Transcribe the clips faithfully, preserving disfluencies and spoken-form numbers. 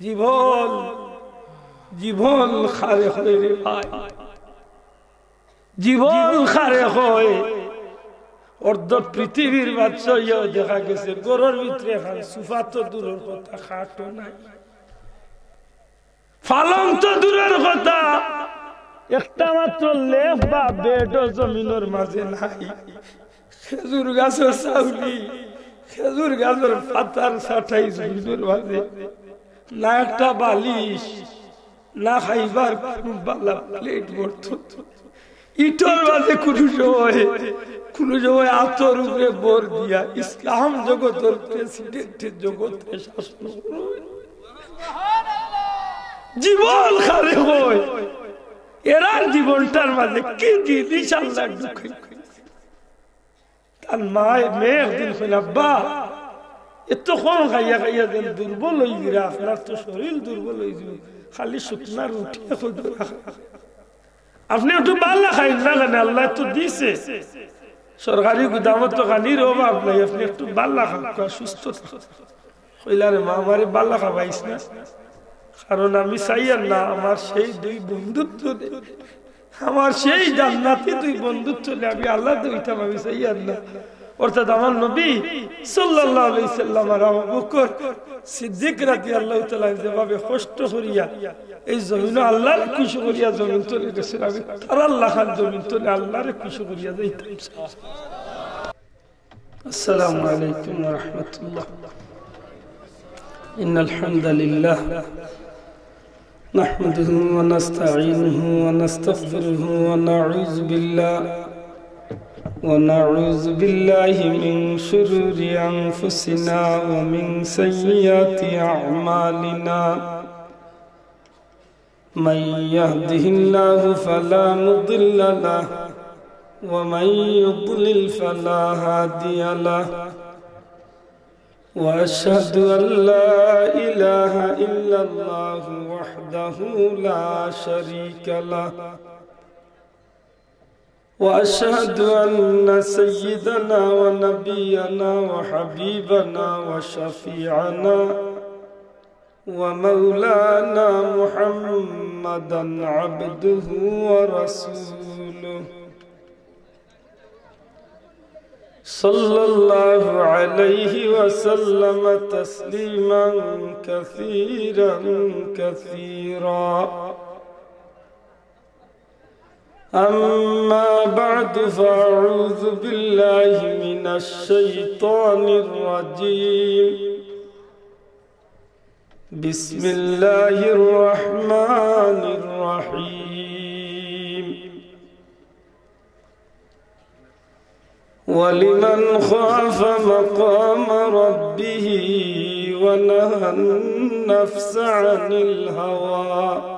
জীবন, জীবন কারে কয় রে ভাই, জীবন কারে কয়। অর্ধ পৃথিবীর বাদশা অইয়াও দেখা গেছে ঘরর ভিতরে খান সোফা তো দূরর কথা, খাটও নাই, পালং তো দূরর কথা, একটা মাত্র লেপ বা বেডও জমিনর মাঝে নাই। খেজুর গাছর ছাউলি, খেজুর গাছর পাতার ছাটাই জমিনর মাঝে, না একটা বালিশ, না খাইবার কুনু বালা প্লেট বর্তন। ইটার মাঝে কুনু সময়, কুনু সময় আতর উপরে ভর দিয়া ইসলাম জগতর প্রেসিডেন্টে জগতে শাসন করইন। জীবন কারে কয়, এরার জীবনটার মাঝে কি জিনিস আল্লাহ ঢুকাই। তার মায়, মেয়ে একদিন কইল, "আব্বা, এত কম খাইয়া খাইয়া যেন দুর্বল অই গেরা, আপনার তো শরীর দুর্বল অই যাইবো, খালি শুকনা রুটি এখন খাইন। আপনে একটু বালা খাইন না কেনে, আল্লায় তো দিছে, সরকারি গুদামো তো খানির অভাব নাই, আপনে একটু বালা খাউক্কা, সুস্থ থাকউক্কা।" কইলা, "রে মা, আমারে বালা খাবাইস না, কারণ আমি চাইয়ার না আমার সেই দুই বন্ধুর তনে, আমার সেই জান্নাতি দুই বন্ধুর তনে আমি আলাদা অইতাম, আমি চাইয়ার না।" অর্থাৎ আমার নবী সাল্লাল্লাহু আলাইহি সাল্লাম আর আবু বকর সিদ্দিক রাদিয়াল্লাহু তাআলা যেভাবে কষ্ট করিয়া এই জমিনো আল্লাহরে খুশি করিয়া জমিন তনে গেছইন, আমি তারার লাখান জমিন তনে আল্লাহরে খুশি করিয়া যাইতাম। السلام عليكم ورحمة الله. إن الحمد لله نحمده ونستعينه ونستغفره ونعوذ بالله، ونعوذ بالله من شرور أنفسنا ومن سيئات أعمالنا. من يهده الله فلا مضل له، ومن يضلل فلا هادي له. وأشهد أن لا إله إلا الله وحده لا شريك له. وأشهد أن سيدنا ونبينا وحبيبنا وشفيعنا ومولانا محمدا عبده ورسوله، صلى الله عليه وسلم تسليما كثيرا كثيرا. أما بعد، فأعوذ بالله من الشيطان الرجيم. بسم الله الرحمن الرحيم. ولمن خاف مقام ربه ونهى النفس عن الهوى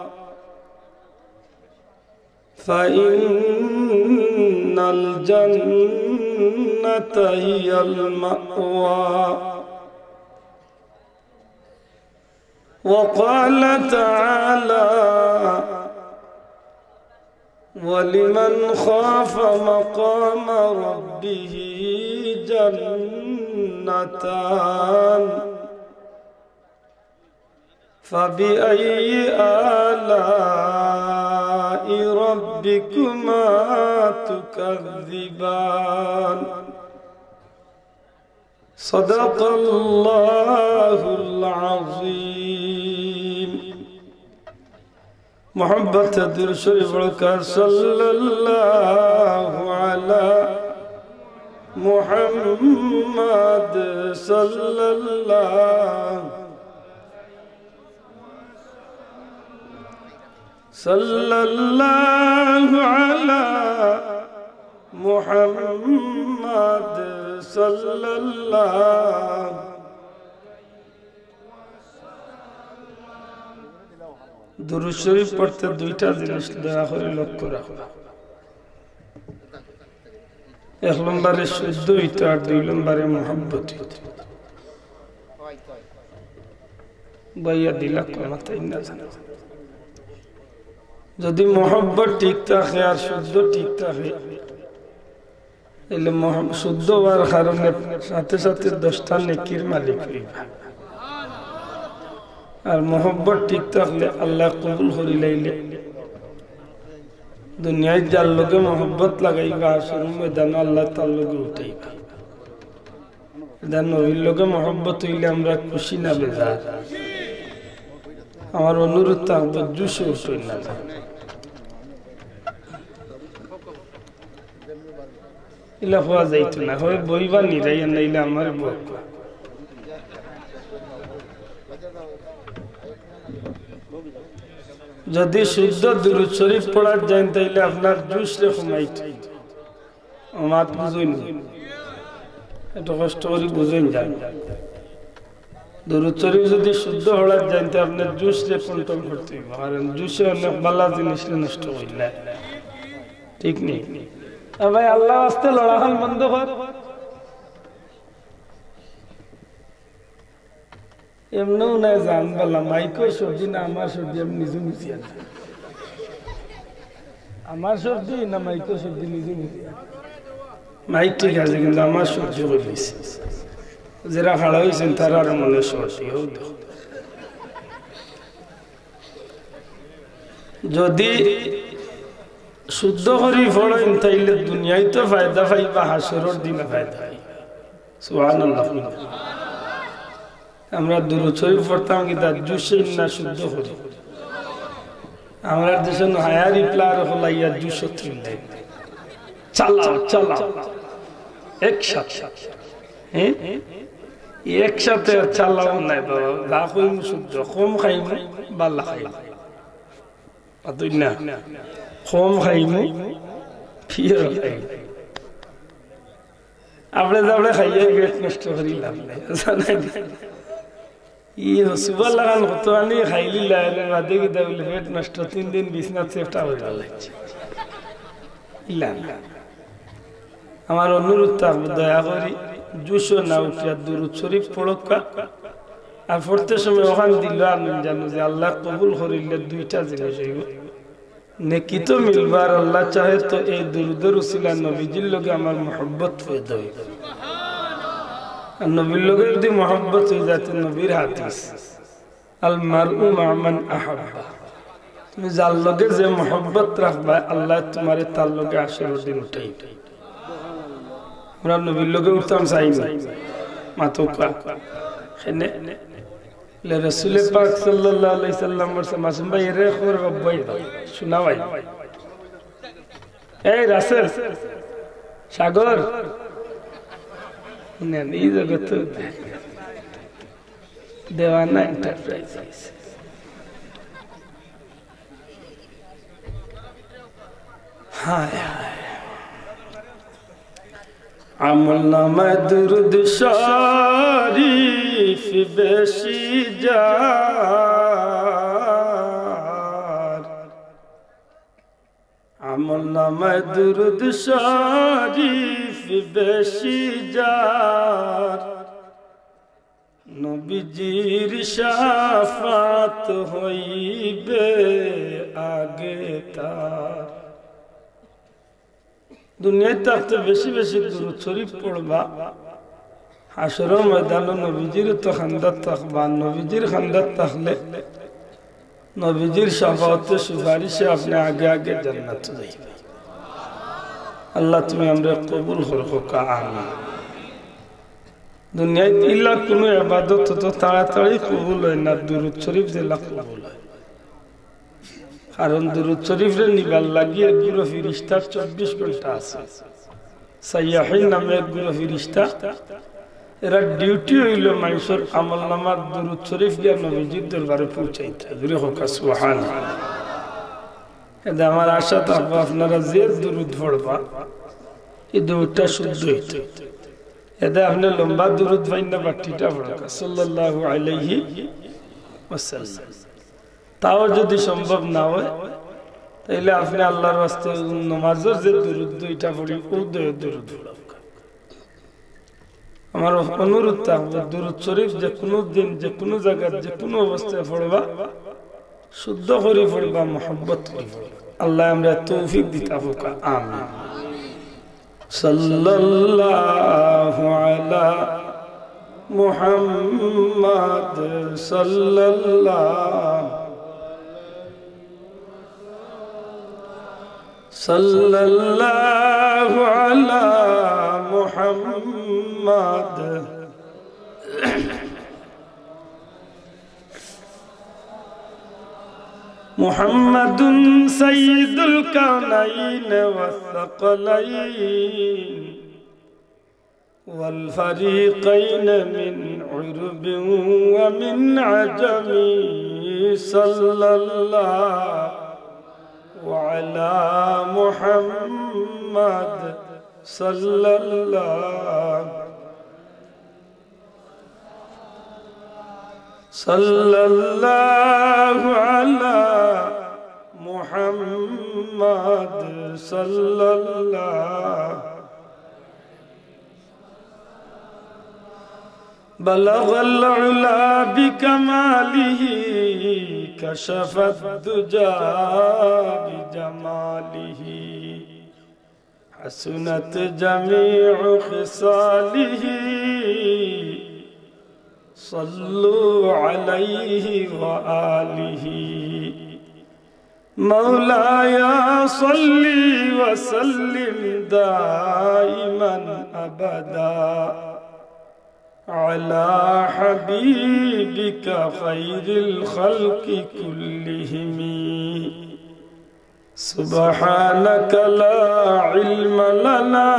فإن الجنة هي المأوى. وقال تعالى: ولمن خاف مقام ربه جنتان. فبأي آلاء ربكما تكذبان؟ صدق الله العظيم. محبت درود شريف پڑھو، صلى الله على محمد، صلى الله، صلى الله على محمد، صلى الله। দুরূদ শরীফ পড়তে দুইটা জিনিস দয়া করে লক্ষ্য রাখবা। এক নম্বরে শুদ্ধ অইতো আর দুই নম্বরে মহব্বত অইতো। বাইয়া দিলা কমাতাই না জানো। যদি মহব্বত ঠিক থাকে আর শুদ্ধ ঠিক থাকে, তাইলে মহ-, শুদ্ধ অওয়ার কারণে সাথে সাথে দশটা নেকির মালিক অইবা। আর মহব্বত ঠিক থাকলে আল্লায় কবুল করি লাইলে দুনিয়াত যার লগে মহব্বত লাগাইবা, হাশরর ময়দানো আল্লায় তার লগে উঠাইবা। এটা নবীর লগে মহব্বত অইলে আমরা খুশি না বেজার? আমার অনুরোধ থাকবো, জোশে উঠইন না। ইলা হওয়া যাইতো না, হয় বইবা নিরাই, আর নাইলে আমার বউক্কা। যদি শুদ্ধ দুরূদ শরীফ পড়ার যাইন, তাইলে আপনার জোশরে কমাইতো। ও মাত বুঝইন না। একটু কষ্ট করি বুঝইন যান। দুরূদ শরীফ যদি শুদ্ধ পড়ার যাইন, তে আপনার জোশরে control করতে অইবো, কারণ জোশে অনেক ভালা জিনিস নষ্ট করিলায়। ঠিক নি? এ ভাই, আল্লার ওয়াস্তে লড়াখান বন্ধ কর। এমনেও নাই জান বালা, মাইকর সর্দি না আমার সর্দি, আমি নিজে বুঝিয়ার না। আমার সর্দি না মাইকর সর্দি, নিজে বুঝিয়ার না। মাইক ঠিক আছে, কিন্তু আমার সর্দি অইগেছে। যেরা খাড়া অইছইন, তারার মনে সর্দি অইবো। যদি শুদ্ধ করি পড়ইন, তাইলে দুনিয়াত তো ফায়দা পাইবা, হাশরর দিন ফায়দা পাইবা। সুবহানাল্লাহ। আমরা দুরূদ শরীফ পড়তাম কিতা, জোশে না শুদ্ধ করি। আমরার দেশো হায়ার ইপলার হলাইয়া জোশো তুললে। চালাও, চালাও। একসাথে। হ্যাঁ? একসাথে চালাও নাই বাবা। যা কইমু শুদ্ধ। কম খাইমু, বালা খাইমু। পাতই না। কম খাইমু, ফির খাইমু। আপনে যে আপনে খাইয়া পেট নষ্ট করি লাভ নাই, জানেন? ই হসুবা লাগান কত আনি খাইলি লাইলে বাদে কি দেবলে পেট নষ্ট, তিন দিন বিছনাত চেপটা অইয়া লাগছে। ইলা না। আমার অনুরোধ থাকবো, দয়া করি জোশো না উঠিয়া দুরূদ শরীফ পড়উক্কা। আর পড়তে সময় অখান দিলো আমিন জানো যে আল্লায় কবুল করিলে দুইটা জিনিস অইবো। নেকি তো মিলবো, আর আল্লায় চাহে তো এই দুরূদর উসিলায় নবীজির লগে আমার মহব্বত পয়দা অইবো। আর নবীর লগে যদি মহব্বত অই যায়, তে নবীর হাদিস, "আল মারউ মা'আ মান আহাব্বা।" তুমি যার লগে যে মহব্বত রাখবায়, আল্লায় তুমারে তার লগে হাশরর দিন উঠাইবা। আমরা নবীর লগে উঠতাম চাই না। মাতউক্কা। কেনে? বলে, রসুলে পাক সাল্লাল্লাহু আলাইহি সাল্লাম বলছে, মাসুম ভাই, এরে খবর বাব্বাই দাও। শোনা ভাই। এই রাসেল, সাগর, নেন, এই জগত দেওয়ানা এন্টারপ্রাইজ। হায় হায়। আমল নামায় দুরুদ শরীফ বেশি যার, আমল নামায় দুরুদ শরীফ বেশি যার, নবীজির শাফাত হইবে আগে তার। দুনিয়াত থাকতে বেশি বেশি দুরুদ শরীফ পড়বা, হাশরর ময়দানো নবীজির তো খান্দাত থাকবা, নবীজির খান্দাত থাকলে নবীজির শাফাআতে সুপারিশে আপনে আগে আগে জান্নাত যাইবা। আল্লাহ তুমি আমরারে কবুল করো, কউক্কা আমিন। দুনিয়াত ইলা কুনু ইবাদত অত তাড়াতাড়ি কবুল অয় না, দুরুদ শরীফ যেলা কবুল অয়। কারণ দুরুদ শরীফরে নিবার লাগি এক গুরু ফিরিস্তার চব্বিশ ঘন্টা আছে। সাইয়াহিন নামে এক গুরু ফিরিস্তা, এরার ডিউটি অইলো মানষর আমল নামার দুরুদ শরীফ গিয়া নবীজির দরবারে পৌঁছাইতা। জোরে কউক্কা সুবহানাল্লাহ। এতে আমার আশা থাকবো আপনারা যে দুরুদ পড়বা, ই দুরুদটা শুদ্ধ অইতো। এতে আপনে লম্বা দুরুদ পাইন না, বাট্টিটা পড়উক্কা, সাল্লাল্লাহু আলাইহি ওয়াসাল্লাম। তাও যদি সম্ভব না অয়, তাইলে আপনে আল্লাহর ওয়াস্তে নমাজর যে দুরুদ দুইটা পড়ি, অউ দুই দুরুদ পড়উক্কা। আমার অনুরোধ থাকবো, দুরুদ শরীফ যে কুনু দিন, যে কুনু জাগাত, যে কুনু অবস্থায় পড়বা, শুদ্ধ করি পড়বা, মহব্বত করি পড়বা। আল্লায় আমরারে তৌফিক দিতা কউক্কা, আমিন। সাল্লাল্লাহু আলা محمد صلى الله، صلى الله على محمد. محمد سيد الكونين والثقلين والفريقين من عرب ومن عجم، صلى الله على محمد، صلى الله، صلى الله على محمد، صلى الله. بلغ العلا بكماله، كشف الدجى بجماله، حسنت جميع خصاله، صلوا عليه وآله. مولاي صل وسلم دائما أبدا على حبيبك خير الخلق كلهم. سبحانك لا علم لنا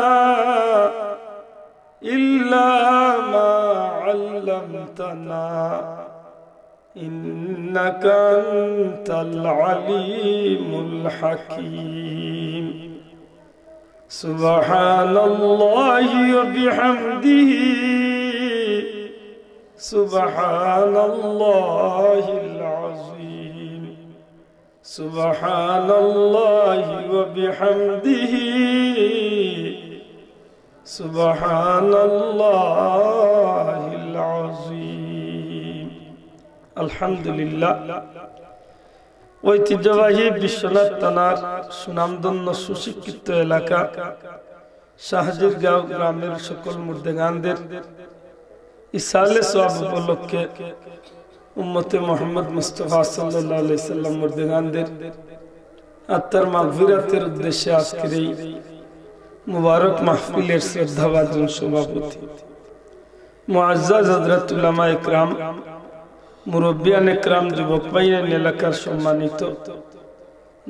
إلا ما علمتنا إنك أنت العليم الحكيم. سبحان الله وبحمده، سبحان الله العظيم، سبحان الله وبحمده، سبحان الله العظيم. الحمد لله. ঐতিহ্যবাহী বিশ্বনাথ থানার সুনামধন্য সুশিক্ষিত এলাকা শাহজিরগাঁও গ্রামের সকল মুর্দেগানদের ইসালে সওয়াব উপলক্ষে উম্মতে মোহাম্মদ মুস্তাফা সাল্লাল্লাহু আলাইহি সাল্লাম মুর্দেগানদের আত্মার মাগফিরাতের উদ্দেশ্যে আজকের এই মুবারক মাহফিলের শ্রদ্ধাভাজন সভাপতি, মুআজ্জাজ হযরত উলামা একরাম, মুরব্বিয়ান একরাম, যুবক ভাইয়াইন, এলাকার সম্মানিত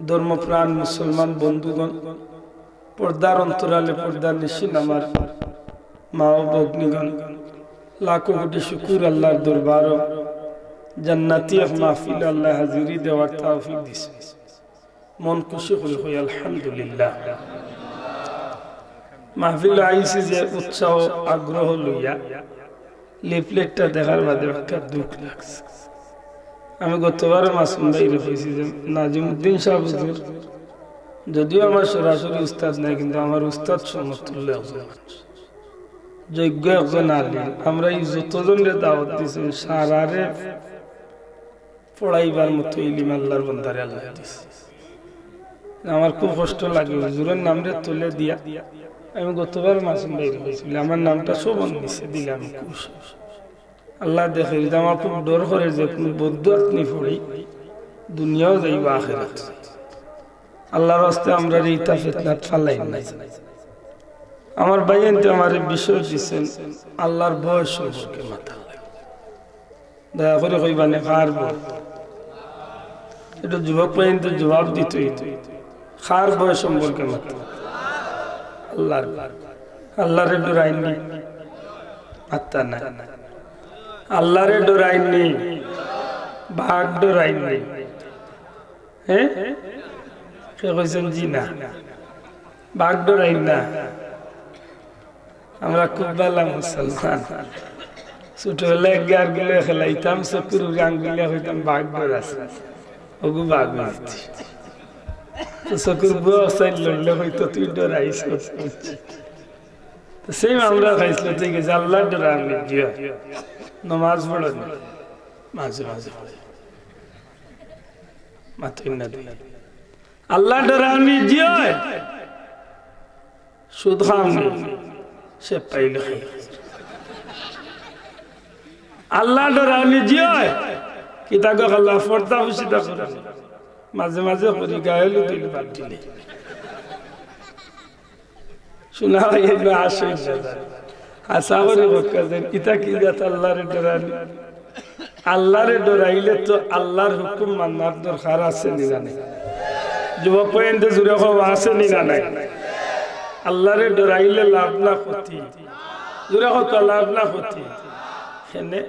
ধর্মপ্রাণ মুসলমান বন্ধুগণ, পর্দার অন্তরালে পর্দার নিশিন আমার মা ও ভগ্নীগণ, লাখো কোটি শুকুর আল্লাহর দরবারো, জান্নাতি এক মাহফিল আল্লাহ হাজিরি দেওয়ার তৌফিক দিছে। মন খুশি করি কই আলহামদুলিল্লাহ। মাহফিল আইছি যে উৎসাহ আগ্রহ লইয়া, লিফলেটটা দেখার বাদে একটা দুঃখ লাগছে। আমি গতবারও মাসুম ভাইরে কইছি যে নাজিমুদ্দিন সাহেব হুজুর যদিও আমার সরাসরি উস্তাদ নাই, কিন্তু আমার উস্তাদ সমতুল্য একজন মানুষ, যোগ্য একজন আলিম। আমরা এই যতজনরে দাওয়াত দিছি, সারারে পড়াইবার মতো ইলিম আল্লাহর বন্দারে আল্লাহ দিছে। আমার খুব কষ্ট লাগে, হুজুরের নামরে তুলে দিয়া। আমি গতবার মাসুম ভাইরে কইছি, আমার নামটা শোভন দিছে, দিলে আমি খুশি। আল্লাহ দেখে, যদি আমার খুব ডর করে যে কোনো বদদোয়াত নি পড়ি, দুনিয়াও যাইবা আখেরাত। আল্লাহর ওয়াস্তে আমরারে ইতা ফিতনাত ফালাইন নাই। আমার ভাইয়াইন্তে আমারে বিষয় দিছেন আল্লাহর ভয় সম্পর্কে মাতা। দয়া করি কইবা নে, কার ভয়? এটা যুবক ভাইয়াইন্তে জবাব দিতই। কার ভয় সম্পর্কে মাতা? আল্লাহর। আল্লাহরে ডরাইন নি? মাত্তা নাই। আল্লাহরে ডরাইন নি? বাঘ ডরাইন নি? হ্যাঁ? কে কইছেন জি না? বাঘ ডরাইন না? আমরা খুব ভালা মুসলমান। ছোটবেলায় গার গুলে খেলাইতাম, চকুর উপরে আঙ্গুল দিয়া কইতাম, "বাঘ ডরাস।" ওগু বাঘ অইছে। তো চকুর বুয়া অসাইল লড়লে কইতো, "তুই ডরাইস।" তো সেই আমরা খাইছিল, ঠিক আছে, আল্লাহর ডরানি দিয়া। নমাজ পড়ো না, মাঝে মাঝে পড়ো। মাতইন না দিয়া। আল্লাহর ডরানি দিয়া। সুদ খাওনি, সে পাইলে খাই। আল্লাহ ডরানি জি অয়। কিতা গো আল্লাহ, পর্দা ফুশিদা করো। মাঝে মাঝে করি গায়ে হলুদ দিলে বাদ দিলে। শোনা হয় এগুলো আসে না। আশা করি বক্কা যেন, ইতা কি জাত আল্লাহরে ডরানি? আল্লাহরে ডরাইলে তো আল্লাহর হুকুম মানার দরকার আছে নি না নাই? যুবক পয়েন্টে জুড়ে কও আছে নি না নাই? আল্লাহরে ডরাইলে লাভ না ক্ষতি? জুড়ে কও তো লাভ না ক্ষতি? কেনে?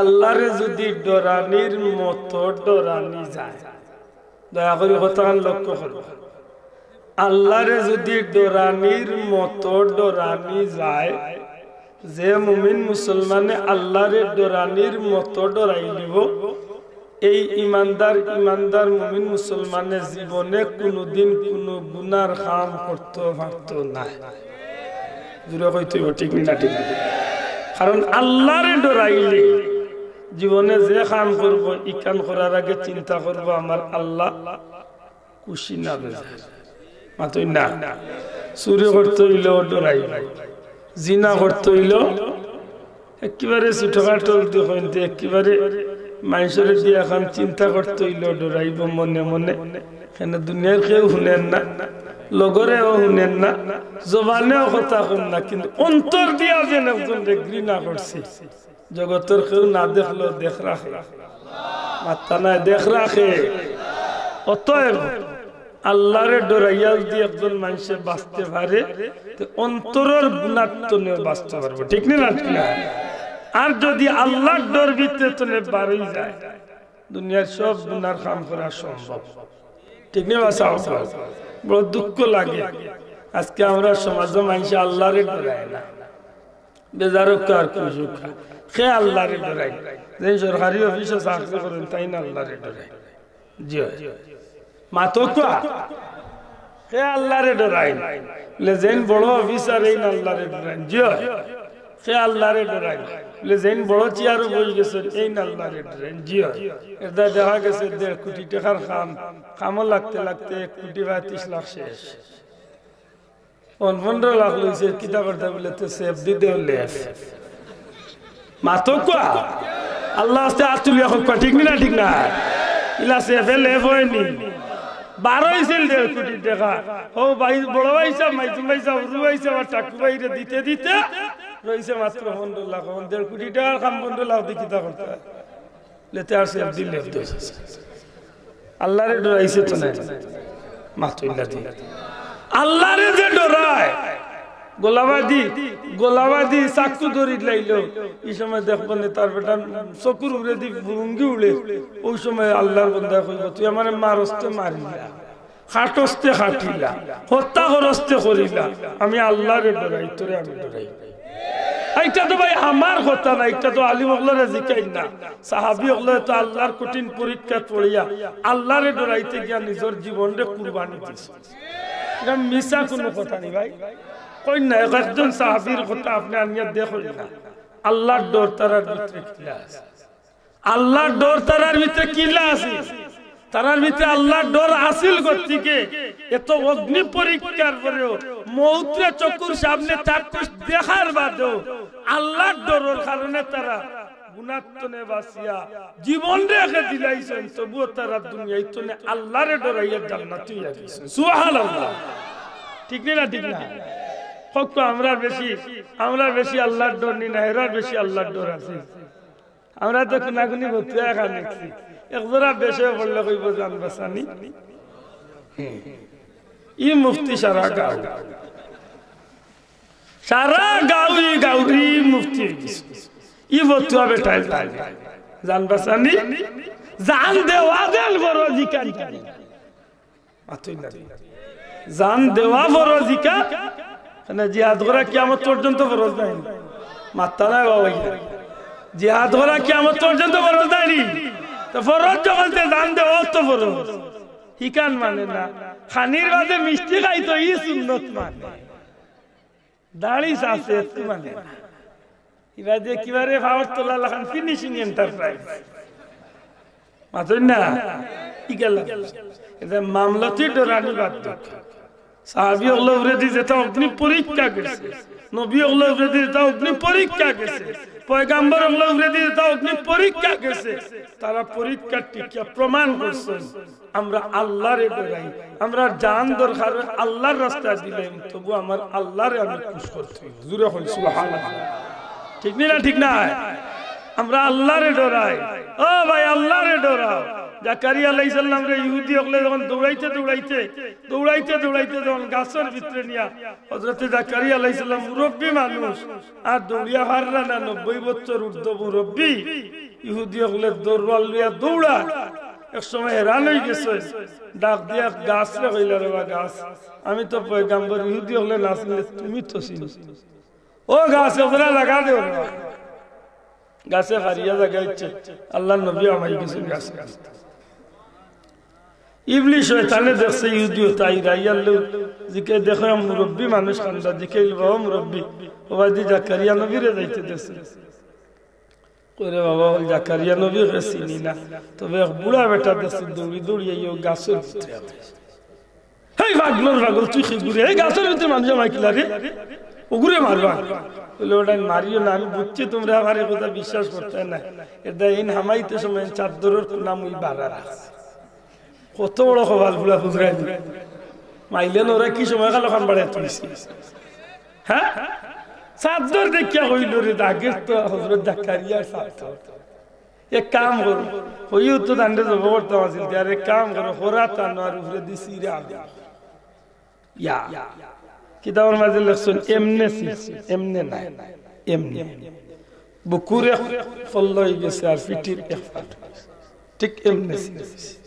আল্লাহরে যদি ডরানির মতো ডরানি যায়, দয়া করি কথাখান লক্ষ্য করবা। আল্লাহরে যদি ডরানির মতো ডরানি যায়, যে মুমিন মুসলমানে আল্লাহরে ডরানির মতো ডরাইলিবো, এই ইমানদার, ইমানদার মুমিন মুসলমানে জীবনে কুনুদিন কুনু গুনার কাম করতো পারতো নায়। জুরে কইতে অইবো, ঠিক নি না ঠিক না? কারণ আল্লাহরে ডরাইলে জীবনে যে কাম করবো, ই কাম করার আগে চিন্তা করবো, আমার আল্লাহ খুশি না বেজার? মাতইন না। চুরি করতে অইলেও ডরাইবো, জিনা করতে অইলেও একেবারে ছোটখাটো দেখইন, একেবারে মানষরে দিয়া কাম চিন্তা করতে অইলেও ডরাইবো মনে মনে। কেনে দুনিয়ার কেউ হুনের না, লগরেও হুনের না, জবানেও কথা কইন না, কিন্তু অন্তর দিয়া যেন একজনরে ঘৃণা করছে। জগতর কেউ না দেখলেও দেখ রাখে, মাত্তা নাই, দেখ রাখে। অতএব আল্লাহরে ডরাইয়া যদি একজন মানষে বাঁচতে পারে, তে অন্তরর গুনার তনেও বাঁচতে পারবো, ঠিক নি না? ঠিক না? আর যদি আল্লাহর ডর ভিতরে তনে বারই যায়, দুনিয়ার সব গুনার কাম করা সম্ভব, ঠিক নি? বাঁচা অসম্ভব। বড় দুঃখ লাগে, আজকে আমরা সমাজে মানষে আল্লাহরে ডরায় না। বেজার অউক্কা আর খুশ অউক্কা, কে আল্লাহরে ডরাইন? যেইন সরকারি অফিসো চাকরি করইন, তাইন আল্লাহরে ডরাইন। জি অয়। মাতউক্কা, কে আল্লাহরে ডরাইন? বলে, যেইন বড় অফিসার, এইন আল্লাহরে ডরাইন। জি অয়। কে আল্লাহরে ডরাইন? বলে, যেইন বড় চেয়ারো বই গেছে, এইন আল্লাহরে ডরাইন। জি অয়। এরদায় দেখা গেছে দেড় কোটি টেকার কাম, কামো লাগতে লাগতে এক কোটি পঁয়ত্রিশ লাখ শেষ। অন পনরো লাখ লইছে, কিতা করতা? বলে, তো সেফ দি দেও লেফ। মাতউক্কা, আল্লার ওয়াস্তে আত তুলিয়া কউক্কা, ঠিক নি না? ঠিক না? ইলা সেফে লেফ অয়নি। বারইছিল দেড় কোটি টেকা। ও ভাই, বড় ভাইসাব, মাইজুম ভাইসাব, রু ভাইসাব আর টাকু ভাইরে দিতে দিতে রইছে মাত্র পনরো লাখ। অন দেড় কোটি টেকার কাম পনরো লাখ দি কিতা করতা? লেতে আর সে একদিন লেফ দোষ আছে। আল্লারে ডরাইছে তো নাই? মাতুল্লা দি। আল্লারে যে ডরায়, গোলাবাদি, গোলাবাদি চাকু ধরি লাইলো, ই সময় দেখবো নে তার বেটা চকুর উপরেদি ফুরুঙ্গি উড়ে, অউ সময় আল্লার বন্দায় কইবো, "তুই আমারে মারস্তে মারিলা।" কাটস্তে কাটিলা, হত্যা করস্তে করিলা, আমি আল্লারে ডরাই, তোরে আমি ডরাই। ইটা তো ভাই আমার কথা না, ইটা তো আলিম অকলরে জিকাইন না। সাহাবি অকলে তো আল্লার কঠিন পরীক্ষাত পড়িয়া আল্লারে ডরাইতে গিয়া নিজর জীবনরে কুরবানি দিছে। ইটা মিছা কুনু কথা নি ভাই। কইন না, এক একজন সাহাবির কথা আপনে আনিয়া দেখইন না। আল্লার ডর তারার ভিতরে কিলা আছে। আল্লার ডর তারার ভিতরে কিলা আছিল? তারার ভিতরে আল্লার ডর আছিল গতিকে এত অগ্নি পরীক্ষার পরেও, মউতরে চকুর সামনে চাক্ষুষ দেখার বাদেও আল্লার ডরর কারণে তারা গুনার তনে বাঁচিয়া জীবন রেখে দিলাইছইন, তবুও তারা দুনিয়ার তনে আল্লারে ডরাইয়া জান্নাতি অইয়া গেছইন। সুবহানাল্লাহ। ঠিক নি না? ঠিক না? কউক্কা, আমরার বেশি, আমরার বেশি আল্লার ডর নি না, এরার বেশি আল্লার ডর আছে। আমরা তো কুনাকুনি ভর্তি অইয়া খান দেখছি। এক জোড়া বেশে পড়লে কইবো জান বাঁচানি। ই মুফতি সারা গাঁও, সারা গাঁও ই গাঁওর ই মুফতি অইগেছে। ই ফতুয়া বেটাইল তাই জান বাঁচানি, জান দেওয়া দেন বড় জিকান জানে। মাতুই না। জান দেওয়া ফরজ ইকা, মানে জিহাদ করা কিয়ামত পর্যন্ত ফরজ নায় নি? মাত্তা নাই বাবা, ইকা। জিহাদ করা কিয়ামত পর্যন্ত ফরজ নায় নি? তো ফরজ যখন, তে জান দেওয়াও তো ফরজ। হিকান মানে না, খানির বাদে মিষ্টি খাইতো, ই সুন্নত মানে। দাড়ি আছে, একটু মানে না। ইবা যে কিবারে পাওয়ার তোলা লাখান finishing enterprise। মাতইন না? ই গেল। এতে মামলাতে ডরানি বাদ দেউক্কা। সাহাবী অকলর উপরেদি যেটা অগ্নি পরীক্ষা গেছে, নবী অকলর উপরেদি যেটা অগ্নি পরীক্ষা গেছে, পয়গাম্বর অকলর উপরেদি যেটা অগ্নি পরীক্ষা গেছে, তারা পরীক্ষার টিকিয়া প্রমাণ করছইন, আমরা আল্লারে ডরাই, আমরা জান দরকার অয় আল্লার রাস্তায় দিলাইমু, তবু আমার আল্লারে আমি খুশ করতে অইবো। জোরে কইন সুবহানাল্লাহ। ঠিক নি না? ঠিক না? আমরা আল্লারে ডরাই। ও ভাই, আল্লারে ডরাও। জাকারিয়া আলাইহিস সালামরে ইহুদি অকলে যখন দৌড়াইতে দৌড়াইতে, দৌড়াইতে দৌড়াইতে যখন গাছর ভিতরে নিয়া, হযরতে জাকারিয়া আলাইহিস সালাম মুরব্বি মানুষ, আর দৌড়িয়া পাররা না, নব্বই বছর ঊর্ধ্ব মুরব্বি, ইহুদি অকলে দরওয়াল লইয়া দৌড়া। এক সময় হেরান অইগেছে, ডাক দিয়া গাছরে কইলা, "রে বা গাছ, আমি তো পয়গাম্বর, ইহুদি অকলে না চিনলে তুমি তো চিনো।" ও গাছ, ওরা লাগা দেও না। গাছে ফারিয়া জাগা ইচ্ছে, আল্লার নবী হামাই গেছইন গাছে। ইবলিস শয়তানে দেখছে ইহুদি অতা আইরা, ইয়ার লগে জিকে দেখে মুরব্বি মানুষ কান্দা, জিকে, "বাবা মুরব্বি, ওবাদি জাকারিয়া নবীরে যাইতে দেখছি।" কইরে, "বাবা, অউ জাকারিয়া নবীরে চিনি না, তবে এক বুড়া বেটা দেখছি দৌড়ি দৌড়ি আইয়া অউ গাছর ভিতরে।" "হেই পাগলর পাগল, তুই কিগুরে, এই গাছর ভিতরে মানুষ হামাইলা রে, ওগুরে মারবা।" বলে, "ওটা মারিও না, আমি বুঝছি তুমরা আমার এই কথা বিশ্বাস করতায় না। এটা এইন হামাইতে সময় চাদরর কোনা মুই বাড়া রাখছি।" কত বড় কপাল ফুলা ফুজরাইল। মাইলে নরা কি সময় কালো খান বাড়াই তুলছি। হ্যাঁ? চাদর দেখিয়া কইলো, "রে, দাগের তো হযরত জাকারিয়ার চাদর।" এক কাম করো, কইও তো তানরে জব করতাম আছিল, আর এক কাম করো, খোরা তানো আর উপরে দিছি রে আমি। ইয়া। কিতাবর মাঝে লেখছইন, এমনে ছিঁড়ছে, এমনে নায়, এমনে। বুকুর এক ফল্লা অইগেছে আর পিঠির এক ফাট অইগেছে। ঠিক এমনে ছিঁড়ছে।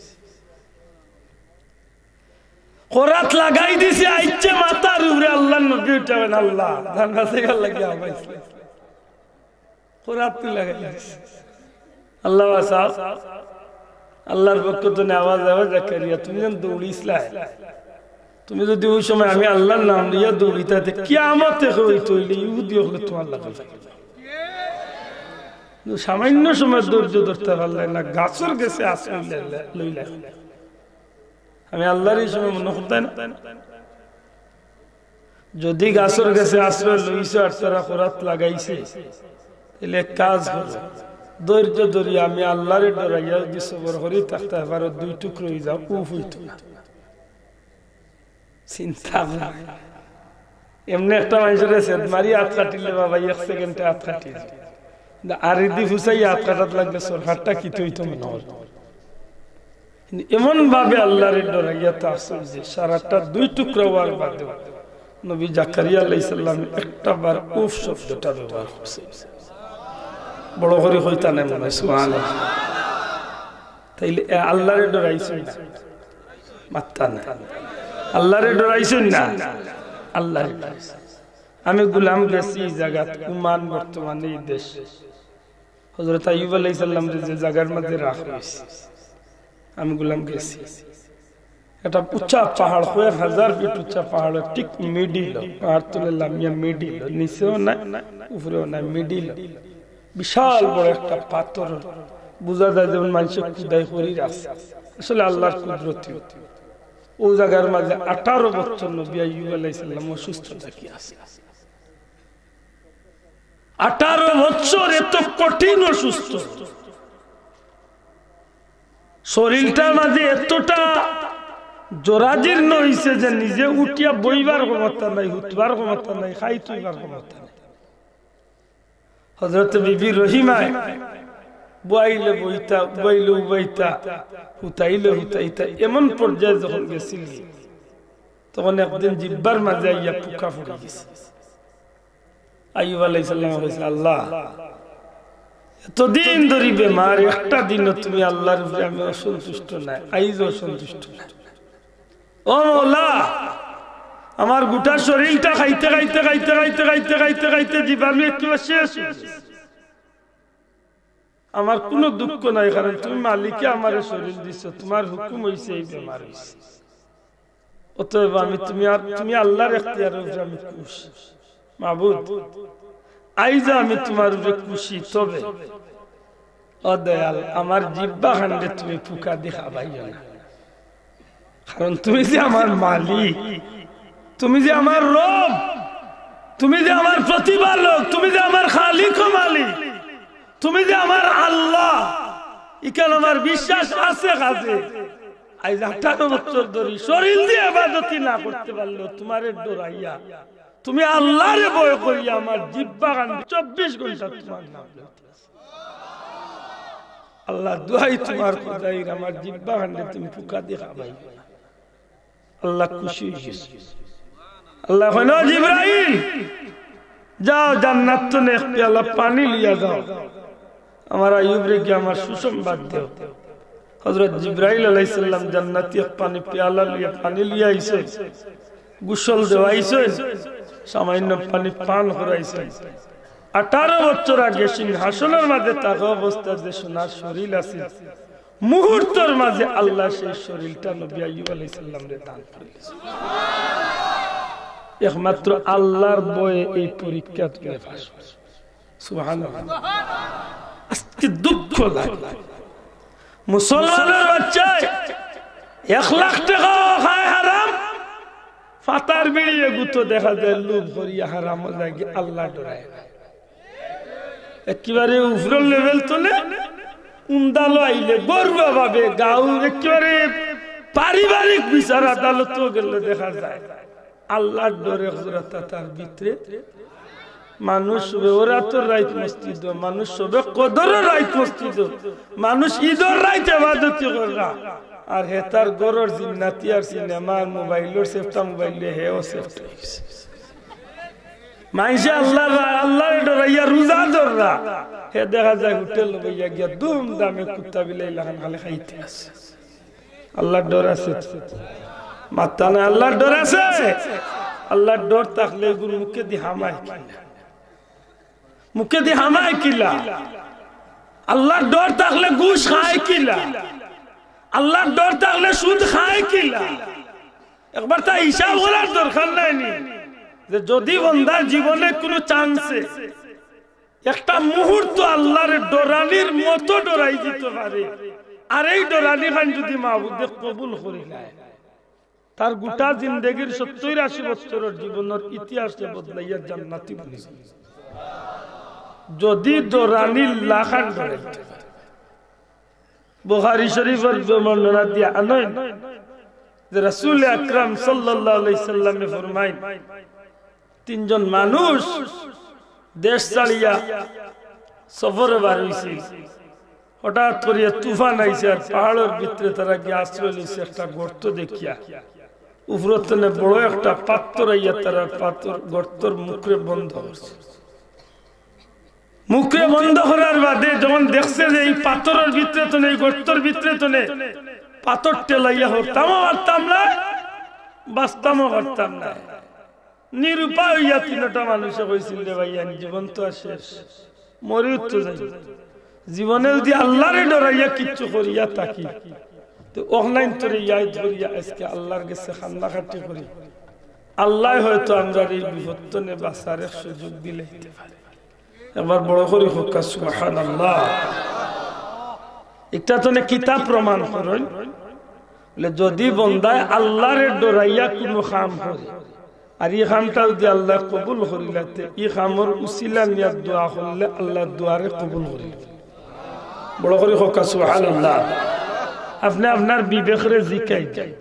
খোরাত লাগাই দিছে, আইছে মাথার উপরে, আল্লার নবী উঠাবেন, আল্লাহ, জান বাঁচাইবার লাগি হামাইছে। খোরাত তুই লাগাই দিছে। আল্লাহ বাঁচাও। আল্লার পক্ষ থনে আওয়াজ আয়, "জাকারিয়া, তুমি যেন দৌড়িছলায়, তুমি যদি অউ সময় আমি আল্লার নাম লইয়া দৌড়িতায়, তে কিয়ামতে অইতো অইলে ইহুদি অকলে তুমার লাগি।" কিন্তু সামান্য সময় ধৈর্য ধরতে পারলায় না, গাছর গেছে আশ্রয় লইলায়। আমি আল্লার এই সময় মনো করতায় না। যদি গাছর গেছে আশ্রয় লইছে আর তারা খোরাত লাগাইছে, তাইলে এক কাজ করো, ধৈর্য ধরি আমি আল্লারে ডরাইয়া যদি সবর করি থাকতায় পারো, দুই টুকরা অইযাও, উফ অইতো না। চিন্তা করো। এমনে একটা মানষরে ছেদ মারি আত কাটিলে বাবা, এক সেকেন্ডে আত কাটি যায়। কিন্তু আরিদি ফুসাইয়া আত কাটাত লাগলে সরকারটা কিতা অইতো মনো অয়। কিন্তু এমন ভাবে আল্লারে ডরাইয়া থাকছইন যে সারাটা দুই টুকরা অওয়ার বাদেও নবী জাকারিয়া আলাইহিস সালাম একটা বার উফ শব্দটা ব্যবহার করছইন। বড় করি কইতা নায় মনো অয়, সুবহানাল্লাহ। তাইলে এ আল্লারে ডরাইছইন না? মাত্তা না। আল্লারে ডরাইছইন না? আল্লারে ডরাইছইন। আমি গুলাম গেছি ই জাগাত, উমান বর্তমানে ই দেশ। হযরত আইয়ুব আলাইহিস সালামরে যে জাগার মাঝে রাখা অইছে, আমি গুলাম গেছি। একটা উচ্চা পাহাড়, কয়েক হাজার ফিট উচ্চা পাহাড়র ঠিক মিডিলো, পাহাড় তুলে লামিয়া মিডিলো, নিচেও নায়, উপরেও নায়, মিডিলো। বিশাল বড় একটা পাথর, বুঝা যায় যেমন মানষে খুদাই করি রাখছে, আসলে আল্লার কুদরতি। অউ জাগার মাঝে আঠারো বছর নবী আইয়ুব আলাইহিস সালাম অসুস্থ থাকিয়া আছে। আঠারো বছর এত কঠিন অসুস্থ, শরীরটার মাঝে এতটা জরাজীর্ণ অইছে যে নিজে উঠিয়া বইবার ক্ষমতা নাই, হুতবার ক্ষমতা নাই, খাইত অইবার ক্ষমতা নাই। হযরত বিবি রহিমায় বওয়াইলে বইতা, উবাইলে উবাইতা, হুতাইলে হুতাইতা, এমন পর্যায়ে যখন গেছিলগি, তখন একদিন জিব্বার মাঝে আইয়া পুকা পড়ি গেছে। আইয়ুব আলাইহিস সালামে কইছইন, "আল্লাহ, এতদিন ধরি বেমার, একটা দিনও তুমি আল্লার উপরে আমি অসন্তুষ্ট নায়, আইজও অসন্তুষ্ট নায়। ও মওলা, আমার গোটা শরীরটা খাইতে, খাইতে, খাইতে, খাইতে, খাইতে, খাইতে, খাইতে জীবাণু একেবারে শেষ অই গেছে। আমার কুনু দুঃখ নাই, কারণ তুমি মালিকে আমারে শরীর দিছো, তুমার হুকুম অইছে এই বেমার অইছে। অতএব আমি তুমি আর, তুমি আল্লার এখতিয়ারর উপরে আমি খুশ। মাবুদ, আইজ আমি তুমার উপরে খুশি, তবে ও দয়াল, আমার জিব্বা খানরে তুমি পুকা দি খাবাইও না, কারণ তুমি যে আমার মালিক, তুমি যে আমার রব, তুমি যে আমার প্রতিপালক, তুমি যে আমার খালিক ও মালিক, তুমি যে আমার আল্লাহ, ইখান আমার বিশ্বাস আছে কাজে। আইজ আঠারো বছর ধরি শরীর দিয়া ইবাদতি না করতে পারলেও তুমারে ডরাইয়া, তুমি আল্লাহরে ভয় করিয়া আমার জিব্বা কান্ডে চব্বিশ ঘন্টা তুমার নাম লইতে আছি। আল্লাহ দুয়াই তুমার খোদাইর, আমার জিব্বা কান্ডে তুমি ফুকা দি খাবাই। আল্লাহ খুশি অইগেছে। আল্লাহ কইন, "ও জিব্রাইল, যাও জান্নাত তনে এক পেয়ালা পানি লইয়া যাও, আমার আইয়ুবরে গিয়া আমার সুসংবাদ দেও।" হযরত জিব্রাইল আলাইহিস সালাম জান্নাতি এক পানি পেয়ালা লইয়া পানি লইয়া আইছইন, গোসল দেওয়াইছইন, সামান্য পানি পান করাইছইন। আঠারো বছর আগে সিংহাসনর মাঝে থাকা অবস্থায় যে সোনার শরীর আছিল, মুহূর্তর মাঝে আল্লাহ সেই শরীরটা নবী আইয়ুব আলাইহিস সালামরে দান করিলিছইন। একমাত্র আল্লাহর ভয়ে এই পরীক্ষা তুমি পাস করছো। সুবহানাল্লাহ। আজকে দুঃখ লাগে, মুসলমানর বাচ্চায় এক লাখ টেকাও খায় হারাম, ফাতার বিড়ি এগুতো দেখা যায় লোভ করিয়া হারামো যায়, আল্লাহ ডরায় না। একেবারে উপরর লেভেল তনে উন্দালো আইলে গরুয়া ভাবে গাউর একেবারে পারিবারিক বিচার আদালতও গেলে দেখা যায় আল্লাহর ডরে হজরত তার ভিতরে মানুষ সবে ওরাতর রাইত মসজিদ, মানুষ সবে কদরর রাইত মসজিদ, মানুষ ঈদর রাইত ইবাদতি কররা। আর হে তার ঘরর জিন্নাতি আর সিনেমা আর মোবাইলর সেফটা মোবাইল লইয়া হেও সেফটা অইগেছে। মাইনষে আল্লাহর, আল্লাহরে ডরাইয়া রোজা ধররা, হে দেখা যায় হোটেল বইয়া গিয়া ধুমধামে কুত্তা বিলাই লাখান খালি খাইতে আছে। আল্লাহর ডর আছে? মাত্তা নাই, আল্লাহর ডর আছে? আল্লাহর ডর থাকলে এগুর মুখেদি হামায় কিলা? মুখেদি হামায় কিলা? আল্লাহর ডর থাকলে ঘুষ খায় কিলা? আল্লাহর ডর থাকলে সুদ খায় কিলা? একবার তা হিসাব করার দরকার নাই নি? যে যদি বন্দার জীবনে কোনো চান্সে একটা মুহূর্ত আল্লাহরে ডরানির মতো ডরাই দিতে পারে, আর এই ডরানি খান যদি মাবুদে কবুল করি নেয়, তার গোটা জিন্দেগির সত্তর আশি বছরর জীবনর ইতিহাসরে বদলাইয়া জান্নাতি বনি যায়। যদি ডরানির লাখান ডরাইতে পারে। বুখারী শরীফর বর্ণনা দিয়া আনইন যে রাসূল আকরাম সাল্লাল্লাহু আলাইহি সাল্লামে ফরমাইন, তিনজন মানুষ দেশ ছাড়িয়া সফরে বার অইছিল। হঠাৎ করিয়া তুফান আইছে আর পাহাড়র ভিতরে তারা গিয়া আশ্রয় লইছে একটা গর্ত দেখিয়া। উপরর তনে বড় একটা পাথর আইয়া তারা পাথর গর্তর মুখরে বন্ধ করছে। মুখরে বন্ধ করার বাদে যখন দেখছে যে এই পাথরর ভিতরে তনে, এই গর্তর ভিতরে তনে পাথর ঠেলাইয়া হরতামও পারতাম না, বাঁচতামও পারতাম না। নিরুপায় অইয়া তিনটা মানুষে কইছিল, "রে ভাই, আন জীবন তো আর শেষ, মরিও তো যাই। জীবনে যদি আল্লাহরে ডরাইয়া কিচ্ছু করিয়া থাকি, তো অখলাইন তোরে ইয়াদ করিয়া আজকে আল্লাহর গেছে কান্দাকাটি করি। আল্লাহ হয়তো আমরার এই বিপদ তনে বাঁচার এক সুযোগ দিলাইতে পারে।" একবার বড় করি কউক্কা সুবহানাল্লাহ। ইটা তনে কিতা প্রমাণ করইন? বলে, যদি বন্দায় আল্লাহরে ডরাইয়া কুনু কাম করে, আর ই কামটা যদি আল্লায় কবুল করিলাইতে, ই কামর উসিলা নিয়া দোয়া করলে আল্লায় দোয়ারে কবুল করিলা। বড় করি কউক্কা সুবহানাল্লাহ। আপনে আপনার বিবেকরে জিকাই যাইন,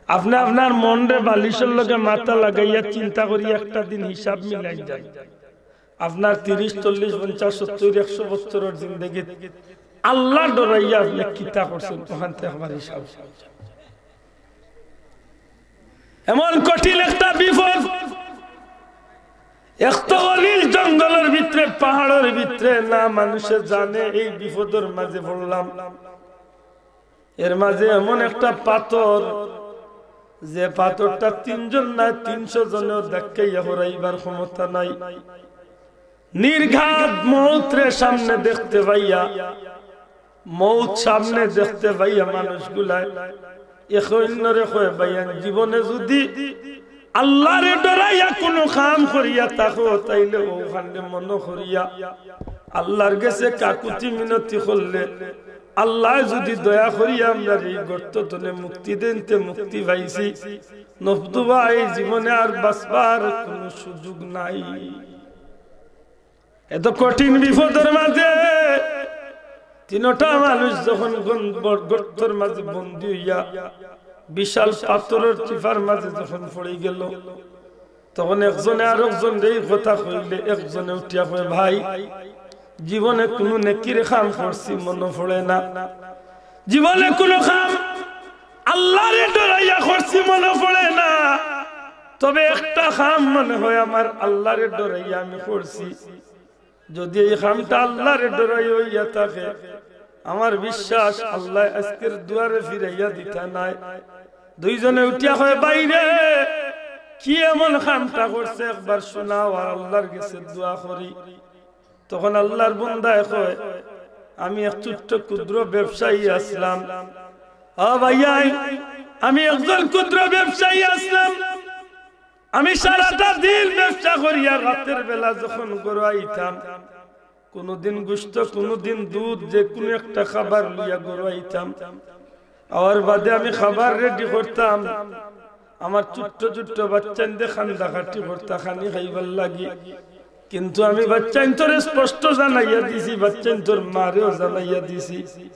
আপনে আপনার মনরে বালিশর লগে মাথা লাগাইয়া চিন্তা করি একটা দিন হিসাব মিলাই যাইন। আপনার তিরিশ, চল্লিশ, পঞ্চাশ, সত্তইর, একশো বছরর জিন্দেগিত আল্লাহ ডরাইয়া আপনে কিতা করছেন, অখানতে আমার হিসাব। এমন কঠিন একটা বিপদ, এত গভীর জঙ্গলর ভিতরে, পাহাড়র ভিতরে, না মানুষে জানে এই বিপদর মাঝে পড়লাম। এর মাঝে এমন একটা পাথর, যে পাথরটা তিনজন নায় তিনশো জনেও ধাক্কাইয়া হরাইবার ক্ষমতা নাই। নির্ঘাত মউতরে সামনে দেখতে পাইয়া, মউত সামনে দেখতে পাইয়া মানুষগুলায় একে অইন্যরে কয়, "ভাইয়ান, জীবনে যদি আল্লাহরে ডরাইয়া কুনু কাম করিয়া থাকো, তাইলে অউ কান্দে মনো করিয়া আল্লাহর গেছে কাকুতি মিনতি করলে আল্লায় যুদি দয়া করি আমরার এই গর্ত তনে মুক্তি দেইন, তে মুক্তি পাইছি, নফদুবা এই জীবনে আর বাঁচবার কুনু সুযোগ নাই। এত কঠিন বিপদর মাঝে তিনটা মানুষ যখন গন-, বর-, গর্তর মাঝে বন্দী অইয়া বিশাল পাথরর টিপার মাঝে যখন পড়ি গেল, তখন একজনে আরকজনরে এই কথা কইলে একজনে উঠিয়া কয়, "ভাই, জীবনে কুনু নেকির কাম করছি মনো পড়ে না, জীবনে কুনু কাম আল্লারে ডরাইয়া করছি মনো পড়ে না, তবে একটা কাম মনে হয় আমার আল্লারে ডরাইয়া আমি করছি। যুদি এই কামটা আল্লারে ডরাইয়া অইয়া থাকে, আমার বিশ্বাস আল্লায় আজকের দুয়ারে ফিরাইয়া দিতা নায়।" দুইজনে উঠিয়া কয়, "ভাইরে, কি এমন কামটা করছে একবার শোনাও, আর আল্লার গেছে দোয়া করি।" তখন আল্লার বন্দায় কয়, "আমি এক ছোট্ট ক্ষুদ্র ব্যবসায়ী আছলাম। ও ভাইয়াইন, আমি একজন ক্ষুদ্র ব্যবসায়ী আছলাম। আমি সারাটা দিন ব্যবসা করিয়া রাতের বেলা যখন ঘরো আইতাম, কুনুদিন গোস্ত, কুনুদিন দুধ, যে কুনু একটা খাবার লইয়া ঘরো আইতাম। আওয়ার বাদে আমি খাবার রেডি করতাম, আমার ছোট্ট ছোট্ট বাচ্চাইনতে কান্দাকাটি করতা খানি খাইবার লাগি। কিন্তু আমি বাচ্চাইন্তরে স্পষ্ট জানাইয়া দিছি, বাচ্চাইন্তর মারেও জানাইয়া দিছি,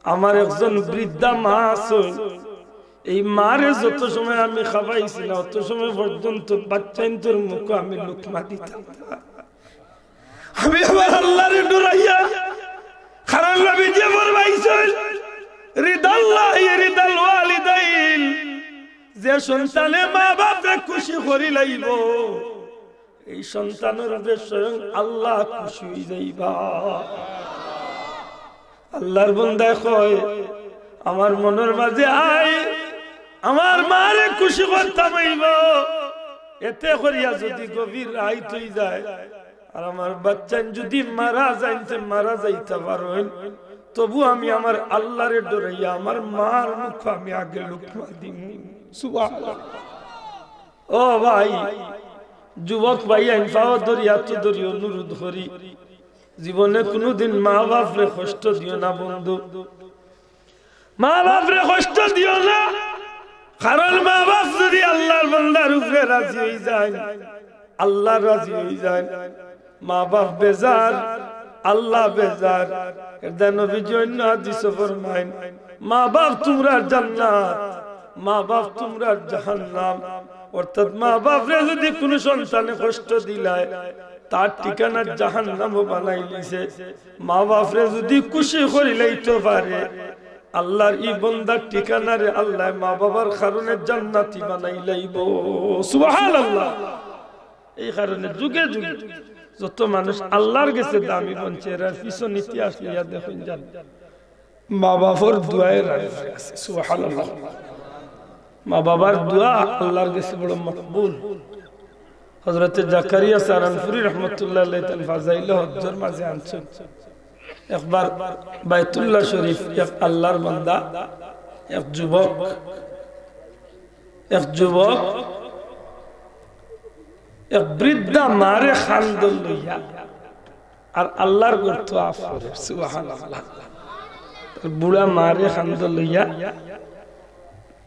আমার একজন বৃদ্ধা মা আছইন, এই মারে যত সময় আমি খাবাইছি না, অত সময় পর্যন্ত বাচ্চাইন্তর মুখো আমি লুকমা দিতাম না।" আমি আমার আল্লারে ডরাইয়া, কারণ নবীজি ফরমাইছইন, "রিদাল্লাহি রিদাল ওয়ালিদাইন", যে সন্তানে মা বাপরে খুশি করি লাইবো, এই সন্তানর উপরে স্বয়ং আল্লাহ খুশি অই যাইবা। আল্লার বন্দায় কয়, "আমার মনর মাঝে আয়, আমার মারে খুশি করতাম অইবো।" এতে করিয়া যুদি গভীর রাইত অই যায়, আর আমার বাচ্চাইন যুদি মারা যাইন, তে মারা যাইতা পারইন, তবু আমি আমার আল্লারে ডরাইয়া আমার মার মুখো আমি আগে লুকমা দিমু। সুবহানাল্লাহ। ও ভাই, যুবক ভাইয়াইন, পাও ধরি, আতো ধরি, অনুরোধ করি, জীবনে কুনুদিন মা বাপরে কষ্ট দিও না বন্ধু, মা বাপরে কষ্ট দিও না। কারণ মা বাপ যুদি আল্লার বন্দার উপরে রাজি অই যাইন, আল্লাহ রাজি অই যাইন, মা বাপ বেজার, আল্লাহ বেজার। এরদায় নবীজি অইন্য হাদিসো ফরমাইন, "মা বাপ তুমরার জান্নাত, মা বাপ তুমরার জাহান্নাম।" অর্থাৎ মা বাপরে যুদি কুনু সন্তানে কষ্ট দিলায়, তার ঠিকানা জাহান্নামও বানাইলিছে। মা বাপরে যুদি খুশি করিলাইতো পারে, আল্লার ই বন্দার ঠিকানারে আল্লায় মা বাবার কারণে জান্নাতি বানাইলাইবো। সুবহানাল্লাহ। এই কারণে যুগে যুগে যত মানুষ আল্লার গেছে দামি বনছে, এরার পিছন ইতিহাস লইয়া দেখইন যান, মা বাপর দোয়ায় রাজি আছে। সুবহানাল্লাহ। মা বাবার দোয়া আল্লার গেছে বড় মকবুল। হযরতে জাকারিয়া সারানপুরী রহমতুল্লাহ আলাইহি তান ফাজাইলে হজ্জর মাঝে আনছইন, একবার বায়তুল্লাহ শরীফ এক আল্লার বান্দা, এক যুবক, এক যুবক এক বৃদ্ধা মারে কান্দো লইয়া আর আল্লার ঘর তওয়াফ করে। সুবহানাল্লাহ। তার বুড়া মারে কান্দো লইয়া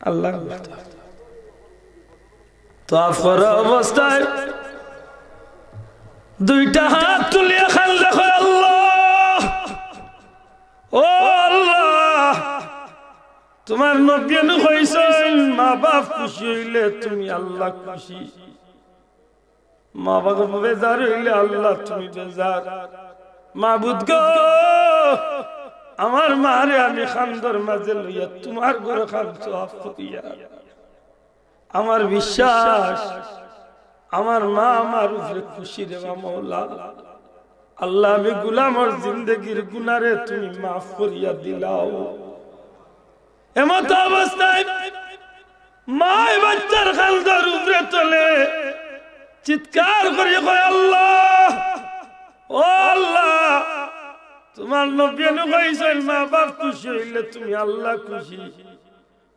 আল্লার ঘর তওয়াফ। তওয়াফ করা অবস্থায় দুইটা হাত তুলিয়া কান্দে, কয়, "আল্লাহ, ও আল্লাহ, তুমার নবীয়ে নু কইছইন, মা বাপ খুশি অইলে তুমি আল্লাহ খুশি, মা বাপ বেজার অইলে আল্লাহ তুমি বেজার। মাবুদ গো, আমার মারে আমি কান্দর মাঝে লইয়া তুমার ঘরো কান তওয়াফ করিয়ার। আমার বিশ্বাস, আমার মা আমার উপরে খুশি রেবা মওলা। আল্লাহ, আমি গুলামর জিন্দেগির গুনারে তুমি মাফ করিয়া দিলাও।" এমত অবস্থায় মায় বাচ্চার কান্দর উপরে তলে চিৎকার করি কয়, "আল্লাহ, ও আল্লাহ, তুমার নবীয়ে নু কইছইন, মা বাপ খুশি অইলে তুমি আল্লাহ খুশি।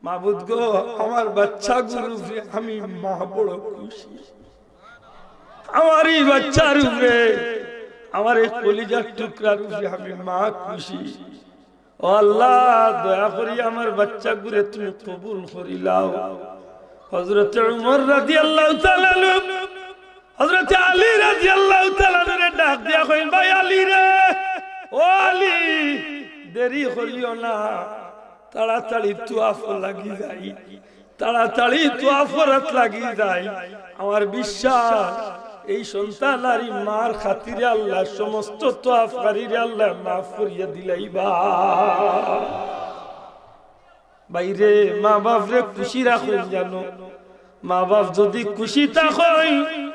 মাবুদ গো, আমার বাচ্চাগুর উপরে আমি মা বড় খুশি, আমার এই বাচ্চার উপরে, আমার এই কলিজার টুকরার উপরে আমি মা খুশি। ও আল্লাহ, দয়া করি আমার বাচ্চাগুরে তুমি কবুল করিলাও। হযরতে উমর রাদিয়াল্লাহু তাআলা আনহু, হযরতে আলী রাদিয়াল্লাহু তাআলা আনহুরে ডাক দিয়া কইন, "ভাই আলী রে, ও আলী, দেরি করিও না, তাড়াতাড়ি তোয়াফো লাগি যাই।" তাড়াতাড়ি তোয়াফ করাত লাগি যাই। আমার বিশ্বাস, এই সন্তান আর এই মার খাতিরে আল্লাহ সমস্ত তোয়াফকারীরে আল্লাহ মাফ করিয়া দিলাইবা। ভাইরে, মা বাপরে খুশি রাখইন জানো। মা বাপ যদি খুশি থাকইন,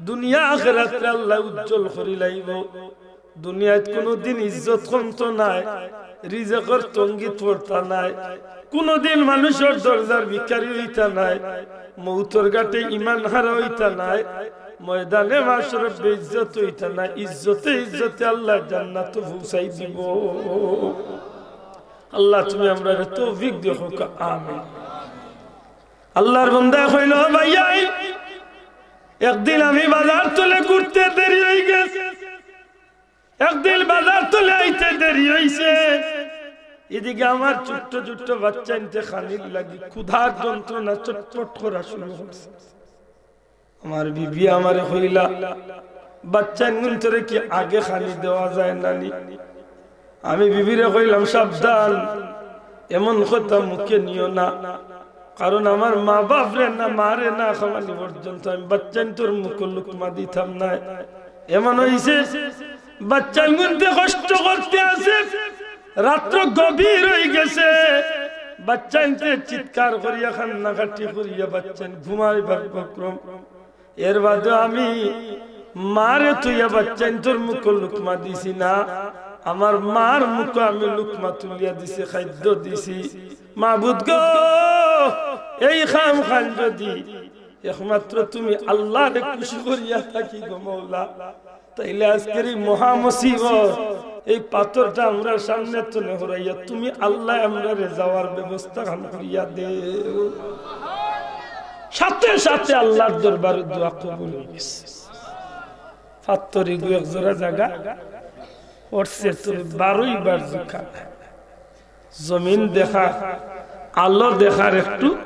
দুনিয়া আখেরাতরে আল্লাহ উজ্জ্বল করিলাইবো। দুনিয়াত কুনুদিন ইজ্জত কমতো নায়, রিজেকর তঙ্গিত পড়তা নায়, কুনুদিন মানুষর দরজার ভিখারি অইতা নায়, মউতর ঘাটে ইমান হারা অইতা নায়, ময়দানে মাশরো বেইজ্জত অইতা নায়, ইজ্জতে ইজ্জতে আল্লাহ জান্নাতো পৌঁছাই দিবো। আল্লাহ তুমি আমরারে তৌফিক দেও, কউক্কা আমিন। আল্লাহর বান্দায় কইন, "ও ভাইয়াইন, একদিন আমি বাজার তনে ঘুরতে দেরি অইগেছে।" একদিন বাজার তনে আইতে দেরি অইছে, এদিকে আমার ছোট্ট ছোট্ট বাচ্চাইন্তে খানির লাগি ক্ষুধার যন্ত্রণা চটপট করা শুরু করছে। আমার বিবি আমারে কইলা, "বাচ্চাইনগুনতরে কি আগে খানি দেওয়া যায় না নি?" আমি বিবিরে কইলাম, "সাবধান, এমন কথা মুখে নিও না, কারণ আমার মা বাপরে না, মারে না খাওয়ানি পর্যন্ত আমি বাচ্চাইন্তর মুখো লুকমা দিতাম নায়।" এমন অইছে, বাচ্চাইনগুনতে কষ্ট করতে আছে, রাত্র গভীর অইগেছে, বাচ্চাইন্তে চিৎকার করিয়া কান্নাকাটি করিয়া বাচ্চাইন ঘুমাইবার উপক্রম। এর বাদে আমি মারে থইয়া বাচ্চাইন্তর মুখো লুকমা দিছি না, আমার মার মুখো আমি লুকমা তুলিয়া দিছি, খাদ্য দিছি। মাবুদ গো, এই কামখান যদি একমাত্র তুমি আল্লাহরে খুশি করিয়া থাকি গো মওলা, তাইলে আজকের এই মহা মুসিবত, এই পাথরটা আমরার সামনে তনে হরাইয়া তুমি আল্লাহ আমরারে যাওয়ার ব্যবস্থা খান করিয়া দেও। সাথে সাথে আল্লাহর দরবারে দোয়া কবুল অইগেছে। পাথর ইগু এক জোড়া জাগা পড়ছে, তো বারোই বার জুকা। জমিন দেখা, আলো দেখার একটু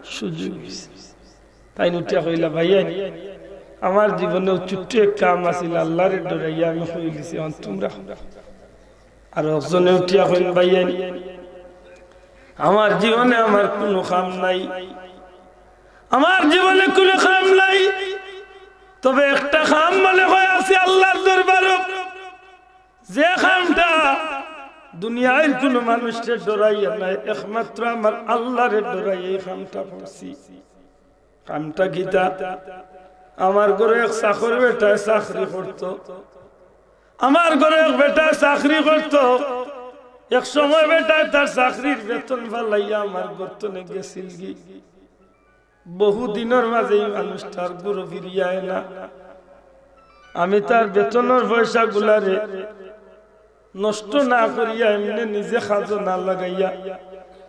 সুযোগ অইছে। তাইন উঠিয়া কইলা, "ভাইয়াইন, আমার জীবনেও ছোট্ট এক কাম আছিল, আল্লাহরে ডরাইয়া আমি করিলিছি, অখন তুমরা করো।" আর একজনে উঠিয়া কইন, "ভাইয়াইন, আমার জীবনে আমার কুনু কাম নাই, আমার জীবনে কুনু কাম নাই, তবে একটা কাম মনে অয় আছে আল্লাহর দরবারো, যে কামটা দুনিয়ার কুনু মানুষরে ডরাইয়া নায়, একমাত্র আমার আল্লাহরে ডরাইয়া এই কামটা করছি।" কামটা কিতা? আমার ঘরো এক চাকর বেটায় চাকরি করতো, আমার ঘরো এক বেটায় চাকরি করতো। এক সময় বেটায় তার চাকরির বেতন ফালাইয়া আমার ঘর তনে গেছিলগি। বহু দিনর মাঝে এই মানুষটা আর ঘরো ফিরিয়া আয় না। আমি তার বেতনর পয়সাগুলারে নষ্ট না করিয়া এমনে নিজে কাজো না লাগাইয়া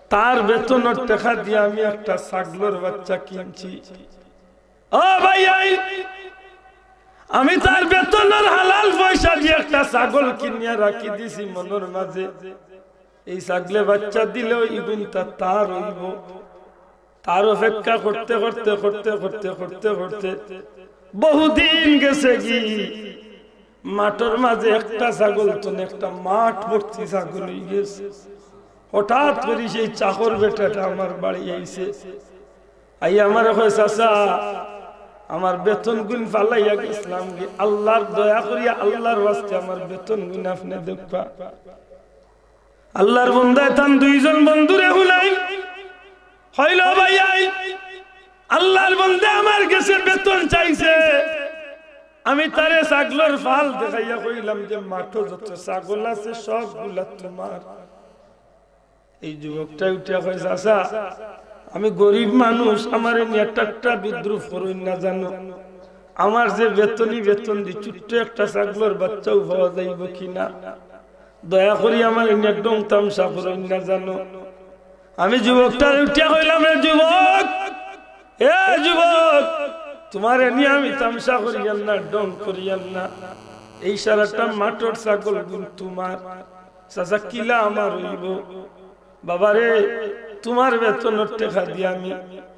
তার বেতনর টেকা দিয়া আমি একটা ছাগলর বাচ্চা কিনছি। ও ভাইয়াইন, আমি তার বেতনর হালাল পয়সা দিয়া একটা ছাগল কিনিয়া রাখি দিছি মনর মাঝে, এই ছাগলে বাচ্চা দিলেও ইগুনতা তার অইবো। তার অপেক্ষা করতে করতে, করতে করতে, করতে করতে বহুদিন গেছেগি। মাঠর মাঝে একটা ছাগল তনে একটা মাঠ ভর্তি ছাগল অইগেছে। হঠাৎ করি সেই চাকর বেটাটা আমার বাড়ি আইছে, আইয়া আমারে কয়, "চাচা, আমার বেতনগুন ফালাইয়া গেছিলামগি, আল্লাহর দয়া করিয়া আল্লাহর ওয়াস্তে আমার বেতনগুন আপনে দেউক্কা।" আল্লাহর বন্দায় তান দুইজন বন্ধুরে হুনাইন, কইলা, "ভাইয়াইন, আল্লাহর বন্দা আমার গেছে বেতন চাইছে, আমি তারে ছাগলর ফাল দেখাইয়া কইলাম যে মাঠো যত ছাগল আছে সবগুলা তুমার।" এই যুবকটায় উঠিয়া কয়, "চাচা, আমি গরিব মানুষ, আমারে নিয়া ঠাট্টা বিদ্রুপ করইন না জানো। আমার যে বেতনই বেতন দি, ছোট্ট একটা ছাগলর বাচ্চাও পাওয়া যাইবো কিনা? দয়া করি আমারে নিয়া ঢং তামশা করইন না জানো।" আমি যুবকটারে উঠিয়া কইলাম, "এ যুবক, এ যুবক, তুমারে নিয়া আমি তামশা করিয়ার না, ঢং করিয়ার না। এই সারাটা মাঠর ছাগলগুন তুমার।" চাচা, কিলা আমার অইবো? বাবারে, তুমার বেতনর টেকা দিয়া আমি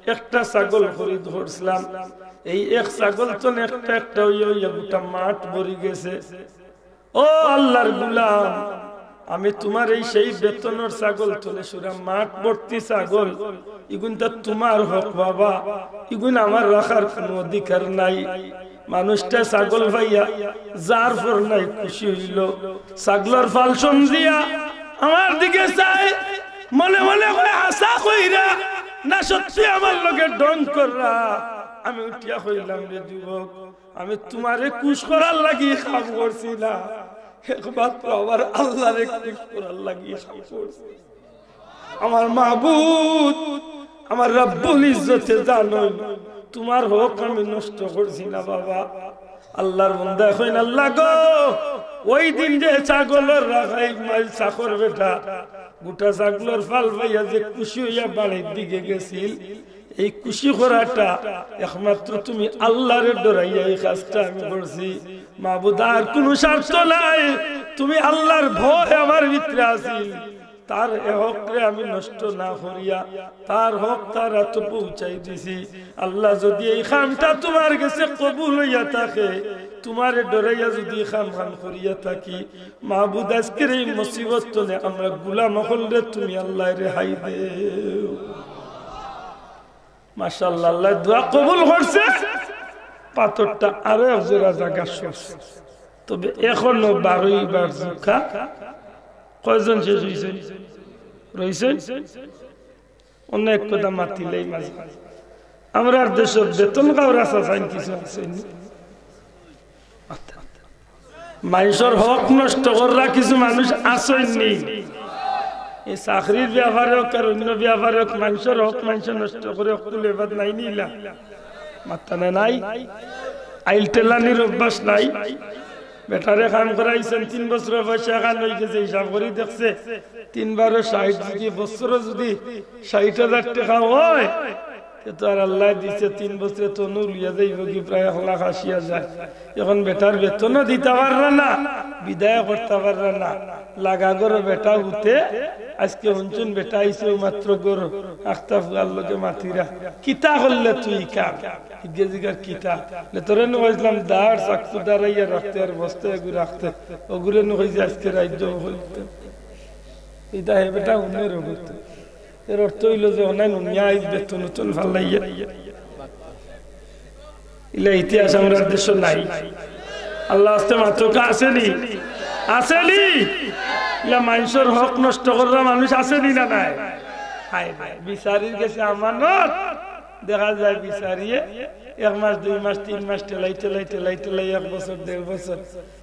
একটা ছাগল খরিদ করছিলাম। এই এক ছাগল তনে একটা একটা অইয়া অইয়া গোটা মাঠ ভরি গেছে। ও আল্লার গুলাম, আমি তুমার এই সেই বেতনর ছাগল তনে সুরা মাঠ ভর্তি ছাগল, ইগুইনতা তুমার হক বাবা, ইগুইন আমার রাখার কুনু অধিকার নাই। মানুষটা ছাগল পাইয়া যার পর নাই খুশি অইলো। ছাগলর ফাল সমজিয়া আমার দিকে চায়, মনে মনে কয়, "হাছা কইরা না সত্যি আমার লগে ঢং কররা?" আমি উঠিয়া কইলাম, "রে যুবক, আমি তুমারে খুশ করার লাগি কাম করছি না, একমাত্র আমার আল্লারে খুশ করার লাগি কাম করছি।" আমার মাবুদ, আমার রব্বুল ইজ্জতে জানইন, তুমার হক আমি নষ্ট করছি না বাবা। আল্লার বন্দায় কইন, "আল্লা গো, ওই দিন যে ছাগলর রাখাইল মাইল চাকর বেটা গোটা ছাগলর ফাল পাইয়া যে খুশি অইয়া বাড়ির দিকে গেছিল, এই খুশি করাটা একমাত্র তুমি আল্লারে ডরাইয়া এই কাজটা আমি করছি। মাবুদ, আর কুনু স্বার্থ নাই, তুমি আল্লার ভয় আমার ভিতরে আছিল।" তার এ হকরে আমি নষ্ট না করিয়া, তার হক তার আতো পৌঁছাই দিছি। আল্লা, যুদি এই কামটা তুমার গেছে কবুল অইয়া থাকে, তুমারে ডরাইয়া যুদি এই কাম খান করিয়া থাকি, মাবুদ, আইজকের এই মুসিবত তনে আমরা গুলাম অকলরে তুমি আল্লায় রেহাই দেও। মাশাআল্লাহ, আল্লায় দোয়া কবুল করছে, পাথরটা আরো এক জোড়া জাগা সরছে। তবে এখনো বারোই বার জুকা। কয়জন শেষ অইছে? রইছে? অনেক কথা মাতিলেই মাঝে। আমরার দেশর বেতন খাওরা চাচাইন কিছু আছইন নি? মানষর হক নষ্ট কররা কিছু মানুষ আছইন নি? এই চাকরির ব্যাপারে হোক আর অন্য ব্যাপারে হোক, মানষর হক মানষে নষ্ট করে, হক তুলে বাদ নাই নি ইলা? মাত্তা না নাই? আইল টেলানির অভ্যাস নাই? বেটারে কাম করাইছইন, তিন বছরর পয়সা খান অইগেছে, হিসাব করি দেখছে, তিন বারো ষাইট, যুদি বছরো যুদি ষাইট হাজার টেকা অয়, তে তো আর আল্লায় দিছে, তিন বছরে তো নু লইয়া যাইবোগি প্রায় এক লাখ আশি হাজার। এখন বেটার বেতনও দিতা পাররা না, বিদায় করতা পাররা না, লাগা ঘরো বেটা হুতে। আইজকে হুনছইন বেটা আইছে অউ মাত্র ঘরো, আখতা ফুয়ার লগে মাতিরা, "কিতা করলে তুই ই কাম?" হিগে জিগার কিতা? লে তোরে নু কইছলাম দাঁড় চাকু দাঁড়াইয়া রাখতে আর বস্তা এগু রাখতে, অগুরে নু কইছে আইজকে রাইত যাবো কইতে। ইটা হে বেটা হুনে রগত। এর অর্থ অইলো যে অনাই নুনিয়া আইজ বেতন উতন ফালাইয়া। ইলা ইতিহাস আমরার দেশো নাই। আল্লার ওয়াস্তে মাতউক্কা, আছে নি? আছে নি? ইলা মানষর হক নষ্ট কররা মানুষ আছে নি না নাই? হায় হায়, বিচারির গেছে আমানত, দেখা যায় বিচারিয়ে এক মাস, দুই মাস, তিন মাস ঠেলাই, ঠেলাই, ঠেলাই, ঠেলাই এক বছর, দেড় বছর,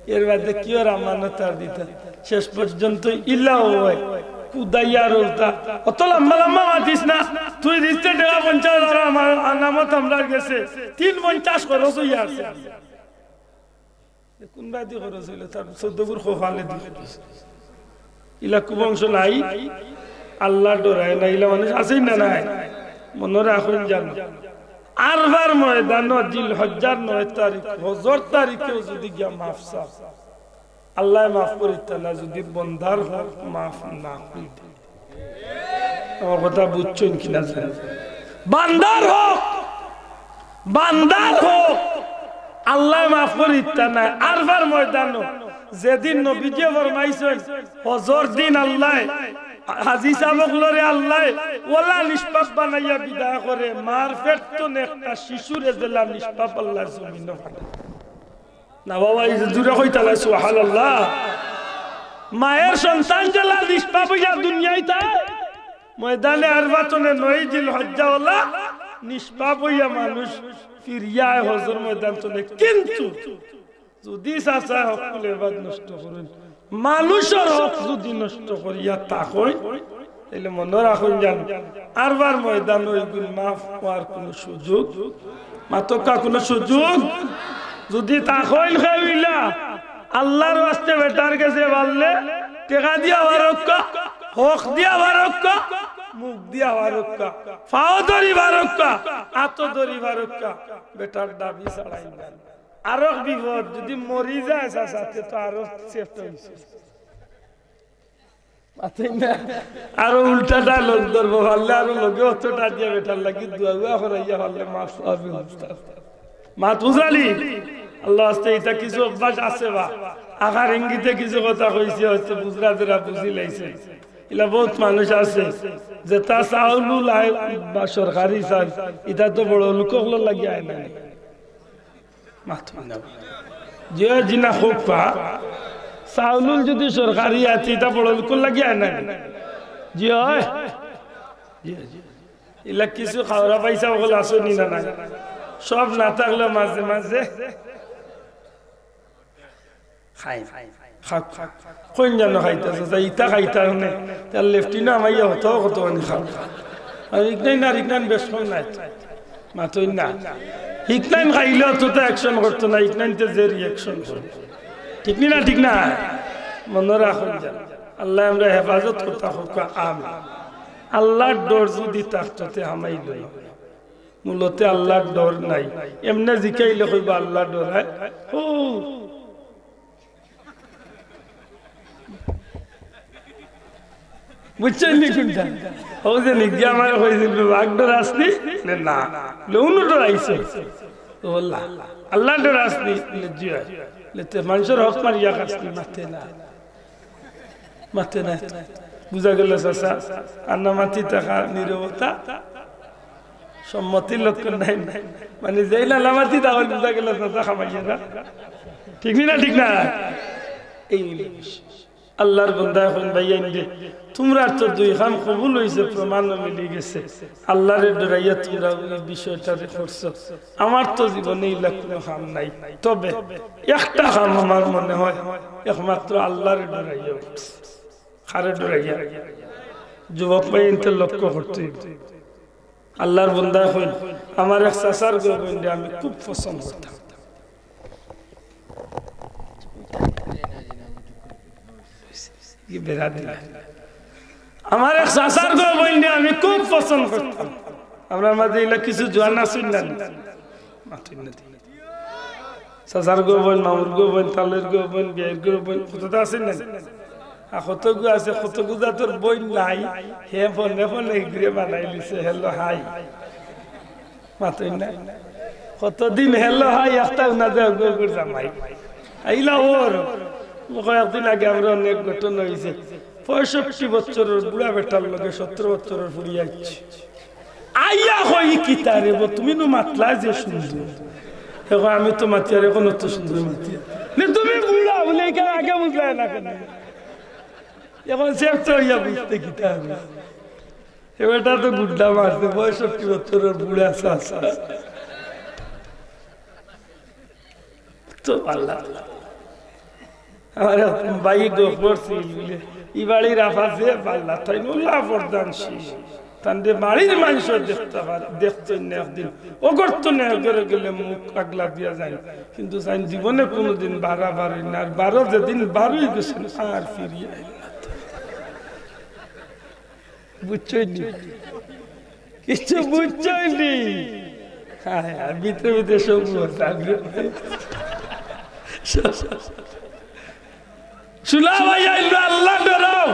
এর বাদে কিওর আমানত আর দিতা? শেষ পর্যন্ত ইলাও অয়, কুদাইয়া রোজা। অত লম্বা লম্বা মাতিস না, তুই দিস তে টেকা পঞ্চাশ হাজার, আমার আমানত আমরার গেছে তিন পঞ্চাশ খরচ অইয়া আছে। কুন বায়দি খরচ অইলো? তার চৌদ্দ গুর খোফালে দি খরচ। ইলা কুবংশ নাই, আল্লাহ ডরায় না, ইলা মানুষ আছে না নাই? মনো রাখইন জানো, আরফার ময়দানো জিলহজ্জার নয় তারিখ, হজর তারিখেও যুদি গিয়া মাফ চাও, আল্লায় মাফ করিতা না, যুদি বন্দার হক মাফ না করি দেয়। আমার কথা বুঝছইন কিনা জানি? বান্দার হক, বান্দার হক আল্লায় মাফ করিতা নায়। আরফার ময়দানো যেদিন নবীজিয়ে ফরমাইছইন, হজর দিন আল্লায় হাজি সাব অকলরে আল্লায় অলা নিষ্পাপ বানাইয়া বিদায় করে, মার পেট তনে একটা শিশুরে যেলা নিষ্পাপ আল্লায় জমিনো পাঠায়। না বাবা, এই যে জুরে কইতা নায়, সুবহানাল্লাহ। মায়ের সন্তান যেলা নিষ্পাপ অইয়া দুনিয়াইত আয়, ময়দানে আরফা তনে নয় জিলহজ্জা অলা নিষ্পাপ অইয়া মানুষ ফিরিয়া আয় হজর ময়দান তনে। কিন্তু যুদি চাচায় হক তুলে বাদ নষ্ট করইন, মানষর হক যুদি নষ্ট করিয়া থাকইন, তাইলে মনো রাখইন জানো, আরফার ময়দানো ইগুন মাফ অওয়ার কুনু সুযোগ, মাতউক্কা কুনু সুযোগ। যুদি থাকইন কেউ ইলা, আল্লার ওয়াস্তে বেটার গেছে পারলে টেকা দিয়া পারউক্কা, হক দিয়া পারউক্কা, মুখ দিয়া পারউক্কা, পাও ধরি পারউক্কা, আতো ধরি পারউক্কা, বেটার দাবি ছাড়াইন না। আরক বিপদ, যুদি মরি যায় চাচা, তে তো আরো সেফ অইছে। মাতইন না। আরো উল্টাটা লোক ধরবো পারলে, আরো লগে অতটা দিয়া বেটার লাগি দোয়া উয়া করাইয়া পারলে মাফ পাবি উস্তাদ। মাত বুঝালি? আল্লাহ আস্তে ইতা কিছু অভ্যাস আছে বা আকার ইঙ্গিতে কিছু কথা কইছে, হয়তো বুঝরা যারা বুঝি লাইছে। ইলা বহুত মানুষ আছে যেতা চাউলও লাই বা সরকারি চাউল, ইতা তো বড় লোক অকলর লাগি আয় না। মাতইন না। জি অয়, জি না, খুব পা। চাউলও যদি সরকারি আছে, ইতা বড় লোকর লাগি আয় না। জি অয়। জি অয়, জি অয়। ইলা কিছু খাওরা পয়সা অকল আছে নি না নাই? সব না থাকলে মাঝে মাঝে খাই। খাক, খাক। কোন জানো খাইতা, চাচা, ইতা খাইতা নে। তার লেফটিনো আমাইয়া হতো কত মানে খাক। আর ইকনাইন আর ইকনাইন বেশ কম নাই। মাতইন না। ইকনাইন খাইলে অত তো action করতো না, ইকনাইন তো যে reaction করে। ঠিক নি না, ঠিক না? মনে রাখুন যেন। আল্লাহ আমরা হেফাজত করতা হোক, আমিন। আল্লাহর ডর যদি থাকতো তে হামাইল না। মূলতে আল্লাহর ডর নাই। এমনে জিকাইলে কইবা আল্লাহর ডর, হ্যাঁ? ও। বুঝছইন নি কোনটা? ও যে নিজে আমারে কইছিল, "বাঘ ডর আসনি?" বলে, "না।" বলে, "উনু ডর আইছে?" ও আল্লাহ, আল্লাহ ডর আসনি? বলে, "জি অয়।" বলে, "তে মানুষর হক মারিয়া খাসনি?" মাতে না। মাতে না। বুঝা গেল চাচা, আর না মাতি থাকা নীরবতা সম্মতির লক্ষণ নাই। মানে যেই না মাতি তা বুঝা গেল চাচা খামাইয়া না। ঠিক নি না? ঠিক না? এই হইল বিষয়। আল্লাহর বন্দায় কইন, "ভাইয়াইন রে, তুমরার তো দুই কাম কবুল অইছে, প্রমাণও মিলি গেছে। আল্লাহরে ডরাইয়া তুমরা ওই বিষয়টারে করছো। আমার তো জীবনে ইলা কোনো কাম নাই, তবে একটা কাম আমার মনে হয় একমাত্র আল্লাহরে ডরাইয়া করছি।" কারে ডরাইয়া? যুবক ভাইয়াইন্তে লক্ষ্য করতে অইবো। আল্লাহর বন্দায় কইন, "আমার এক চাচার গো বইনরে আমি খুব পছন্দ করতাম।" কি বেড়া দিলা? "আমার এক চাচার গো বইনরে আমি খুব পছন্দ করতাম।" আমরার মাঝে ইলা কিছু জোয়ান আছইন না নি? মাতইন না দি। চাচার গো বইন, মামুর গো বইন, তালইর গো বইন, বিয়াইর গো বইন, কততা আছইন না নি? আর কতগু আছে, কতগু জাতর বইন নাই, হে ফোনে ফোনে ইগুরে বানাইলিছে, "হ্যালো, হাই।" মাতইন না। কতদিন "হ্যালো, হাই" একটা উনা যায়, ওগু ওগুর জামাই। আইলা ওর। কয়েকদিন আগে আমরা অনেক ঘটনা অইছে। পঁয়ষট্টি বছরর বুড়া বেটার লগে সতেরো বছরর ফুড়ি আইছে। আইয়া কই, "কিতা রে বো, তুমি নু মাতলা যে সুন্দর।" এখন আমি তো মাতিয়ার, এখন অত সুন্দর মাতিয়ার। নে, তুমি বুড়া বলে এখানে আগে বুঝলায় না কেনে? এখন শেষ তো অইয়া বুঝতে কিতা হবে? এ বেটা তো গুড্ডা মারছে, পঁয়ষট্টি বছরর বুড়া চাচা। তো আল্লাহ, আমার এক ভাই গো পড়ছিল বুলে, ই বাড়ির আফা যে বাল্লা, তাইন উল্লা প্রধান শীল। তানরে বাড়ির মানষে দেখতা পার-, দেখতইন না একদিন। অগর তো না, অগরে গেলে মুখ আগলা দিয়া যায়। কিন্তু তাইন জীবনে কোনোদিন বারা বারইন না। আর বারো যেদিন বারই গেছইন, আর ফিরিয়া আইন না। বুঝছইন নি? কিচ্ছু বুঝছইন নি? হায়, হায়, ভিতরে ভিতরে সব বুঝতাম। শুনা ভাইয়াইন রে, আল্লাহ ডরাও।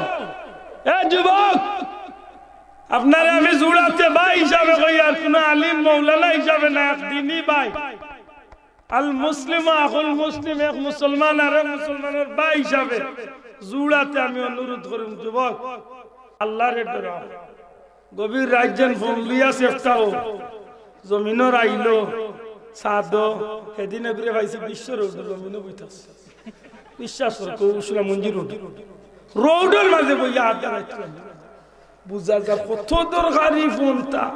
এ যুবক, আপনারে আমি জুড়াতে ভাই হিসাবে কই, আর কোনো আলিম মৌলানা হিসাবে না, এক দিনী ভাই। আল মুসলিম আখুল মুসলিম, এক মুসলমান আরেক মুসলমানর ভাই হিসাবে জুড়াতে আমি অনুরোধ করিম, যুবক, আল্লাহরে ডরাও। গভীর রাইত যেন ফোন লইয়া চেষ্টা অউ, জমিনর আইলো, চাঁদো, সেদিন এগুরে পাইছি বিশ্ব রোড, জমিনো বইতাছে। বিশ্বাস করো, কৌশলা মঞ্জি রোড, রোডর মাঝে বইয়া আড্ডা মারতাম। বুঝা যায় কত দরকারি ফোনটা।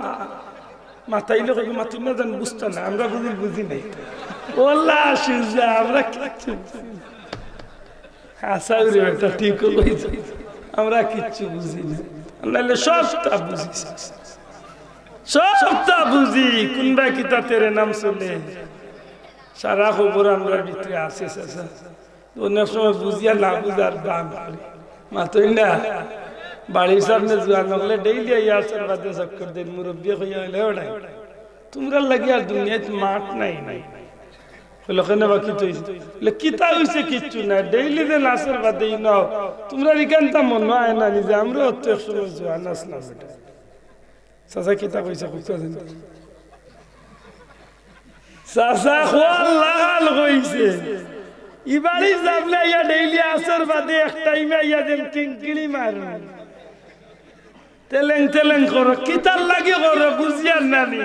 মাতাইলে কইবে, "মাতুন না জান, বুঝতা না, আমরা বুঝি, বুঝি নাই।" ওলা সুজা, আমরা কিচ্ছু বুঝি না। হাছা উরে বেটা, ঠিক কইছে। আমরা কিচ্ছু বুঝি না। আমরা অইলে সবটা বুঝি। সবটা বুঝি। কোনবা কিতা তেরে নাম চলে। সারা খবর আমরার ভিতরে আছে, চাচা। অনেক সময় বুঝিয়া না বুঝার দান করি। মাতইন না। বাড়ির সামনে জুয়ান অকলে ডেইলি আইয়া আছর বাদে চক্কর দেইন, মুরব্বিয়ে কইয়া অইলে ওটাই। তুমরার লাগি আর দুনিয়াত মাঠ নাই, নাই। বলে, "কেনে বা কিতা অইছে?" বলে, "কিতা অইছে? কিচ্ছু না, ডেইলি যে আসর বাদে ইনো আও, তুমরার ইখানতা মনো অয় না নি যে আমরাও তো এক সময় জোয়ান আছলাম বেটা।" চাচা কিতা কইছে, কইতা জানি। চাচা খোয়া লাল কইছে। ইবারই সামনে আইয়া ডেইলি আসর বাদে এক টাইমে আইয়া যেন কিংকিড়ি মারো। তেলেং তেলেং করো, কিতার লাগি করো, বুঝিয়ার না নি।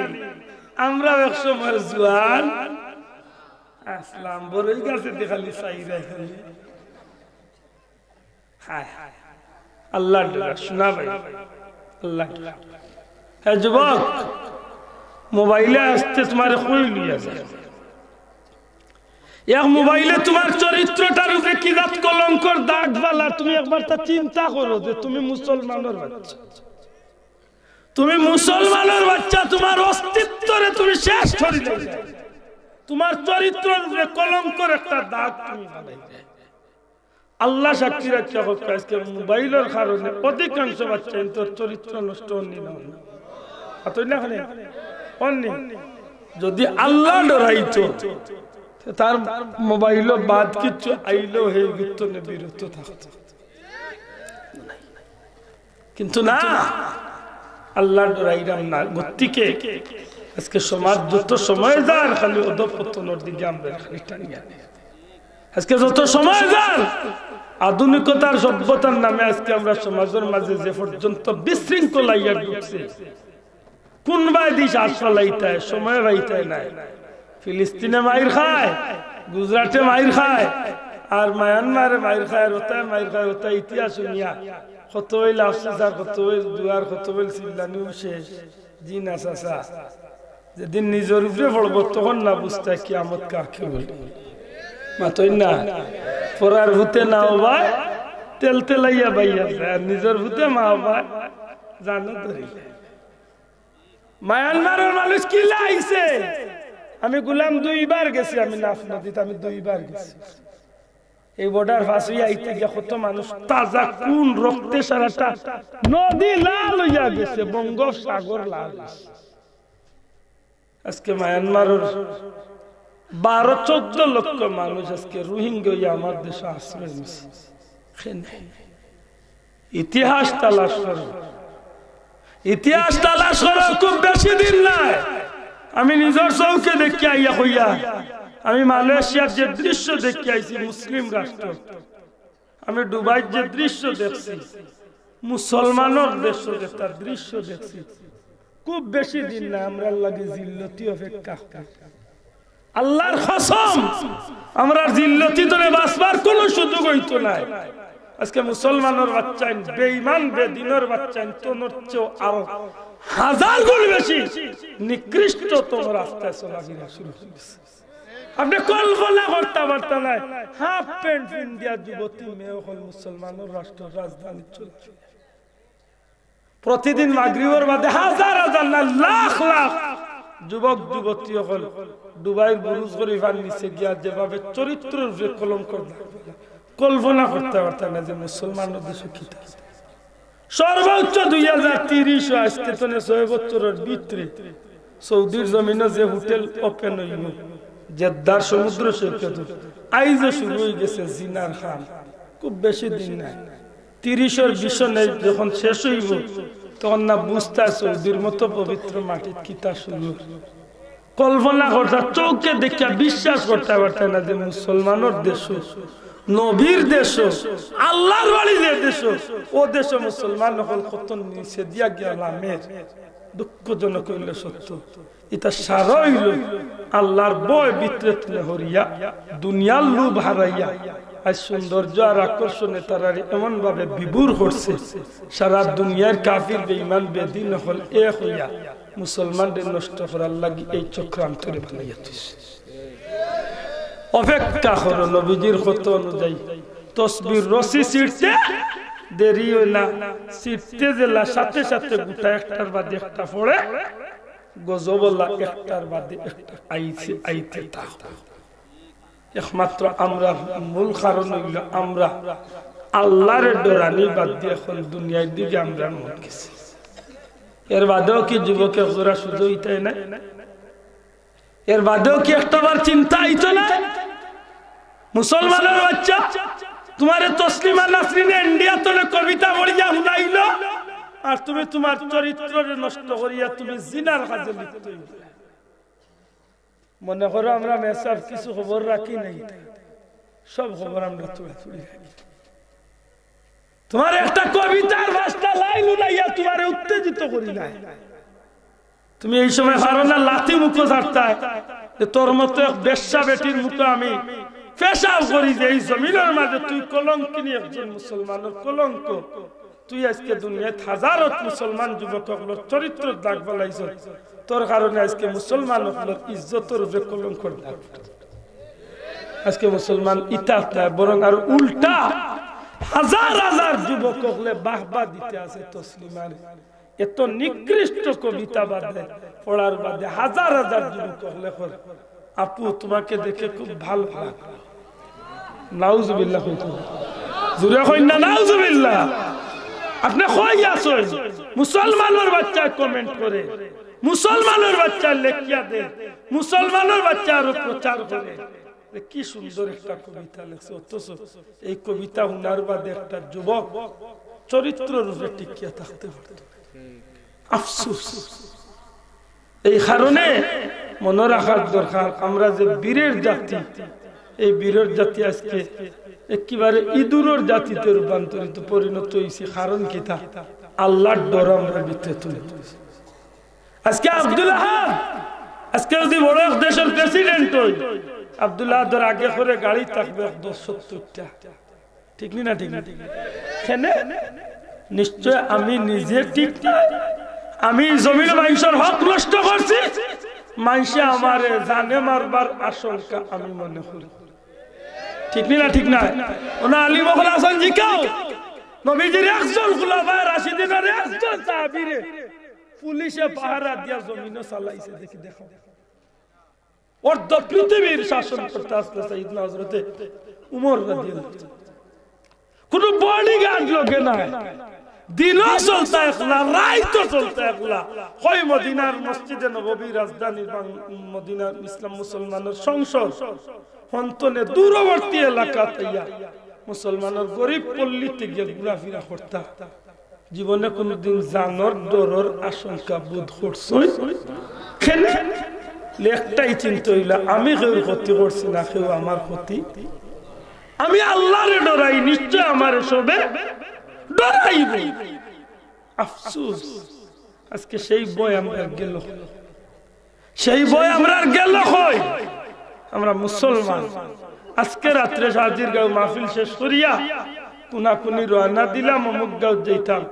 আমরাও এক সময় জোয়ান আছলাম, বড়ই গাছেদি খালি চাইরায় খালি। হায় হায়, আল্লাহর ডর, শোনা ভাই, আল্লাহর ডর। হে যুবক, মোবাইলে আস্তে তুমারে কই লইয়া যায়। এক মোবাইলে তুমার চরিত্রটার উপরে কি জাত কলঙ্কর দাগ ফালা, তুমি একবার তা চিন্তা করো যে তুমি মুসলমানর বাচ্চা। তুমি মুসলমানর বাচ্চা, তুমার অস্তিত্বরে তুমি শেষ করি দিলে। তুমার চরিত্রর উপরে কলঙ্কর একটা দাগ তুমি ফালাইলে। আল্লাহ সাক্ষী রাখিয়া কউক্কা, আজকে মোবাইলর কারণে অধিকাংশ বাচ্চাইন্তর চরিত্র নষ্ট অর নি না? অর নি না কেনে? অর নি। যদি আল্লাহ ডরাইতো, তে তার মোবাইলো বাদ কিচ্ছু আইলেও হে গুত্তনে বিরত থাকতো। কিন্তু না, আল্লাহ ডরাইরাম না। গতিকে আজকে সমাজ যত সময় যার, খালি অধঃপতনর দিকে আমরা খালি টানিয়া নেয়। আজকে যত সময় যার, আধুনিকতার সভ্যতার নামে আজকে আমরা সমাজর মাঝে যে পর্যন্ত বিশৃঙ্খলা আইয়া ঢুকছে, কুনবায় দি শ্বাস ফালাইতায়, সময় পাইতায় নায়। ফিলিস্তিনে মাইর খায়, গুজরাটে মাইর খায়, আর মায়ানমারে মাইর খায়, আর অতায় মাইর খায়, অতায় ইতিহাস হুনিয়া কত অইল আফসোস আর কত অইল দোয়া আর কত অইল চিল্লানিও শেষ। জি না চাচা, যেদিন নিজর উপরে পড়বো তখন না বুঝতায় কিয়ামত কাকে বলে। মাতইন না, পরার ভূতে নাও বায়, তেল তেলাইয়া বাইয়া যায়, আর নিজর ভূতে মাও বায়, জানো ধরিলে। মায়ানমারর মানুষ কিলা আইছে? আমি গুলাম দুইবার গেছি, আমি নাফ নদীত আমি দুইবার গেছি। এই বর্ডার পার অইয়া আইতে গিয়া কত মানুষ তাজা খুন রক্তে সারাটা নদী লাল অইয়া গেছে, বঙ্গোপসাগর লাল অইছে। আজকে মায়ানমারর বারো চৌদ্দ লক্ষ মানুষ আজকে রোহিঙ্গা অইয়া আমার দেশো আশ্রয় নিছে। কেনে? ইতিহাস তালাশ করো, ইতিহাস তালাশ করো, খুব বেশি দিন নাই। আমি নিজর চউখে দেখিয়া আইয়া কইয়া, আমি মালয়েশিয়ার যে দৃশ্য দেখিয়া আইছি, মুসলিম রাষ্ট্র, আমি দুবাইর যে দৃশ্য দেখছি, মুসলমানর দেশো যেটা দৃশ্য দেখছি, খুব বেশি দিন না, আমরার লাগি জিল্লতি অপেক্ষা করে। আল্লাহর কসম, আমরার জিল্লতি তনে বাঁচবার কুনু সুযোগ অইতো নায়। আজকে মুসলমানর বাচ্চাইন, বেঈমান বেদিনর বাচ্চাইন তনর চেয়েও আরো হাজার গুণ বেশি নিকৃষ্টতম রাস্তায় চলাফিরা শুরু অইছে। আপনে কল্পনা করতা পারতা নায়, হাফ প্যান্ট পিন্দিয়া যুবতী মেয়ে অকল মুসলমানর রাষ্ট্রর রাজধানীত চলাফিরা। প্রতিদিন মাগরিবর বাদে হাজার হাজার না, লাখ লাখ যুবক যুবতী অকল দুবাইর বুরুজ খলিফার নিচে গিয়া যেভাবে চরিত্রর উপরে কলঙ্ক, কল্পনা করতা পারতা নায় যে মুসলমানর দেশো কিতা। সর্বোচ্চ দুই হাজার তিরিশো আজকে তনে ছয় বছরর ভিতরে সৌদির জমিনো যে হোটেল open অইবো, জেদ্দার সমুদ্র সৈকত, আইজও শুরু অইগেছে জিনার কাম। খুব বেশি দিন নাই, তিরিশর বিশনে যখন শেষ অইবো, তখন না বুঝতা সৌদির মতো পবিত্র মাটিত কিতা শুরু। কল্পনা করতা, চউখে দেখিয়া বিশ্বাস করতা পারতা নায় যে মুসলমানর দেশো, নবীর দেশো, আল্লাহর বাড়ি যে দেশো, অউ দেশো মুসলমান অকল কত নিচে দিয়া গিয়া লামের। দুঃখজনক অইলেও সত্য। ইতা সারা অইলো আল্লাহর ভয় ভিতরে থনে হরিয়া, দুনিয়ার লোভ হারাইয়া, আইজ সৌন্দর্য আর আকর্ষণে তারারে এমনভাবে বিভোর করছে, সারা দুনিয়ার কাফির, বেঈমান, বেদিন অকল এক অইয়া মুসলমানরে নষ্ট করার লাগি এই চক্রান্তরে বানাইয়া থইছে। অপেক্ষা করো, নবীজির কথা অনুযায়ী তসবির রশি ছিঁড়তে দেরি অয় না, ছিঁড়তে যেলা সাথে সাথে গুটা একটার বাদে একটা পড়ে, গজব অলা একটার বাদে একটা আইতে আইতে থাকবো। একমাত্র আমরার মূল কারণ অইলো আমরা আল্লাহরে ডরানি বাদ দিয়া অখন দুনিয়ার দিকে আমরার মন গেছে। এর বাদেও কি যুবক একজোড়া সুযোগ অইতায় নায়? এর বাদেও কি একটাবার চিন্তা আইতো না? মুসলমানর বাচ্চা, তুমারে তসলিমা নাসরিনে ইন্ডিয়া তনে কবিতা পড়িয়া হুনাইলো, আর তুমি তুমার চরিত্ররে নষ্ট করিয়া তুমি জিনার কাজে লিপ্ত অইলায়। মনে করো আমরা মেসাব কিছু খবর রাখি নাই, সব খবর আমরা তুড়াতুড়ি রাখি। তুমার একটা কবিতার পাঁচটা লাইন হুনাইয়া তুমারে উত্তেজিত করিলায়। তুমি এই সময় পারো না লাথি মুখো ছাড়তায় যে তোর মতো এক বেশ্যা বেটির মুখো আমি পেশাব করি যে এই জমিনর মাঝে তুই কলঙ্কিনী একজন মুসলমানর কলঙ্ক। তুই আজকে দুনিয়াত হাজারত মুসলমান যুবক অকলর চরিত্রর দাগ ফালাইছস। তোর কারণে আজকে মুসলমান অকলর ইজ্জতর উপরে কলঙ্কর দাগ। আজকে মুসলমান ইতা নায়, বরং আর উল্টা হাজার হাজার যুবক অকলে বাহবা দিতে আছে তসলিমারে। এত নিকৃষ্ট কবিতা বাদে, পড়ার বাদে হাজার হাজার যুবক অকলে কয়, "আপু, তোমাকে দেখে খুব ভালো লাগলো।" নাউজুবিল্লাহ কইতো। জুরে কইন না, নাউজুবিল্লাহ। আপনে কই আছইন? মুসলমানর বাচ্চায় comment করে, মুসলমানর বাচ্চায় লেখিয়া দেয়, মুসলমানর বাচ্চায় আরো প্রচার করে। যে কি সুন্দর একটা কবিতা লেখছে, অথচ এই কবিতা হুনার বাদে একটা যুবক চরিত্রর উপরে টিকিয়া থাকতে পারত না। আফসোস। এই কারণে মনো রাখার দরকার, আমরা যে বীরের জাতি, এই বীরের জাতি আজকে একেবারে ইঁদুরর জাতিতে রূপান্তরিত, পরিণত অইছে। কারণ কিতা? আল্লার ডর আমরার ভিতরে তুলে ধরছে। আজকে আব্দুল আহাদ, আজকে যদি বড় এক দেশর president অই, আব্দুল আহাদর আগে করে গাড়ি থাকবে এক দশ সত্তরটা। ঠিক নি না? ঠিক নি? কেনে? নিশ্চয় আমি নিজে ঠিক না। আমি জমিন মানষর হক নষ্ট করছি, মানষে আমারে জানে মারবার আশঙ্কা আমি মনে করি। ঠিক নি না? ঠিক না? অনো আলিম অকল আছইন, জিকাও। নবীজির একজন খুলাফায়ে রাশিদিনর একজন সাহাবীরে পুলিশে পাহারা দিয়া জমিনো চালাইছে, দেখি দেখাও। অর্ধ পৃথিবীর শাসন করতে আসলে সাইয়েদনা হযরতে উমর রাদিয়াল্লাহু আনহু। কোনো bodyguard লগে নাই। দিনও চলতা একলা, রাইতও চলতা একলা। হয় মদিনার মসজিদে নববী, রাজধানী বাং-, মদিনার ইসলাম মুসলমানর সংসদ, হন্তনে দূরবর্তী এলাকা তাইয়া মুসলমানর গরিব পল্লীতে গিয়া ঘোরাফেরা করতা। জীবনে কোনোদিন জানর ডরর আশঙ্কা বোধ করছইন? কেনে? একটাই চিন্তা অইলা, আমি কেউর ক্ষতি করছি না, কেউ আমার ক্ষতি। আমি আল্লারে ডরাই, নিশ্চয় আমারে সবে ডরাইব। আফসোস, আজকে সেই ভয় আমরার গেল। সেই ভয় আমরার গেল কই? আমরা মুসলমান। আজকে রাত্রে সাজির গাঁও মাহফিল শেষ করিয়া কুনাকুনি রওয়ানা দিলাম, অমুক গাঁও যাইতাম।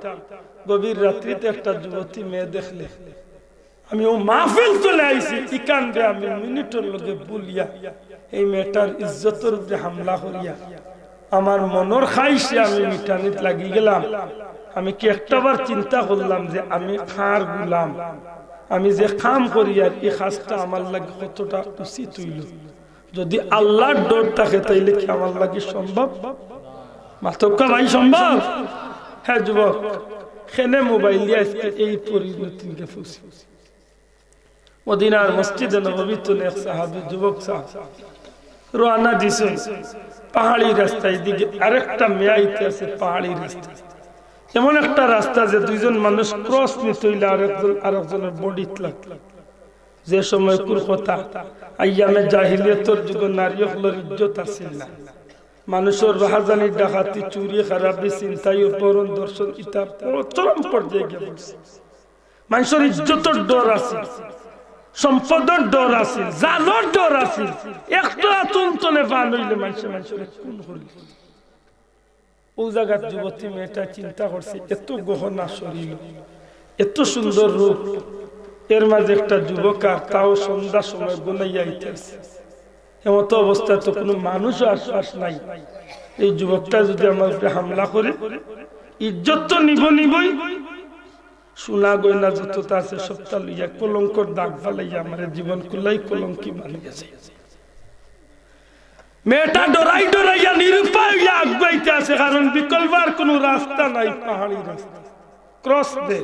গভীর রাত্রিতে একটা যুবতী মেয়ে দেখলে, আমি অউ মাহফিল চলে আইছি, ইকান দে আমি মিনিটর লগে বুলিয়া এই মেয়েটার ইজ্জতর উপরে হামলা করিয়া আমার মনর খাইশে আমি মিটানিত লাগি গেলাম। আমি কি একটাবার চিন্তা করলাম যে আমি কার গুলাম, আমি যে কাম করিয়ার ই কাজটা আমার লাগি কতটা উচিত অইলো? যদি আল্লার ডর থাকে, তাইলে কি আমার লাগি সম্ভব? মাতউক্কা ভাই, সম্ভব? হে যুবক, কেনে মোবাইল দিয়া আজকে এই পরিণতির গেছে। মদিনার মসজিদে নববী তনে এক সাহাবী যুবক সাব রওয়ানা দিছে পাহাড়ি রাস্তা, এদিকে আরেকটা মেয়ে আইতে আছে পাহাড়ি রাস্তা। এমন একটা রাস্তা যে দুইজন মানুষ cross নিতে অইলে আরেকজন আরেকজনর bodyত লাগে। যে সময়কুর কথা, আইয়ামে জাহিলিয়তর যুগে নারী অকলর ইজ্জত আছিল না। মানুষর রাহাজানি, ডাকাতি, চুরি, খারাপি, ছিনতাই, অপহরণ, ধর্ষণ ইতা চরম পর্যায়ে গিয়া পড়ছে। মানষর ইজ্জতর ডর আছিল, সম্পদর ডর আছিল, জানর ডর আছিল। একটু আতুন তলে পান অইলে মানষে মানষরে খুন করিল। অউ জাগাত যুবতী মেয়েটা চিন্তা করছে, এত গহনা শরীর, এত সুন্দর রূপ, এর মাঝে একটা যুবক আর তাও সন্ধ্যার সময় ঘুমাইয়া আইতাছে। এমতো অবস্থায় তো কোনো মানুষও আশপাশ নাই। এই যুবকটা যদি আমার উপরে হামলা করে, ইজ্জত তো নিব নিবই, সোনা গয়না যতটা আছে সবটা লইয়া কলঙ্কর দাগ ফালাইয়া আমার জীবন কুলাই কলঙ্কি বানাইয়া যায়। মেয়েটা ডরাই ডরাইয়া নিরুপায় হইয়া আগুয়াইতে আছে, কারণ বিকল্প আর কোনো রাস্তা নাই, পাহাড়ি রাস্তা। Cross দে,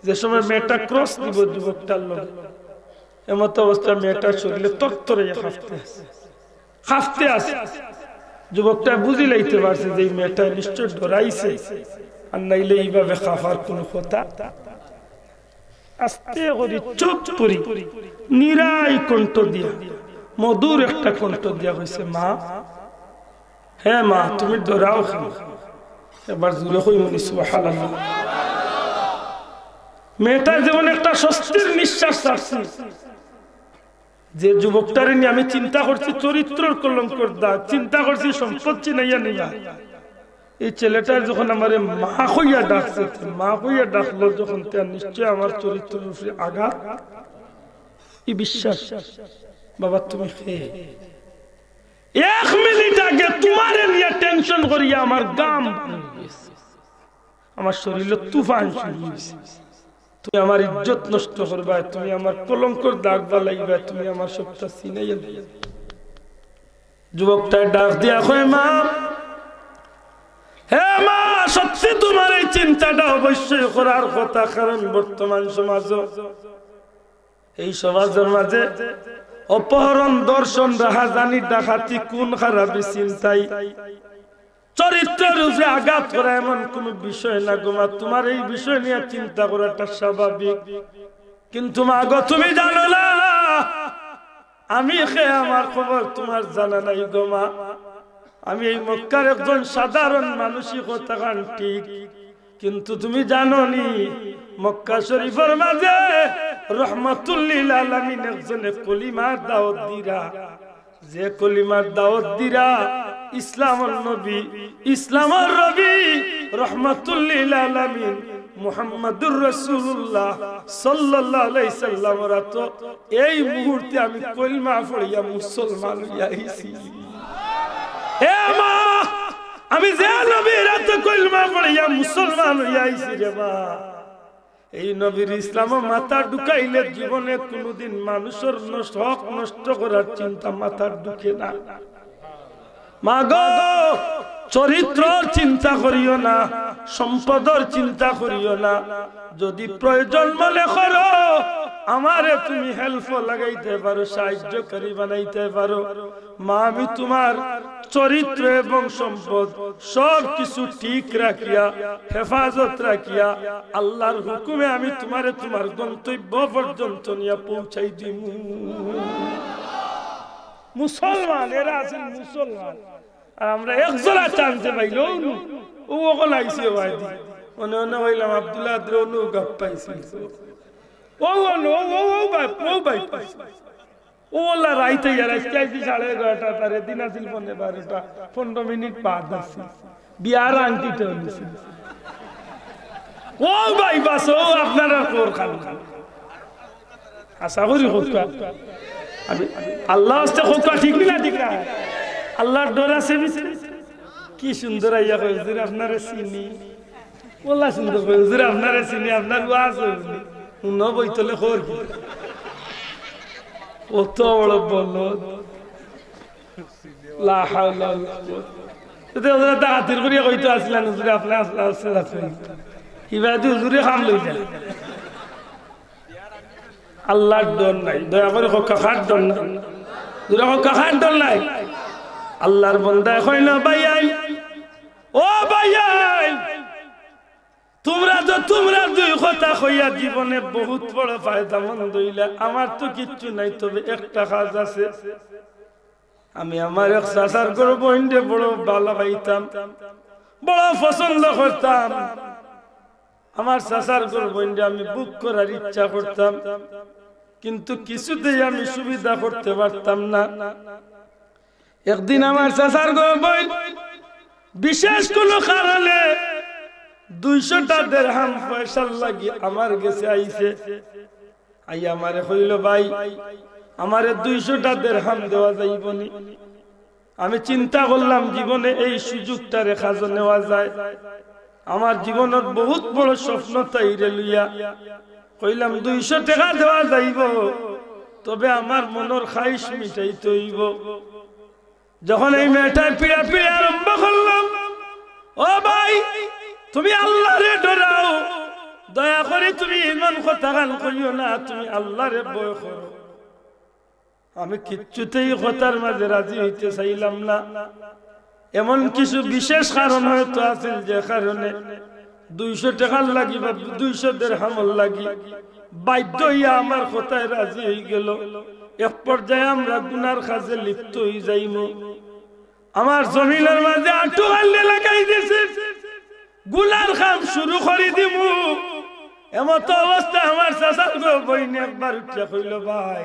যে সময় মেয়েটা cross দিব যুবকটার লগে, এমত অবস্থা মেয়েটার শরীরে তরতরে কাঁপতে আছে, কাঁপতে আছে। যুবকটা বুঝি লাইতে পারছে যে এই মেয়েটা নিশ্চয় ডরাইছে, আর নাইলে এইভাবে কাঁপার কোনো কথা। আস্তে করি, চুপ করি, নিরাই কণ্ঠ দিয়া, মধুর একটা কণ্ঠ দিয়া কইছে, "মা, হে মা, তুমি ডরাও কেন?" এবার জোরে কই মনি সুবহানাল্লাহ। মেয়েটা যেমন একটা স্বস্তির নিঃশ্বাস ছাড়ছে, যে যুবকটারে নিয়া আমি চিন্তা করছি চরিত্রর কলঙ্কর দাগ, চিন্তা করছি সম্পদ ছিনাইয়া নিবা। এই ছেলেটায় যখন আমারে মা কইয়া ডাকছে, মা কইয়া ডাকলো যখন, তে নিশ্চয় আমার চরিত্রর উপরে আঘাত। এই বিশ্বাস, বাবা তুমি কে? এক মিনিট আগে তোমারে নিয়া টেনশন করিয়া আমার ঘাম বার অই গেছে, আমার শরীরো তুফান শুরু অইছে। তুমি আমার ইজ্জত নষ্ট করবায়, তুমি আমার কলঙ্কর দাগ ফালাইবায়, তুমি আমার সবটা ছিনাইয়া নিবায়। যুবকটায় ডাক দিয়া কয়, "মা, হে মা, সত্যি তোমার এই চিন্তাটা অবশ্যই করার কথা, কারণ বর্তমান সমাজো, এই সমাজর মাঝে অপহরণ, ধর্ষণ, রাহাজানি, ডাকাতি, খুন খারাপি, ছিনতাই, চরিত্রর উপরে আঘাত করা এমন কোনো বিষয় না গো মা, তোমার এই বিষয় নিয়া চিন্তা করাটা স্বাভাবিক। কিন্তু মা গো, তুমি জানো না আমি কে, আমার খবর তোমার জানা নাই গো মা। আমি এই মক্কার একজন সাধারণ মানুষই, কথাখান ঠিক, কিন্তু তুমি জানো নি, মক্কা শরীফর মাঝে রহমাতুল্লিল আলামিন একজনে কলিমার দাওয়াত দিরা, যে কলিমার দাওয়াত দিরা ইসলামর নবী, ইসলামর রবি, রহমাতুল্লিল আলামিন মুহাম্মাদুর রাসূলুল্লাহ সাল্লাল্লাহু আলাইহি সাল্লামর আতো এই মুহূর্তে আমি কলিমা পড়িয়া মুসলমান অইয়া আইছি। এ মা, আমি যে নবীর আতো কলিমা পড়িয়া মুসলমান অইয়া আইছি রে মা, এই নবীর ইসলামো মাথা ঢুকাইলে জীবনে কোনোদিন মানুষর নস-, হক নষ্ট করার চিন্তা মাথাত ঢুকে না। মা গো, চরিত্রর চিন্তা করিও না, সম্পদর চিন্তা করিও না। যদি প্রয়োজন মনে করো, আমারে তুমি হেল্পো লাগাইতে পারো, সাহায্যকারী বানাইতে পারো। মা, আমি তোমার চরিত্র এবং সম্পদ সব কিছু ঠিক রাখিয়া, হেফাজত রাখিয়া, আল্লাহর হুকুমে আমি তোমারে তোমার গন্তব্য পর্যন্ত নিয়া পৌঁছাই দিমু। মুসলমান, এরা আছইন মুসলমান। আর আমরা এক জোড়া টানতে পাইল, ও নু, ও অখন আইছে ওয়াদি। মনে মনে কইলাম, আব্দুল্লাহ আদরে অনু গাপ পাইছিল। ও, ও নু, ও, ও, ও ভাই, ও ভাই পাইছিল। ও আল্লাহ, রাইত ইয়ার আইজকে আইছি সাড়ে এগারোটা, তারে দিন আছিল পৌনে বারোটা, পনেরো মিনিট বাদ আছিল। বিয়ার আংটিটা নিছিল। ও ভাই, বাস, ও আপনারা কোর খান খান। আশা করি কউক্কা। আমি আল্লাহ আস্তে কউক্কা, ঠিক না, ঠিক না? আল্লাহর ডর আছে ভিতরে। কি সুন্দর আইয়া কয়, "হুজুর, আপনারে চিনি।" ওলা সুন্দর কয়, "হুজুর, আপনারে চিনি, আপনার ওয়াজ অইনি।" হুনো বইতলে খবর কি? অত বড় বলদ। লা হাওলা ওয়ালা কুওয়াতা। এতে ওরা তা হাতির করিয়া কইতো আসলেন, "হুজুর, আপনার আসলে আছে, আছে।" ইবাদি হুজুরে কাম লইলা। আল্লাহর ডর নাই। দয়া করি কউক্কা, কার ডর নাই? জোরে কউক্কা, কার ডর নাই? আল্লাহর বন্দায় কইন, "ভাইয়াইন, ও ভাইয়াইন, তোমরা তো, তোমরা দুই কথা কইয়া জীবনে বহুত বড় ফায়দামন্দ অইলা, আমার তো কিচ্ছু নাই, তবে একটা কাজ আছে। আমি আমার এক চাচার ঘরর বইনরে বড় ভালা পাইতাম, বড় পছন্দ করতাম।" আমার চাচার ঘরর বইনরে আমি বুক করার ইচ্ছা করতাম, কিন্তু কিছুতেই আমি সুবিধা করতে পারতাম না। একদিন আমার চাচার ঘরর বইন বিশেষ কোনো কারণে দুইশোটা দেরহাম পয়সার লাগি আমার গেছে আইছে। আইয়া আমারে কইল, "ভাই, আমারে দুইশোটা দেরহাম দেওয়া যাইবনি?" আমি চিন্তা করলাম, জীবনে এই সুযোগটারে কাজো নেওয়া যায়। আমার জীবনর বহুত বড় স্বপ্ন তাইরে লইয়া। কইলাম, "দুইশো টেকা দেওয়া যাইবো, তবে আমার মনর খাইশ মিটাইতে অইবো।" যখন এই মেয়েটায় পিড়াপিড়ি আরম্ভ করলাম, "ও ভাই, তুমি আল্লাহরে ডরাও, দয়া করি তুমি ইমান কথাখান কইও না, তুমি আল্লাহরে ভয় করো।" আমি কিচ্ছুতেই কথার মাঝে রাজি হইতে চাইলাম না। এমন কিছু বিশেষ কারণ হয়তো আছিল, যে কারণে দুইশো টেকার লাগি বা দুইশো দেরহামর লাগি বাধ্য হইয়া আমার কথায় রাজি হয়ে গেল। এক পর্যায়ে আমরা গুনার কাজে লিপ্ত হয়ে যাইমু। আমার জমিনের মাঝে আঁটু আল্লে লাগাই দিছে, গুনার কাম শুরু করি দিমু। এমতো অবস্থা আমার চাচার গো বইনে একবার উঠিয়া কইল, "ভাই,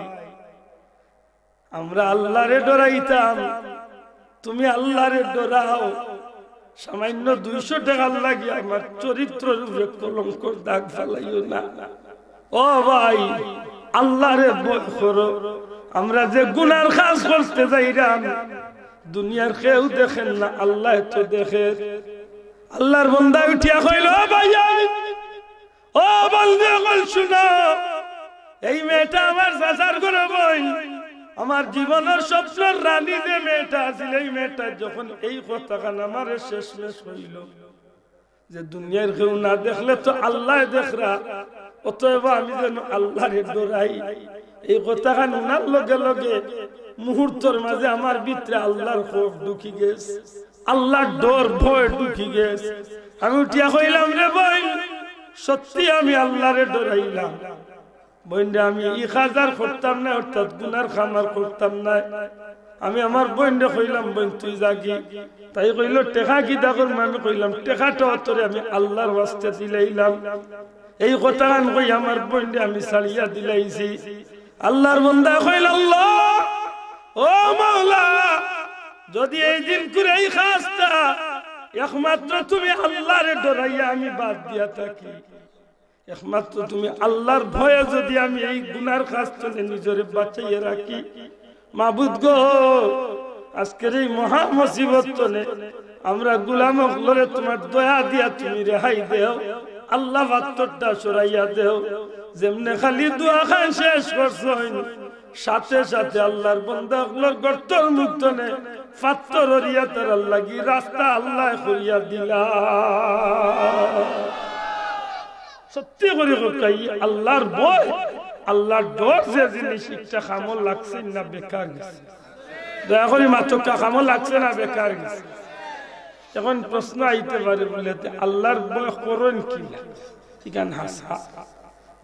আমরা আল্লাহরে ডরাইতাম, তুমি আল্লাহরে ডরাও, সামান্য দুইশো টেকার লাগি আমার চরিত্রর উপরে কলঙ্কর দাগ ফালাইও না।" ও ভাই, আল্লাহরে ভয় করো। আমরা যে গুনার কাজ করতে যাইরাম, দুনিয়ার কেউ দেখের না, আল্লাহ তো দেখের। আল্লাহর বন্দা উঠিয়া কইল, "ও ভাই, ও বন্ধু, এখন শুনো, এই মেয়েটা আমার চাচার ঘরে বই, আমার জীবনের স্বপ্নের রানী যে মেয়েটা আছিল, এই মেয়েটা যখন এই কথাখান আমারে শেষমেশ কইল, যে দুনিয়ার কেউ না দেখলে তো আল্লাহ দেখরা, অতএব আমি যেন আল্লাহরে ডরাই।" এই কথাখান হুনার লগে লগে মুহূর্তর মাঝে আমার ভিতরে আল্লাহর খৌফ ঢুকি গেছে, আল্লাহর ডর ভয় ঢুকি গেছে। আমি উঠিয়া কইলাম, "রে বইন, সত্যি আমি আল্লাহরে ডরাইলাম। বইন রে, আমি ই কাজ আর করতাম না, অর্থাৎ গুনার কাম আর করতাম না।" আমি আমার বইনরে কইলাম, "বইন, তুই যাগি।" তাই কইল, "টেকা কিতা করমু?" আমি কইলাম, "টেকাটা অতরে আমি আল্লাহর ওয়াস্তে দিলাইলাম।" এই কথাখান কই আমার বইনরে আমি ছাড়িয়া দিলাইছি। আল্লাহর বন্দা কইল, "আল্লাহ, ও মাওলা, যদি এই দিন করে এই কাজটা একমাত্র তুমি আল্লাহরে ডরাইয়া আমি বাদ দিয়া থাকি, একমাত্র তুমি আল্লাহর ভয়ে যদি আমি এই গুনার কাজ তনে নিজরে বাঁচাইয়া রাখি, মাবুদ গো, আজকের এই মহা মুসিবত তনে আমরা গুলাম অকলরে তোমার দয়া দিয়া তুমি রেহাই দেও, আল্লাহ পাত্তরটা সরাইয়া দেও।" যেমনে খালি দোয়াখান শেষ করছইন, সাথে সাথে আল্লাহর বন্দা অকলর গর্তর মুখ তনে পাত্তর হরিয়া তারার লাগি রাস্তা আল্লাহ করিয়া দিলা। সত্যি করি কউক্কা, ই আল্লাহর ভয়, আল্লাহর ডর যে জিনিস, ইটা কামো লাগছে না বেকার গেছে? দয়া করি মাতউক্কা, কামো লাগছে না বেকার গেছে? এখন প্রশ্ন আইতে পারে, বলে, "তে আল্লাহর ভয় করইন কিলা?" ঠিক আছে, হাছা।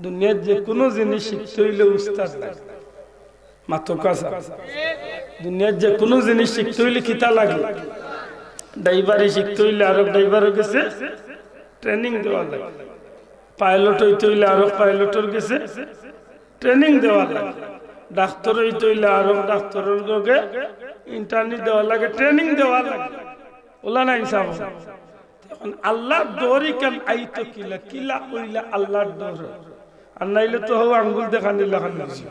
দুনিয়ার যে কোনো জিনিস শিখতে হইলে উস্তাদ লাগে। মাতউক্কা স্যার। দুনিয়ার যে কোনো জিনিস শিখতে হইলে কিতা লাগে? ড্রাইভারি শিখতে হইলে আরক ড্রাইভারর গেছে ট্রেনিং দেওয়া লাগে। পাইলট হইতে হইলে আরক পাইলটর গেছে ট্রেনিং দেওয়া লাগে। ডাক্তার হইতে হইলে আরক ডাক্তারর লগে ইন্টারনি দেওয়া লাগে, ট্রেনিং দেওয়া লাগে। ওলা নাই সাব? এখন আল্লাহর ডর ইখান আইতো কিলা, কিলা অইলা আল্লাহর ডর। আর নাইলে তো হউ আঙ্গুল দেখানি লাখান বুঝি।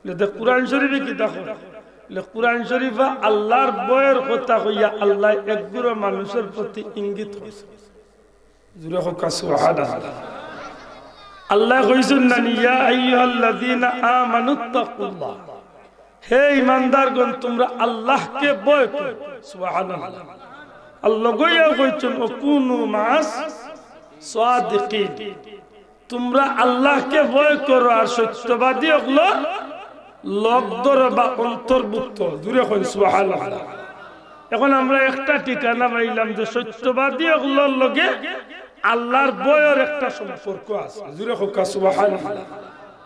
বলে, "তে কোরআন শরীফে কিতা কয়?" বলে, "কোরআন শরীফে আল্লাহর ভয়র কথা কইয়া আল্লাহ একগুলো মানুষর প্রতি ইঙ্গিত করছে।" জোরে কউক্কা সুবহানাল্লাহ। আল্লাহ কইছইন না নি, "ইয়া আইয়ুহাল্লাযীনা আমানুত্তাকুল্লাহ।" হে ইমানদারগণ, তোমরা আল্লাহকে ভয় করো। সুবহানাল্লাহ। আল্লাহ গইয়া কইছইন, "ওয়া কুনু মাআস সাদিকিন।" তোমরা আল্লাহকে ভয় করো আর সত্যবাদী অকলর লগ ধরো বা অন্তর্ভুক্ত। জোরে কইন সুবহানাল্লাহ। এখন আমরা একটা ঠিকানা পাইলাম যে সত্যবাদী অকলর লগে আল্লাহর ভয়র একটা সম্পর্ক আছে। জোরে কউক্কা সুবহানাল্লাহ।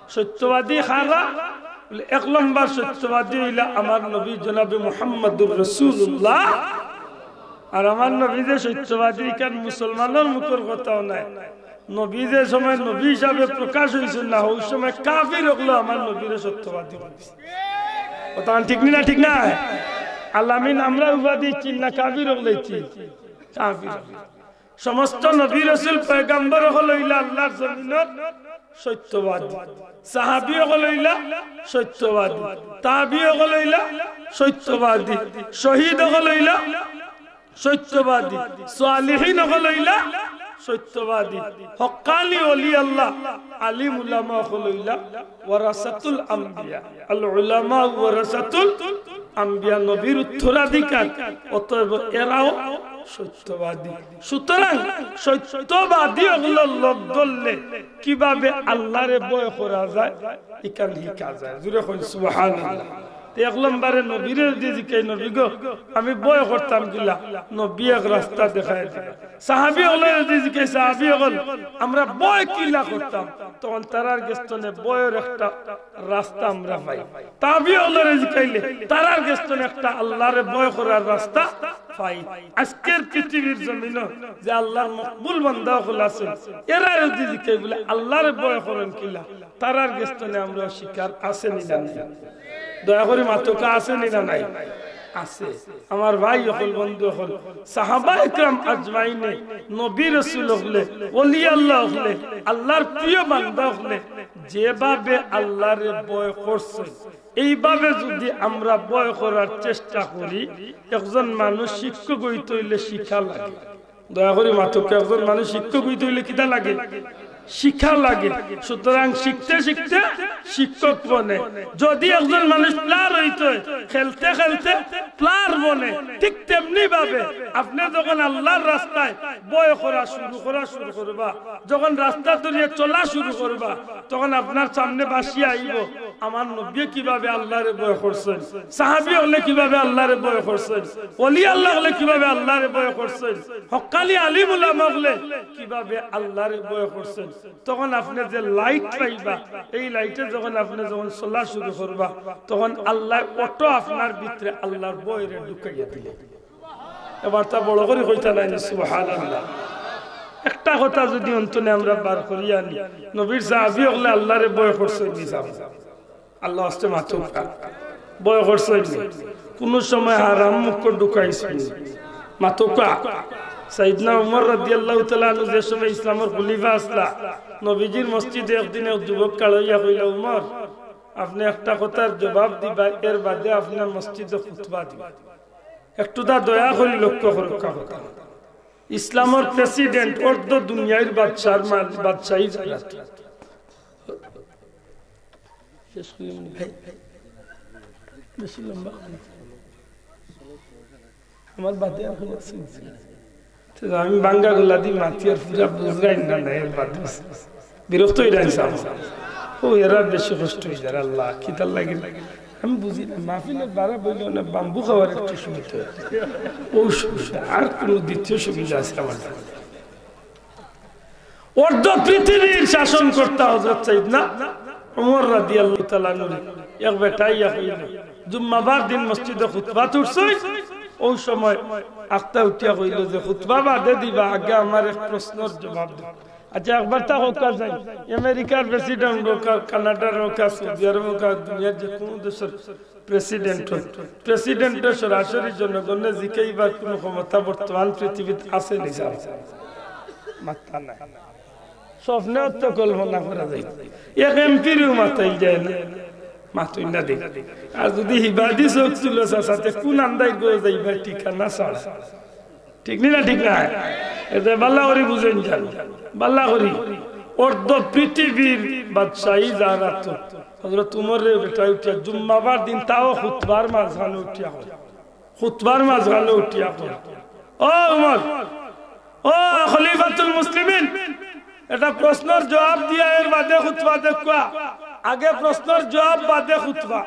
সত্যবাদী কারা? বলে, এক নম্বর সত্যবাদী অইলা আমার নবী জনাবে মুহাম্মাদুর রাসূলুল্লাহ। আর আমার নবী যে সত্যবাদী, ইখান মুসলমানর মুখর কথাও নায়। নবী যে সময় নবী হিসাবে প্রকাশ অইছইন না, ওই সময় কাফির অকলেও আমার নবীরে সত্যবাদী কইছে। কথা ঠিক নি না? ঠিক না? আল আমিন আমরা উপাধি দিছি না, কাফির অকলে দিছে। কাফির অকলে। সমস্ত নবী রাসূল পয়গম্বর অকল অইলা আল্লাহর জমিনর সত্যবাদী, সাহাবী অকল অইলা সত্যবাদী, তাবি অকল অইলা সত্যবাদী, শহীদ অকল অইলা সত্যবাদী, সালিহিন অকল অইলা সত্যবাদী, হক্কানি ওলি আল্লাহ, আলিম উলামা অকল অইলা ওয়ারাসাতুল আম্বিয়া। আল উলামা ওয়ারাসাতুল আম্বিয়া, নবীর উত্তরাধিকার, অতএব এরাও সত্যবাদী। সুতরাং সত্যবাদী অকলর লগ ধরলে কিভাবে আল্লাহরে ভয় করা যায়, ইখান হিকা যায়। জোরে কইন সুবহানাল্লাহ। তে এক নম্বরে নবীরে যদি জিকাই, "নবী গো, আমি ভয় করতাম কিলা?" নবী এক রাস্তা দেখাই দিবা। সাহাবী অকলরে যদি জিকাই, সাহাবী অকল, "আমরা ভয় কিলা করতাম?" তখন তারার গেছ থনে ভয়র একটা রাস্তা আমরা পাই। তাবি অকলরে জিকাইলে তারার গেছ থনে একটা আল্লাহরে ভয় করার রাস্তা পাই। আজকের পৃথিবীর জমিনো যে আল্লাহর মকবুল বান্দা অকল আছইন, এরারে যদি জিকাই বুলে, "আল্লাহরে ভয় করইন কিলা?" তারার গেছ থনে আমরা শিখার আছে নি না নাই? দয়া করি মাতউক্কা, আছে নি না নাই? আছে। আমার ভাই অকল, বন্ধু অকল, সাহাবা একরাম আজমাইনে, নবী রাসূল অকলে, ওলি আল্লাহ অকলে, আল্লাহর প্রিয় বান্দা অকলে যেভাবে আল্লাহরে ভয় করছইন, এইভাবে যদি আমরা ভয় করার চেষ্টা করি, একজন মানুষ শিক্ষক অইতে অইলে শিক্ষা লাগে। দয়া করি মাতউক্কা, একজন মানুষ শিক্ষক অইতে অইলে কিতা লাগে? শিক্ষা লাগে। সুতরাং শিখতে শিখতে শিক্ষক বনে। যদি একজন মানুষ player অইতে অয়, খেলতে খেলতে player বনে, ঠিক তেমনি ভাবে আপনে যখন আল্লাহর রাস্তায় ভয় করা শুরু করা শুরু করবা, যখন রাস্তা ধরিয়া চলা শুরু করবা, তখন আপনার সামনে ভাসিয়া আইবো, আমার নবীয়ে কিভাবে আল্লাহরে ভয় করছইন, সাহাবী অকলে কিভাবে আল্লাহরে ভয় করছইন, ওলি আল্লাহ অকলে কিভাবে আল্লাহরে ভয় করছইন, হক্কানি আলিম উলামা অকলে কিভাবে আল্লাহরে ভয় করছইন। তখন আপনে যে light পাইবা, এই light-এ যখন আপনে যখন চলা শুরু করবা, তখন আল্লাহ auto আপনার ভিতরে আল্লাহর ভয়রে ঢুকাইয়া দিলে। এবার তা বড় করি কইতা নায় নি, সুবহানাল্লাহ। একটা কথা যদি অন্তনে আমরা বার করি আনি, নবীর সাহাবী অকলে আল্লাহরে ভয় করছইন নি? আল্লাহ আস্তে মাতউক্কা, ভয় করছইন নি? কুনু সময় হারাম মুখ ঢুকাইছইন নি? মাতউক্কা। সাইয়েদনা উমর রাদিয়াল্লাহু তাআলা আনহু যে সময় ইসলামর খলিফা আছলা, নবীজির মসজিদে একদিন এক যুবক খাড়া অইয়া কইলা, "উমর, আপনে একটা কথার জবাব দিবা, এর বাদে আপনার মসজিদে খুতবা দিবা।" একটু তা দয়া করি লক্ষ্য করউক্কা কথা। ইসলামর president, অর্ধ দুনিয়ার বাদশার মাল-, বাদশাহী যারা। শেষ করি মনে হয়। বেশি লম্বা। আমার বাদে আর কোনো আছে? তো আমি বাঙ্গা গলা দি মাতি আর পুরা বুঝরাম না, না, এর বাদে বিরক্ত অইরাম। ও, এরা বেশি কষ্ট অইযার, আল্লাহ, কিতার লাগি? আমি বুঝি না, মাহফিলে বারা বইলে না, বাম্বু খাওয়ার একটু সুবিধা। ও সুবিধা, আর কোনো দ্বিতীয় সুবিধা আছে আমার? অর্ধ পৃথিবীর শাসনকর্তা হযরত সাইয়েদনা উমর রাদিয়াল্লাহু তাআলা আনহুরে এক বেটায় আইয়া কইল, জুম্মাবার দিন মসজিদে খুতবাত উঠছইন, ওই সময় আখতা উঠিয়া কইল যে, "খুতবা বাদে দিবা, আগে আমার এক প্রশ্নর জবাব দেও।" আচ্ছা, একবার তা কউক্কা চাই, আমেরিকার president অউক্কা, কানাডার অউক্কা, সৌদি আরব অউক্কা, দুনিয়ার যে কোনো দেশর president অউক, president-এ সরাসরি জনগণরে জিকাইবার কোনো ক্ষমতা বর্তমান পৃথিবীত আছে নি? মাত্তা নাই। স্বপ্নেও তো কল্পনা করা যায় না। এক এমপিরেও মাতাইল যায় না, মাতইন না দেখ। আর যদি হিবাদি চোখ তুলো চাচাতে কোন আন্দাই গো যাইবার ঠিকানা ছাড়া। ঠিক নি না? ঠিক না? এতে বালা করি বুঝইন যান, বালা করি। অর্ধ পৃথিবীর বাদশাহী যার আতো, হযরত উমররে বেটায় উঠিয়া জুম্মাবার দিন তাও খুতবার মাঝখানো উঠিয়া কয়, খুতবার মাঝখানো উঠিয়া কয়, "ও উমর, ও খলিফাতুল মুসলিমিন, এটা প্রশ্নর জবাব দিয়া এর বাদে খুতবা দেউক্কা, আগে প্রশ্নর জবাব বাদে খুতবা।"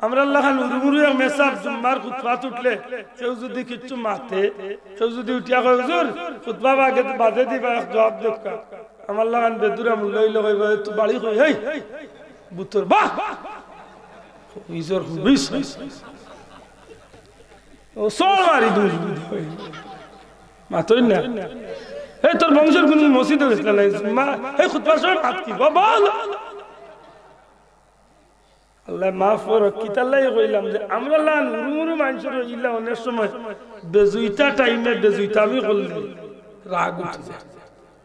আমরার লাখান হুরুমুরু এক মেসাব জুম্মার খুতবাত উঠলে কেউ যদি কিচ্ছু মাতে, কেউ যদি উঠিয়া কয়, "হুজুর, খুতবা বাদে, বাদে দিবা, এক জবাব দেউক্কা।" আমার লাখান বেদুরা মুল্লা অইলে কইবা, "এ তো বাড়ি কই, হেই, বুতর বা, হুইজর হুইজ।" ও সর মারি দুই। মাতইন না। এই তোর বংশর কোনো মসজিদে গেছিল না, মা, এই খুতবার সময় মাত কি, বাবা, বল। আল্লাহ মাফ করো, কিতার লাগি কইলাম যে আমরার লাখান হুরুমুরু মানষর ইলা অনেক সময় বেজুইতা টাইমে বেজুইতামি করলে রাগ উঠি যায়।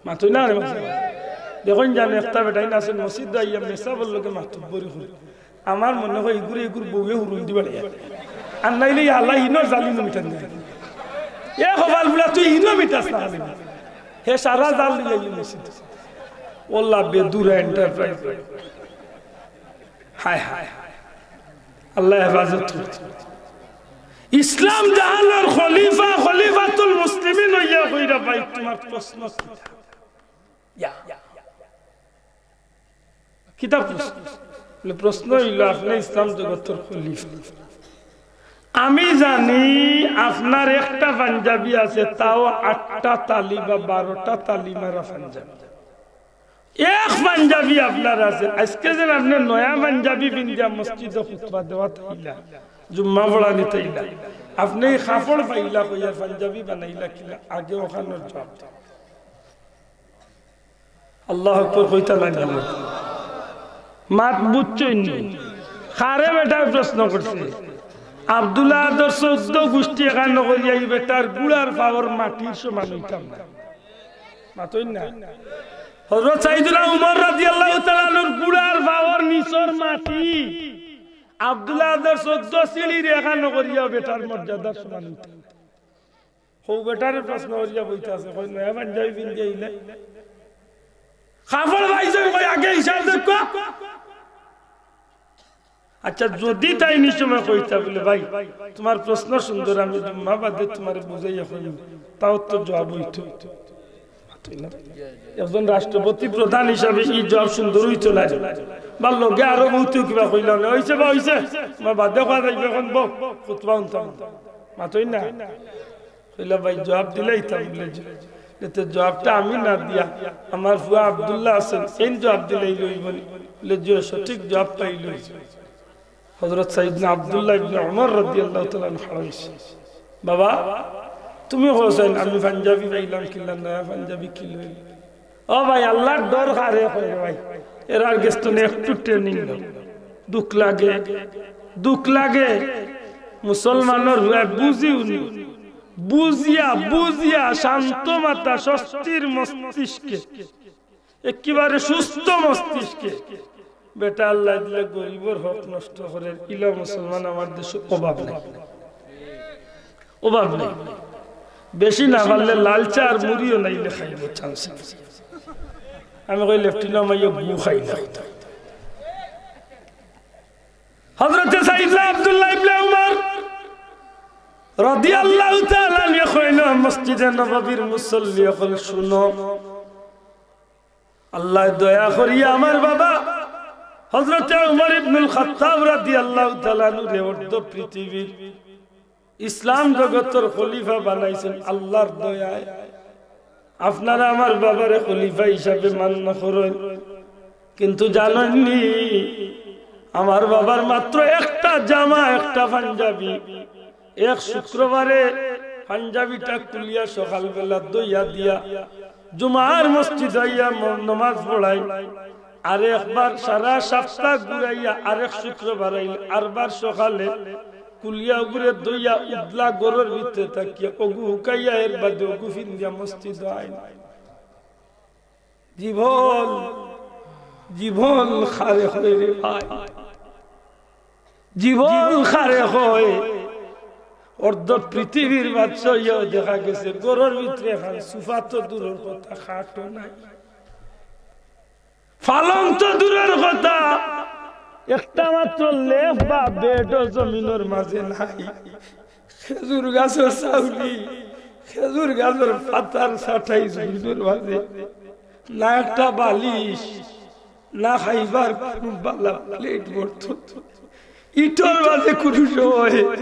মাতইন না রে মাতইন না। দেখইন জানো একটা বেটাইন আছে মসজিদো আইয়া মেসাবর লগে মাতব্বরি করে। আমার মনে হয় ইগুরে ইগুর বউয়ে হুরুম দিবা লাগে। আর নাইলে ইয়া আল্লাহ ইনো জালি মিটান যায়। এ কপাল বুড়া তুই ইনো মিটাস না খালি। হে সারা জাল লইয়া আইয়া মসজিদো। ওল্লা বেদুরা enterprise। হায় হায় হায়। আল্লাহ হেফাজত করতে। ইসলাম জাহানর খলিফা, খলিফাতুল মুসলিমিন অইয়া কইরা ভাই, তোমার প্রশ্ন কিতা? ইয়া। কিতা প্রশ্ন? বলে, প্রশ্ন অইলো, আপনে ইসলাম জগতর খলিফা। আমি জানি আপনার একটা পাঞ্জাবি আছে, তাও আটটা তালি বা বারোটা তালি মারা পাঞ্জাবি। এক পাঞ্জাবি আপনার আছে, আইজকে যেন আপনে নয়া পাঞ্জাবি পিন্দিয়া মসজিদো খুতবা দেওয়াত আইলা, জুম্মা পড়ানিত আইলা, আপনে ই কাপড় পাইলা কই আর পাঞ্জাবি বানাইলা কিলা? আগে অখানর জুয়াব দেইন। আল্লাহু আকবার কইতা নায় নি? মাত বুঝছইন নি? কারে বেটায় প্রশ্ন করছে? আব্দুল আহাদর চৌদ্দ গুষ্টি একখান করিয়া ই বেটার গুড়ার পাওর মাটির সমান অইতাম না। মাতইন না? হযরত সাইয়েদুনা উমর রাদিয়াল্লাহু তাআলা আনহুর গুড়ার পাওর নিচর মাটি আব্দুল আহাদর চৌদ্দ সিঁড়ির একখান করিয়া বেটার মর্যাদার সমান অইতাম না। হউ বেটারে প্রশ্ন করিয়া বইতা আছে, কই, "নয়া পাঞ্জাবি পিন্দি আইলে?" কাপড় পাইছইন, কই, "আগে হিসাব দেখো।" আচ্ছা, যদি তাইন ই সময় কইতা বলে, "ভাই, তুমার প্রশ্ন সুন্দর, আমি জুম্মা বাদে তুমারে বুঝাইয়া কইমু, তাও তো জুয়াব অইতো।" একজন রাষ্ট্রপতি প্রধান হিসাবে ই জুয়াব সুন্দর অইতো নায়। বা লগে আরো বউতে কিবা কইলা, "অইছে বা অইছে, তুমার বাদে কওয়া যাইবো, অখন বও, খুতবা হুনতাম।" মাতইন না? কইলা, "ভাই, জুয়াব দিলাইতাম।" বলে, "জি।" বলে, "তে জুয়াবটা আমি না দিয়া আমার পুয়া আব্দুল্লাহ আছইন, এইন জুয়াব দিলাইলে অইবো নি?" বলে, "জি, সঠিক জুয়াব পাইলে অইছে।" হযরত সাইয়েদনা আব্দুল্লাহ ইবনে উমর রাদিয়াল্লাহু তাআলা আনহু খাড়া অইছে। "বাবা, তুমি কওছাইন আমি পাঞ্জাবি পাইলাম কিলা, নয়া পাঞ্জাবি কিলা অইলো?" ও ভাই, আল্লাহর ডর কারে কয় রে ভাই? এরার গেছ থনে একটু training লও। দুখ লাগে, দুখ লাগে। মুসলমানর পুয়ায় বুঝিও নি, বুঝিয়া, বুঝিয়া শান্ত মাথা, স্বস্তির মস্তিষ্কে, একেবারে সুস্থ মস্তিষ্কে বেটা আল্লাহ দিলে গরিবর হক নষ্ট করের, ইলা মুসলমান আমার দেশো অভাব নাই, অভাব নাই। বেশি না পারলে লাল চা আর মুড়িও নাইলে খাইবো, chance আছে। আমি কই, "লেফটিনো মাইয়া গু খাই না।" হযরতে সাইয়েদনা আব্দুল্লাহ ইবনে উমর রাদিয়াল্লাহু তাআলা আনহু কইন, "মসজিদে নববীর মুসল্লি অকল, শুনো।" আল্লায় দয়া করিয়া আমার বাবা হযরতে উমর ইবনুল খাত্তাব রাদিয়াল্লাহু তাআলা আনহুরে অর্ধ পৃথিবীর ইসলাম জগতর খলিফা বানাইছইন আল্লাহর দয়ায়। আপনারা আমার বাবারে খলিফা হিসাবে মান্য করইন, কিন্তু জানইন নি, আমার বাবার মাত্র একটা জামা, একটা পাঞ্জাবি। এক শুক্রবারে পাঞ্জাবিটা খুলিয়া সকালবেলা ধইয়া দিয়া জুমার মসজিদ আইয়া ম-, নমাজ পড়াইন। আর একবার সারা সপ্তাহ ঘুরাইয়া আরেক শুক্রবার আইন, আরবার সকালে খুলিয়া অগুরে ধইয়া উদলা ঘরর ভিতরে থাকিয়া অগু হুকাইয়া এর বাদে অগু ফিন্দিয়া মসজিদ আইন। জীবন, জীবন কারে কয় রে ভাই, জীবন কারে কয়। অর্ধ পৃথিবীর বাদশা অইয়াও দেখা গেছে ঘরর ভিতরে খান সোফা তো দূরর কথা, খাটও নাই, পালং তো দূরর কথা, একটা মাত্র লেপ বা বেডও জমিনর মাঝে নাই। খেজুর গাছর ছাউনি, খেজুর গাছর পাতার ছাটাই জমিনর মাঝে, না একটা বালিশ, না খাইবার কুনু বালা plate বর্তন। ইটার মাঝে কুনু সময়,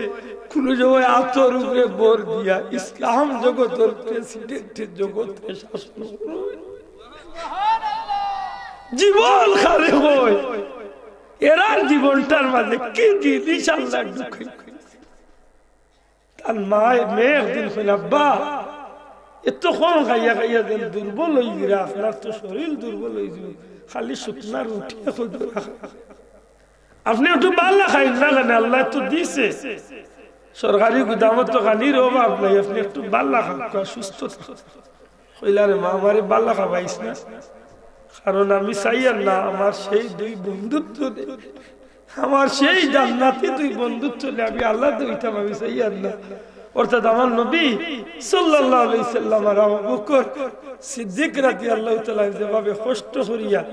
কুনু সময় আতর উপরে ভর দিয়া ইসলাম জগতর president এ জগতরে শাসন করইন। জীবন কারে কয়, এরার জীবনটার মাঝে কি জিনিস আল্লায় ঢুকাই। তার মায়, মেয়ে একদিন কইল, "আব্বা, এত কম খাইয়া খাইয়া যেন দুর্বল অইযিরা, আপনার তো শরীর দুর্বল অইযিবো, খালি শুকনা রুটি এখন খাইরা। আপনে একটু বালা খাইন না কেনে, আল্লায় তো দিছে, সরকারি গুদামো তো খানির অভাব নাই, আপনে একটু বালা খাউক্কা, সুস্থ থাকউক্কা।" কইলা, "রে মা, আমারে বালা খাবাইস না, কারণ আমি চাইয়ার না আমার সেই দুই বন্ধুর থনে, আমার সেই জান্নাতি দুই বন্ধুর থনে আমি আলাদা অইতাম, আমি চাইয়ার না।" অর্থাৎ আমার নবী সাল্লাল্লাহু আলাইহি সাল্লাম আর আবু বকর সিদ্দিক রাদিয়াল্লাহু তাআলা আনহু যেভাবে কষ্ট করিয়া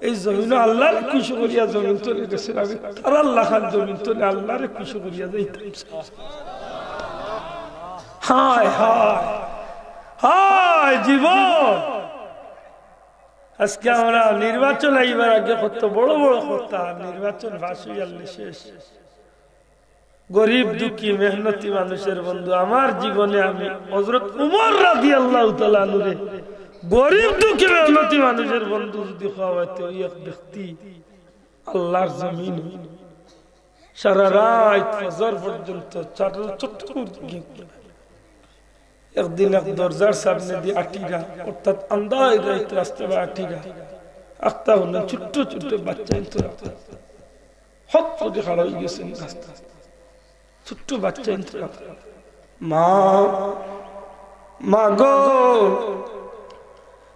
এই জমিনো আল্লাহরে খুশি করিয়া জমিন তনে গেছইন, আমি তারার লাখান জমিন তনে আল্লাহরে খুশি করিয়া যাইতাম। হায়, হায়, হায় জীবন। আজকে আমরা নির্বাচন আইবার আগে কত বড় বড় কথা, নির্বাচন পাশ অইয়ারলে শেষ। গরিব দুঃখী মেহনতি মানুষের বন্ধু, আমার জীবনে আমি হযরত উমর রাদিয়াল্লাহু তাআলা আনহুরে গরিব দুঃখী মেহনতি মানুষের বন্ধু যদি কওয়া অইতো, ওই এক ব্যক্তি আল্লাহর জমিন সারা রাইত ফজর পর্যন্ত চার চক্কর দিয়ে ঘুরে। একদিন এক দরজার সামনেদি আটিরা, অর্থাৎ আন্দাইর রাইত রাস্তা বায় আটিরা, আখতা অইলো ছোট্ট ছোট্ট বাচ্চাইন্তর আখতা। হপ করি খাড়া অইগেছে রাস্তাত। ছোট্ট বাচ্চাইন্তর আখতা। "মা, মা গো,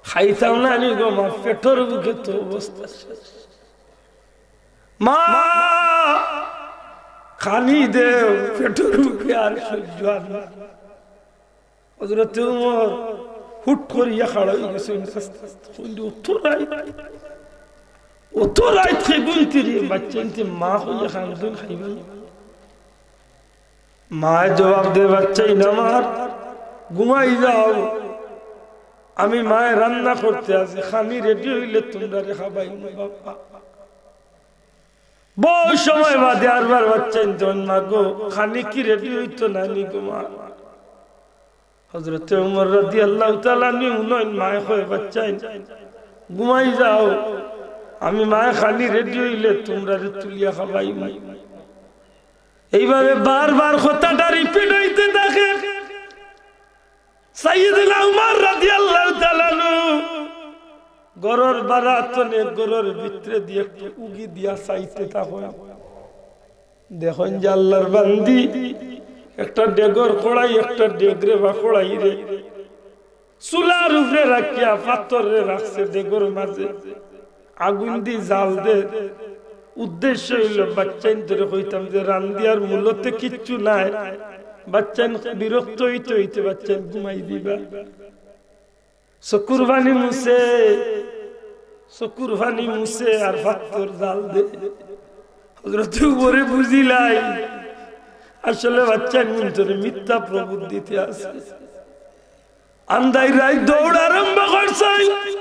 খাইতাম না নি গো মা, পেটর ভুকে তো অবস্থা শেষ। মা, খানি দেও, পেটর ভুকে আর সহ্য অর না।" হযরতে উমর হুট করিয়া খাড়া অইগেছে। কইলো, "অত রাইত, অত রাইত কে ঘুমতিরে বাচ্চাইন্তে মা কইয়া খান দিন খাইবা না?" মায় জবাব দে, "বাচ্চাইন আমার, ঘুমাই যাও, আমি মায় রান্না করতে আছি, খানি রেডি অইলে তুমরারে খাবাইমু বাবা।" বউত সময় বাদে আরবার বাচ্চাইন্তে কইন, "মা গো, খানি কি রেডি অইতো না নি গো মা?" হযরতে উমর রাদিয়াল্লাহু তাআলা আনহু হুনইন, মায় কয়, "বাচ্চাইন, ঘুমাই যাও, আমি মায় খানি রেডি অইলে তুমরারে তুলিয়া খাবাইমু।" এইভাবে বারবার কথাটা রিপিট অইতে থাকে। সাইয়েদনা উমর রাদিয়াল্লাহু তাআলা আনহু ঘরর বারাত থনে ঘরর ভিতরেদি একটু উকি দিয়া চাইতে থাকইন। দেখইন যে আল্লাহর বান্দি একটা ডেগর কড়াই, একটা ডেগরে বা কড়াইরে চুলার উপরে রাখিয়া পাথররে রাখছে ডেগর মাঝে, আগুইন দি জাল দের। উদ্দেশ্য অইলো বাচ্চাইন্তরে কইতাম যে রান্দিয়ার মূলতে কিচ্ছু নাই, বাচ্চাইন বিরক্ত অইতে অইতে বাচ্চাইন ঘুমাই দিবা। চকুর পানি মুছে, চকুর পানি মুছে আর পাথর জাল দে। হযরতে উমরে বুঝিলাইন, আসলে বাচ্চাইন অন্তরে মিথ্যা প্রবুদ্ধিতে আছে। আন্দাইর রাইত দৌড় আরম্ভ করছইন।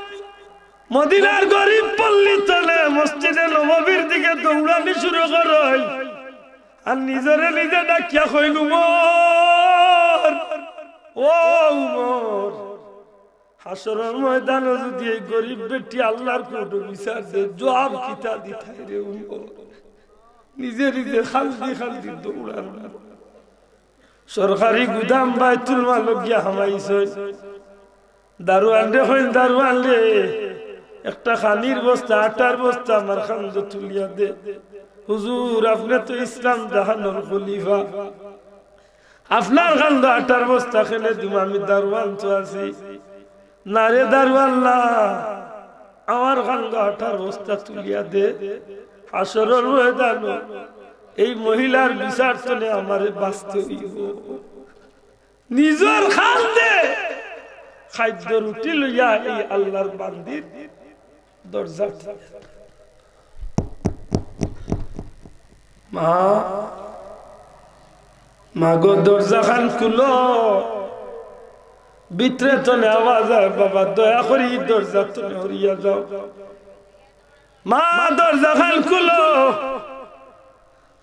মদিনার গরিব পল্লী থনে মসজিদে নববীর দিকে দৌড়ানি শুরু করইন। আর নিজরে নিজে ডাকিয়া কইন, "উমর, ও উমর, হাশরর ময়দানো যদি এই গরিব বেটি আল্লাহর কোর্টো বিচার দে, জবাব কিতা দিতায় রে উমর?" নিজে নিজে খান্দি খান্দি দৌড়ান। সরকারি গুদাম বায়তুল মালো গিয়া হামাইছইন। দারোয়ানরে কইন, "দারোয়ান রে, একটা খানির বস্তা, আটার বস্তা আমার কান্দো তুলিয়া দে। হুজুর, আপনে তো ইসলাম জাহানর খলিফা, আপনার কান্দো আটার বস্তা কেনে দিমু, আমি দারোয়ান তো আছি।" "না রে দারোয়ান না, আমার কান্দো আটার বস্তা তুলিয়া দে, হাশরর ময়দানো এই মহিলার বিচার থনে আমারে বাঁচতে অইবো।" নিজর কান্দে খাদ্য রুটি লইয়া এই আল্লাহর বান্দির দরজা, "মা, মা গো, দরজা খান খুলো।" ভিতরে থনে আওয়াজ আয়, "বাবা, দয়া করি দরজা থনে হরিয়া যাও।" "মা, দরজা খান খুলো।"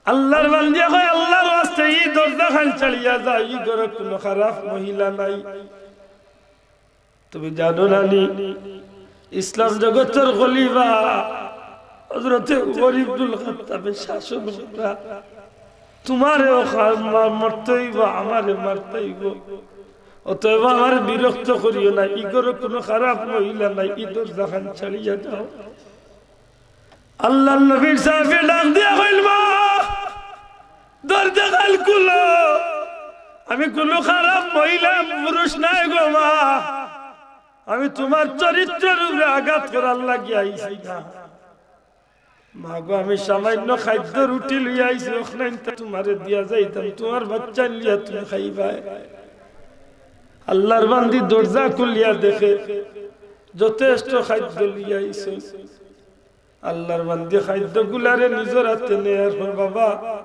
আল্লাহর বান্দিয়ে কয়, "আল্লাহর ওয়াস্তে ই দরজা খান ছাড়িয়া যাও, ই ঘরো কুনু খারাপ মহিলা নাই।" তুমি জানো না নি, ইসলাম জগতর খলিফা হযরতে উমর ইবনুল খাত্তাবে শাসন কররা, তুমারেও খা-, মা-, মরতে অইবো, আমারে মরতে অইবো। অতএব আমারে বিরক্ত করিও না, ই ঘরো কুনু খারাপ মহিলা নাই, ই দরজা খান ছাড়িয়া যাও। আল্লাহর নবীর সাহাবী ডাক দিয়া কইল, "মা, দরজা খান খুলো, আমি কুনু খারাপ মহিলা পুরুষ নায় গো মা, আমি তুমার চরিত্রর উপরে আঘাত করার লাগি আইছি না। মা গো, আমি সামান্য খাদ্য রুটি লইয়া আইছি, অখনাইনতা তুমারে দিয়া যাইতাম, তুমার বাচ্চাইন লইয়া তুমি খাইবায়।" আল্লাহর বান্দি দরজা খুলিয়া দেখে যথেষ্ট খাদ্য লইয়া আইছে। আল্লাহর বান্দি খাদ্যগুলারে নিজর আতে নেয়ার পর, "বাবা,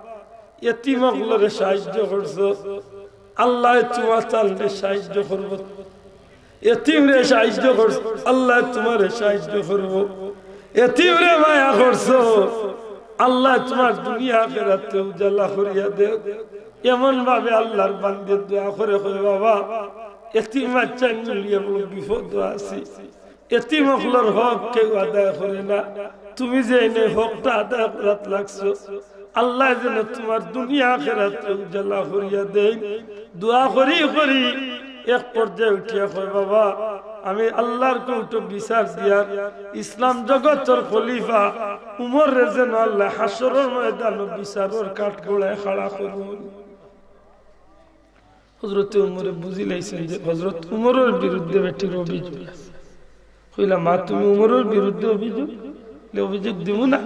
এতিম অকলরে সাহায্য করছো, আল্লায় তুমার তানরে সাহায্য করবো।" এতিমরে সাহায্য করছো, আল্লায় তুমারে সাহায্য করবো। এতিমরে মায়া করছো, আল্লায় তুমার দুনিয়া আখেরাতরে উজালা করিয়া দেউক। এমন ভাবে আল্লার বান্দিয়ে দোয়া করে, কয়, "বাবা, এতিম বাচ্চাইন লইয়া বড় বিপদো আছি, এতিম অকলর হক কেউ আদায় করে না, তুমি যে এনে হকটা আদায় করাত লাগছো, আল্লায় যেন তুমার দুনিয়া আখেরাতরে উজালা করিয়া দেইন।" দোয়া করি করি এক পর্যায়ে উঠিয়া কয়, "বাবা, আমি আল্লার কোর্টো বিচার দিয়ার ইসলাম জগতর খলিফা উমররে যেন আল্লায় হাশরর ময়দানো বিচারর কাঠগড়ায় খাড়া করইন।" হজরতে উমরে বুঝিলাইছইন যে হজরত উমরর বিরুদ্ধে বেটির অভিযোগ আছে। কইলা, "মা, তুমি উমরর বিরুদ্ধে অভিযোগ, লে অভিযোগ দিমু না।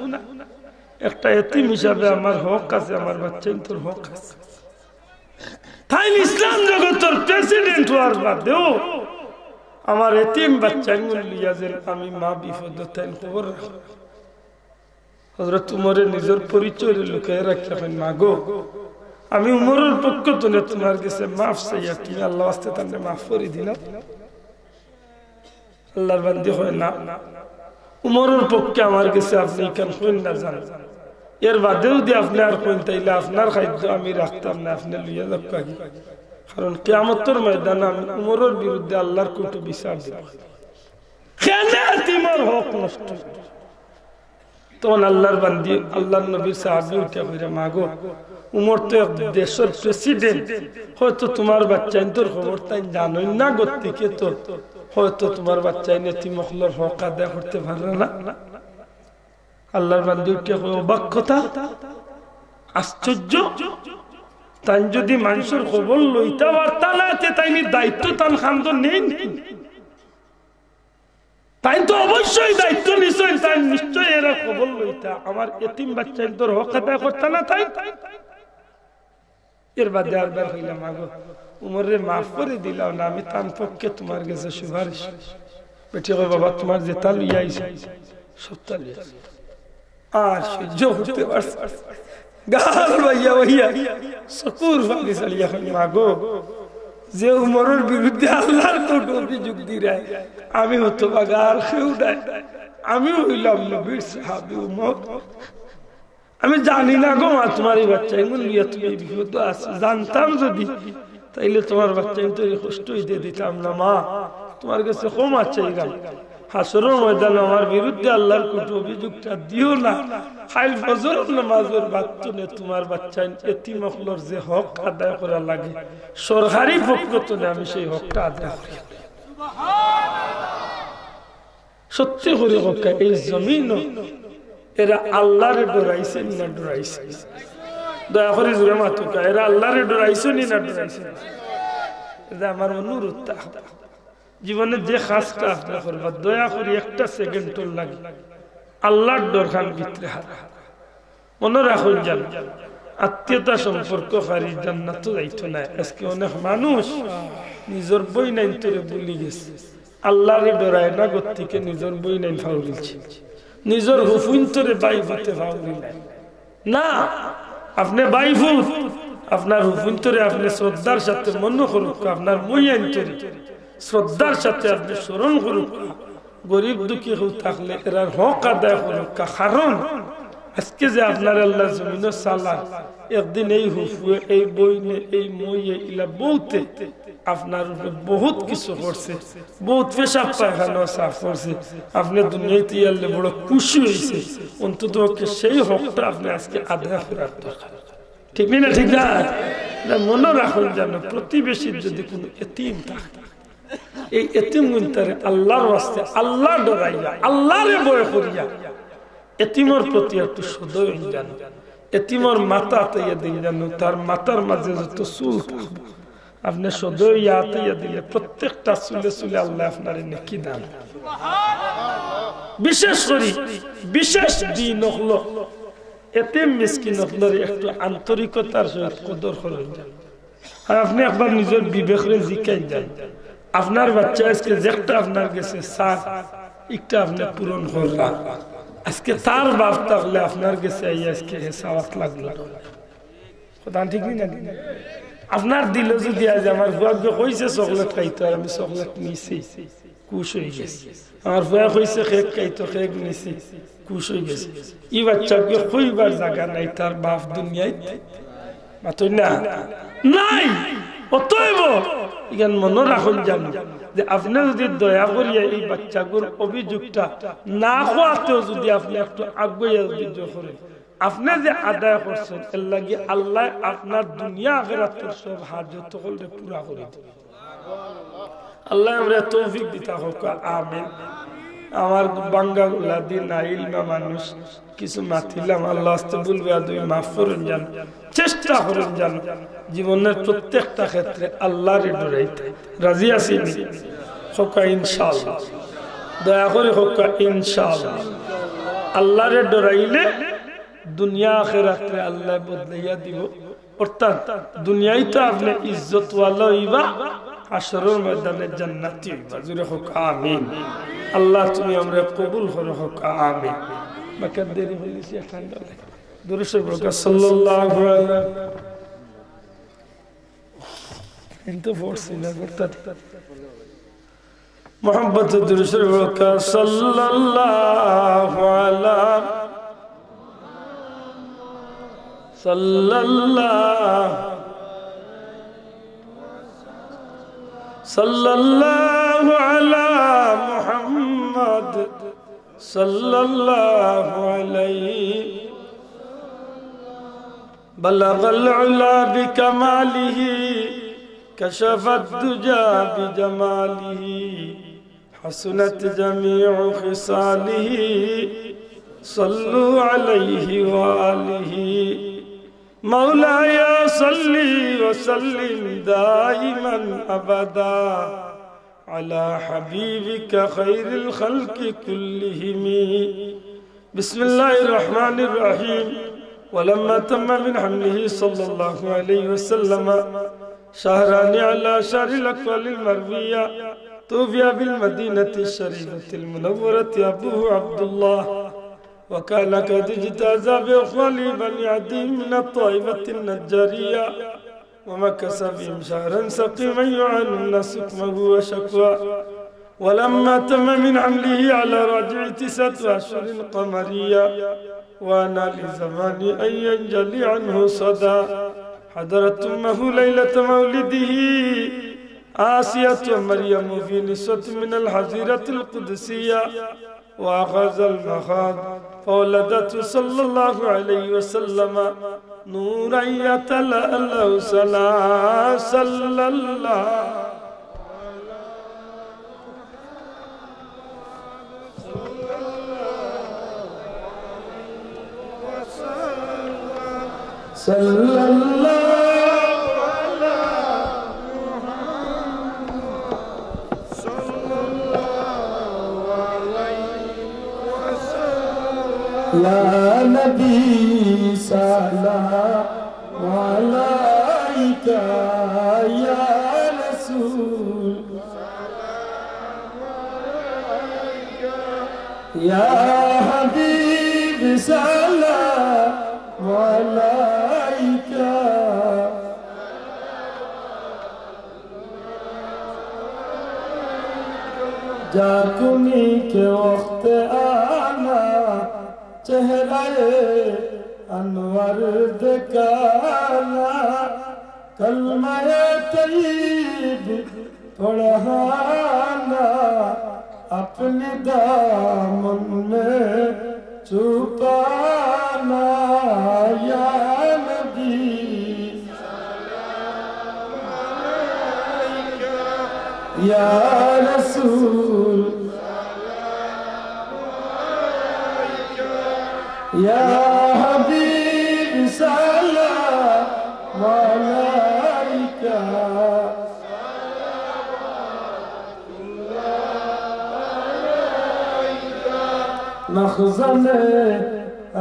একটা এতিম হিসাবে আমার হক আছে, আমার বাচ্চাইন্তর হক আছে।" তাইন ইসলাম জগতর প্রেসিডেন্ট অওয়ার বাদেও আমার এতিম বাচ্চাইন লইয়া যে আমি মা বিপদো, তাইন খবর রাখো। হজরত উমরে নিজর পরিচয় লুকাইয়া রাখিয়া কইন, "মা গো, আমি উমরর পক্ষ তনে তুমার গেছে মাফ চাইয়ার, তুমি আল্লার ওয়াস্তে তানরে মাফ করি দিলাও।" আল্লার বান্দি কয়, "না, উমরর পক্ষে আমার গেছে আপনে ইখান কইন না যান। এর বাদেও যদি আপনে আর কইন, তাইলে আপনার খাদ্য আমি রাখতাম না, আপনে লইয়া যাউক্কা গি। কারণ কিয়ামতর ময়দানে আমি উমরর বিরুদ্ধে আল্লার কোর্টো বিচার দিমু।" কেনে এতিমর হক নষ্ট? তখন আল্লার বান্দি, আল্লার নবীর সাহাবী উঠিয়া কইরা, "মা গো, উমর তো এক দেশর প্রেসিডেন্ট, হয়তো তুমার বাচ্চাইন্তর খবর তাইন জানইন না, গতিকে তো হয়তো তুমার বাচ্চাইন এতিম অকলর হক আদায় করতে পাররা না।" আল্লার বান্দি উঠিয়া কয়, "অবাক কথা, আশ্চর্য, তাইন যদি মানষর খবর লইতা পারতা না, তে তাইন ই দায়িত্ব তান কান্দো নেইন নি? তাইন তো অবশ্যই দায়িত্ব নিছইন, তাইন নিশ্চয় এরা খবর লইতা। আমার এতিম বাচ্চাইন্তর হক আদায় করতা না তাইন?" এর বাদে আরবার কইলা, "মা গো, উমররে মাফ করি দিলাও না, আমি তান পক্ষে তুমার গেছে সুপারিশ।" বেটি কয়, "বাবা, তুমার যেতা লইয়া আইছি, সবতা লইয়া আইছি।" আর সহ্য করতে পারছে না। গাল বাইয়া বাইয়া চকুর পানি ছাড়িয়া কয়, "মা গো, যে উমরর বিরুদ্ধে আল্লার কোর্টো অভিযোগ দিরায়, আমি হতভাগা, আর কেউ নাই। আমি অইলাম নবীর সাহাবী উমর। আমি জানি না গো মা, তুমার ই বাচ্চাইন লইয়া তুমি ই বিপদো আছো। জানতাম যদি, তাইলে তুমার বাচ্চাইন্তরে ই কষ্ট অইতে দিতাম না মা। তুমার গেছে ক্ষমা চাইরাম। হাশরর ময়দানো আমার বিরুদ্ধে আল্লার কোর্টো অভিযোগটা দিও না। কাইল ফজরর নামাজর বাদ তনে তুমার বাচ্চাইন এতিম অকলর যে হক আদায় করা লাগে, সরকারি পক্ষ তনে আমি সেই হকটা আদায় করি।" সত্যি করি কউক্কা, এই জমিনো এরা আল্লারে ডরাইছে নি না ডরাইছে না? দয়া করি জোরে মাতউক্কা, এরা আল্লারে ডরাইছে নি না ডরাইছে না? এটা আমার অনুরোধ থাকবে। জীবনে যে কাজটা আপনে করবা, দয়া করি একটা সেকেন্ডর লাগি আল্লার ডরখান ভিতরে হারা। মনো রাখইন যেন, আত্মীয়তা সম্পর্ক হারি জান্নাতো যাইতো নায়। আজকে অনেক মানুষ নিজর বইনাইন্তরে ভুলি গেছে, আল্লারে ডরায় না, গতিকে নিজর বইনাইন ফাউরিলছে, নিজর হুফুইন্তরে ভাইফুতে ফাউরিলায়। না, আপনে ভাইফুত, আপনার হুফুইন্তরে আপনে শ্রদ্ধার সাথে মনো করউক্কা, আপনার মইয়াইন্তরে শ্রদ্ধার সাথে আপনে স্মরণ করউক্কা। গরিব দুঃখী কেউ থাকলে এরার হক আদায় করউক্কা, কারণ আজকে যে আপনারে আল্লায় জমিনো চালার, একদিন এই হুফুয়ে, এই বইনে, এই মইয়ে, ইলা বউতে আপনার উপরে বহুত কিছু করছে, বহুত পেশাব পায়খানাও সাফ করছে। আপনে দুনিয়াইতে আইলে বড় খুশি অইছে, অন্তত পক্ষে সেই হকটা আপনে আজকে আদায় করার দরকার। ঠিক নি না? ঠিক না? না, মনো রাখইন যেন, প্রতিবেশীর যদি কুনু এতিম থাকে, এই এতিমগুইন্তরে আল্লার ওয়াস্তে, আল্লা ডরাইয়া, আল্লারে ভয় করিয়া, এতিমর প্রতি একটু সদয় অইন যেন, এতিমর মাথা আতাইয়া দিন যেন, তার মাথার মাঝে যত চুল থাকবো, আপনে সদয় অইয়া আতাইয়া দিলে প্রত্যেকটা চুলে চুলে আল্লায় আপনারে নেকি দান। বিশেষ করি বিশেষ দিন অকলো এতিম মিসকিন অকলরে একটু আন্তরিকতার সহিত কদর করইন যেন। আর আপনে একবার নিজর বিবেকরে জিকাইন যেন, আপনার বাচ্চায় আজকে যেকটা আপনার গেছে চার, একটা আপনে পূরণ করলা, আজকে তার বাপ থাকলে আপনার গেছে আইয়া আজকে হে চাওয়াত লাগলো না। কথা ঠিক নি না? আপনার দিলো যুদি আইজ আমার ফুয়ায় কইছে চকলেট খাইতো, আর আমি চকলেট নিছি, খুশ অইগেছি। আমার ফুয়ায় কইছে কেক খাইতো, কেক নিছি, খুশ অইগেছি। ই বাইচ্চাগুর কইবার জাগা নাই, তার বাপ দুনিয়াত মাতইন না, নাই। অতএব ইখান মনো রাখইন জানু যে আপনে যুদি দয়া করিয়া ই বাইচ্চাগুর অভিযোগটা না কওয়াতেও যুদি আপনে একটু আগুয়াইয়া যুদি জোর করইন, আপনে যে আদায় করছইন, এরলাগি আল্লায় আপনার দুনিয়া আখেরাতর সব হাজত অকলরে পুরা করি দিবা। আল্লায় আমরারে তৌফিক দিতা কউক্কা, আমিন। আমার ভাঙ্গা গলা দি নাইল না মানুষ, কিছু মাতিলাম, আল্লার ওয়াস্তে ভুল বেয়াদবি মাফ করইন জানু, চেষ্টা করইন জানু জীবনর প্রত্যেকটা ক্ষেত্রে আল্লারে ডরাইতে। রাজি আছইন নি? কউক্কা ইনশাআল্লাহ। দয়া করি কউক্কা ইনশাআল্লাহ। আল্লারে ডরাইলে দুনিয়া আখেরাতরে আল্লায় বদলাইয়া দিবো। অর্থাৎ দুনিয়াত তো আপনে ইজ্জতওয়ালা অইবা, হাশরর ময়দানে জান্নাতি অইবা। জোরে কউক্কা আমিন। আল্লাহ তুমি আমরারে কবুল করো, কউক্কা আমিন। বাক্কা দেরি অইগেছে, ঠান্ডা লাগে। দুরূদ শরীফ পড়ো, সাল্লাল্লাহু আলাইহি। কিন্তু পড়ছি না, করতে محبت درود شریف کا صلی اللہ علی، صلی اللہ، صلی اللہ علی محمد، صلی اللہ علیہ، بلغ العلا بکمالہ، کشف الدجی بجمالہ، حسنت جميع خصاله، صلوا عليه وآله۔ مولاي صل وسلم دائما أبدا على حبيبك خير الخلق كلهم۔ بسم الله الرحمن الرحيم۔ ولما تم من حمله صلى الله عليه وسلم شهران على شهر الأقوال المروية، توفي بالمدينة الشريفة المنورة أبوه عبد الله، وكان قد اجتاز بإخوانه بني عدي من الطائفة النجارية، ومكث بهم شهرا سقيما يعانون سقمه وشكواه. ولما تم من حمله على راجع تسعة أشهر قمرية، وآن لزمان أن ينجلي عنه صدى، حضرت أمه ليلة مولده آسية مريم في نسوة من الحظيرة القدسية، وأخذ المخاض فولدته صلى الله عليه وسلم نورا يتلألأ سنا، صلى الله، صلى الله على محمد، صلى الله عليه وسلم۔ يا نبي سلام عليك، يا رسول يا حبيب سلام عليك۔ جاکونی کے وقت آنا، چہرہ انور دکھانا، کلمہ طیب پڑھانا، اپنے دامن میں چھپانا، یا نبی، یا رسول، یا حبیب سلام علیک۔ مخزن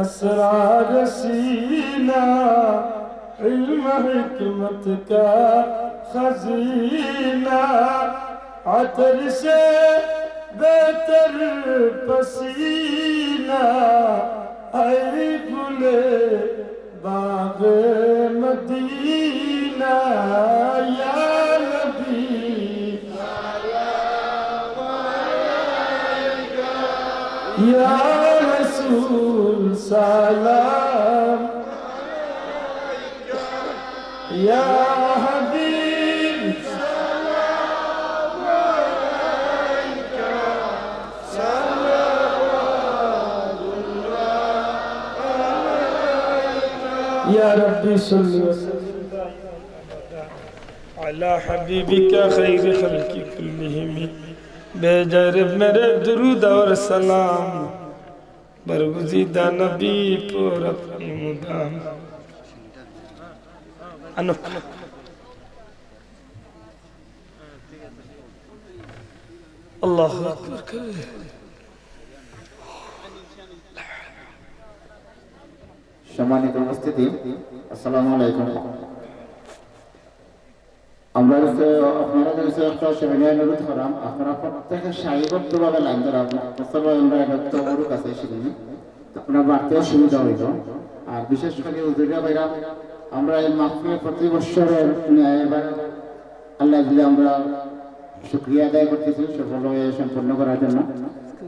اسرار سینہ، علم حکمت کا خزینہ، عطر سے بہتر پسینہ، اے گل باغ مدینہ۔ سلام يا حبيب. يا ربي صل وسلم على حبيبك خير خلق كلهم. بجرب میرے درود اور سلام، برگزیدہ نبی پر اپنی مدام. انو. আল্লাহু আকবার কবিরা. সম্মানিত উপস্থিতি, আসসালামু আলাইকুম। আমরা হচ্ছে আপনারা যে হচ্ছে একটা সেমিনার অনুরোধ করাম, আপনারা প্রত্যেকে সারিবদ্ধভাবে লাইন ধরা, মুসলমান আমরা একত্র অরুক আছে সেদিন, আপনারা বাড়তেও সুবিধা হইব। আর বিশেষ করে হুজুরিয়া ভাইরা, আমরা এই মাহফিল প্রতি বছরের ন্যায় এবার আল্লাহ দিলে আমরা শুকরিয়া আদায় করতেছি, সফল হয়ে সম্পন্ন করার জন্য।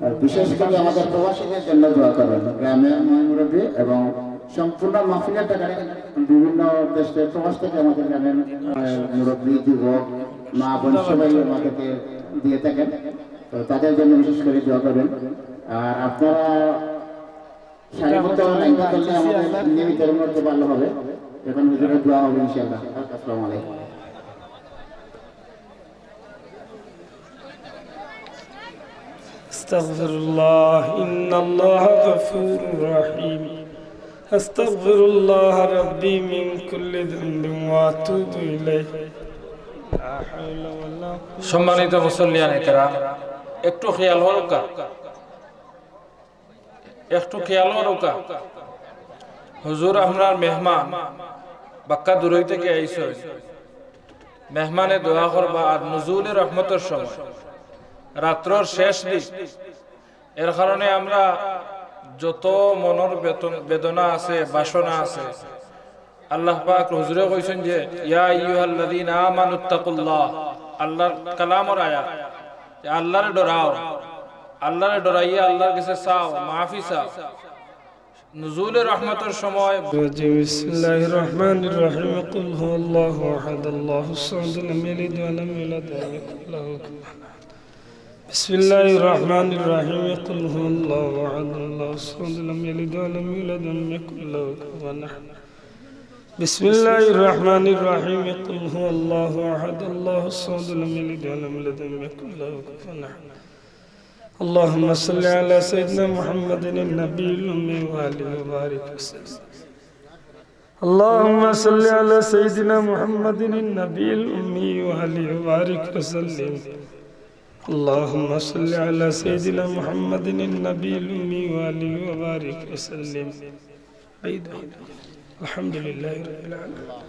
আর বিশেষ করে আমাদের প্রবাসীদের জন্য দোয়া করবেন, গ্রামের ময় মুরব্বী এবং সম্পূর্ণ মাহফিলের টাকা বিভিন্ন দেশ থেকে, প্রবাস থেকে আমাদের গ্রামের, আহ, মুরব্বী, যুবক, মা বোন সবাই আমাদেরকে দিয়ে থাকেন। তো তাদের জন্য বিশেষ করে দোয়া করবেন। আর আপনারা সারিবদ্ধ লাইনটা করলে আমাদের নিয়মিত মতো ভালো হবে। এখন হুজুরের দোয়া হবে ইনশাআল্লাহ। আসসালামু আলাইকুম। أستغفر الله، إن الله غفور رحيم. أستغفر الله ربي من كل ذنب وأتوب إليه. لا حول ولا قوة. সম্মানিত মুসল্লিয়ানে কেরাম, একটু খেয়াল করুক্কা। একটু খেয়াল করুক্কা, হুজুর আপনার মেহমান, বাক্কা দূরই থেকে আইছইন। মেহমানে দোয়া করবা আর নুজুলে রহমতর সময়, রাত্রর শেষ দিক, এর কারণে আমরা যত মনর বেতন-, বেদনা আছে, বাসনা আছে, আল্লাহ পাক হুজুরে কইছইন যে, "ইয়া আইয়ুহাল্লাযীনা আমানুত্তাকুল্লাহ", আল্লাহর কালামর আয়াত, যে আল্লাহরে ডরাও, আল্লাহরে ডরাইয়া আল্লাহর কাছে চাও, মাফি চাও। নুজুলে রহমতর সময়। بسم الله الرحمن الرحيم. قل هو الله أحد، الله الصمد، لم يلد ولم يولد ولم يكن له كفوا أحد. بسم الله الرحمن الرحيم. قل هو الله أحد، الله الصمد، لم يلد ولم يولد ولم يكن له كفوا أحد. بسم الله الرحمن الرحيم. قل هو الله أحد، الله الصمد، لم يلد ولم يولد ولم يكن له كفوا أحد. اللهم صل على سيدنا محمد النبي الأمي وآله وبارك وسلم. اللهم صل على سيدنا محمد النبي الأمي وآله وبارك وسلم. اللهم صل على سيدنا محمد النبي الأمي وآله وبارك وسلم. الحمد لله رب العالمين.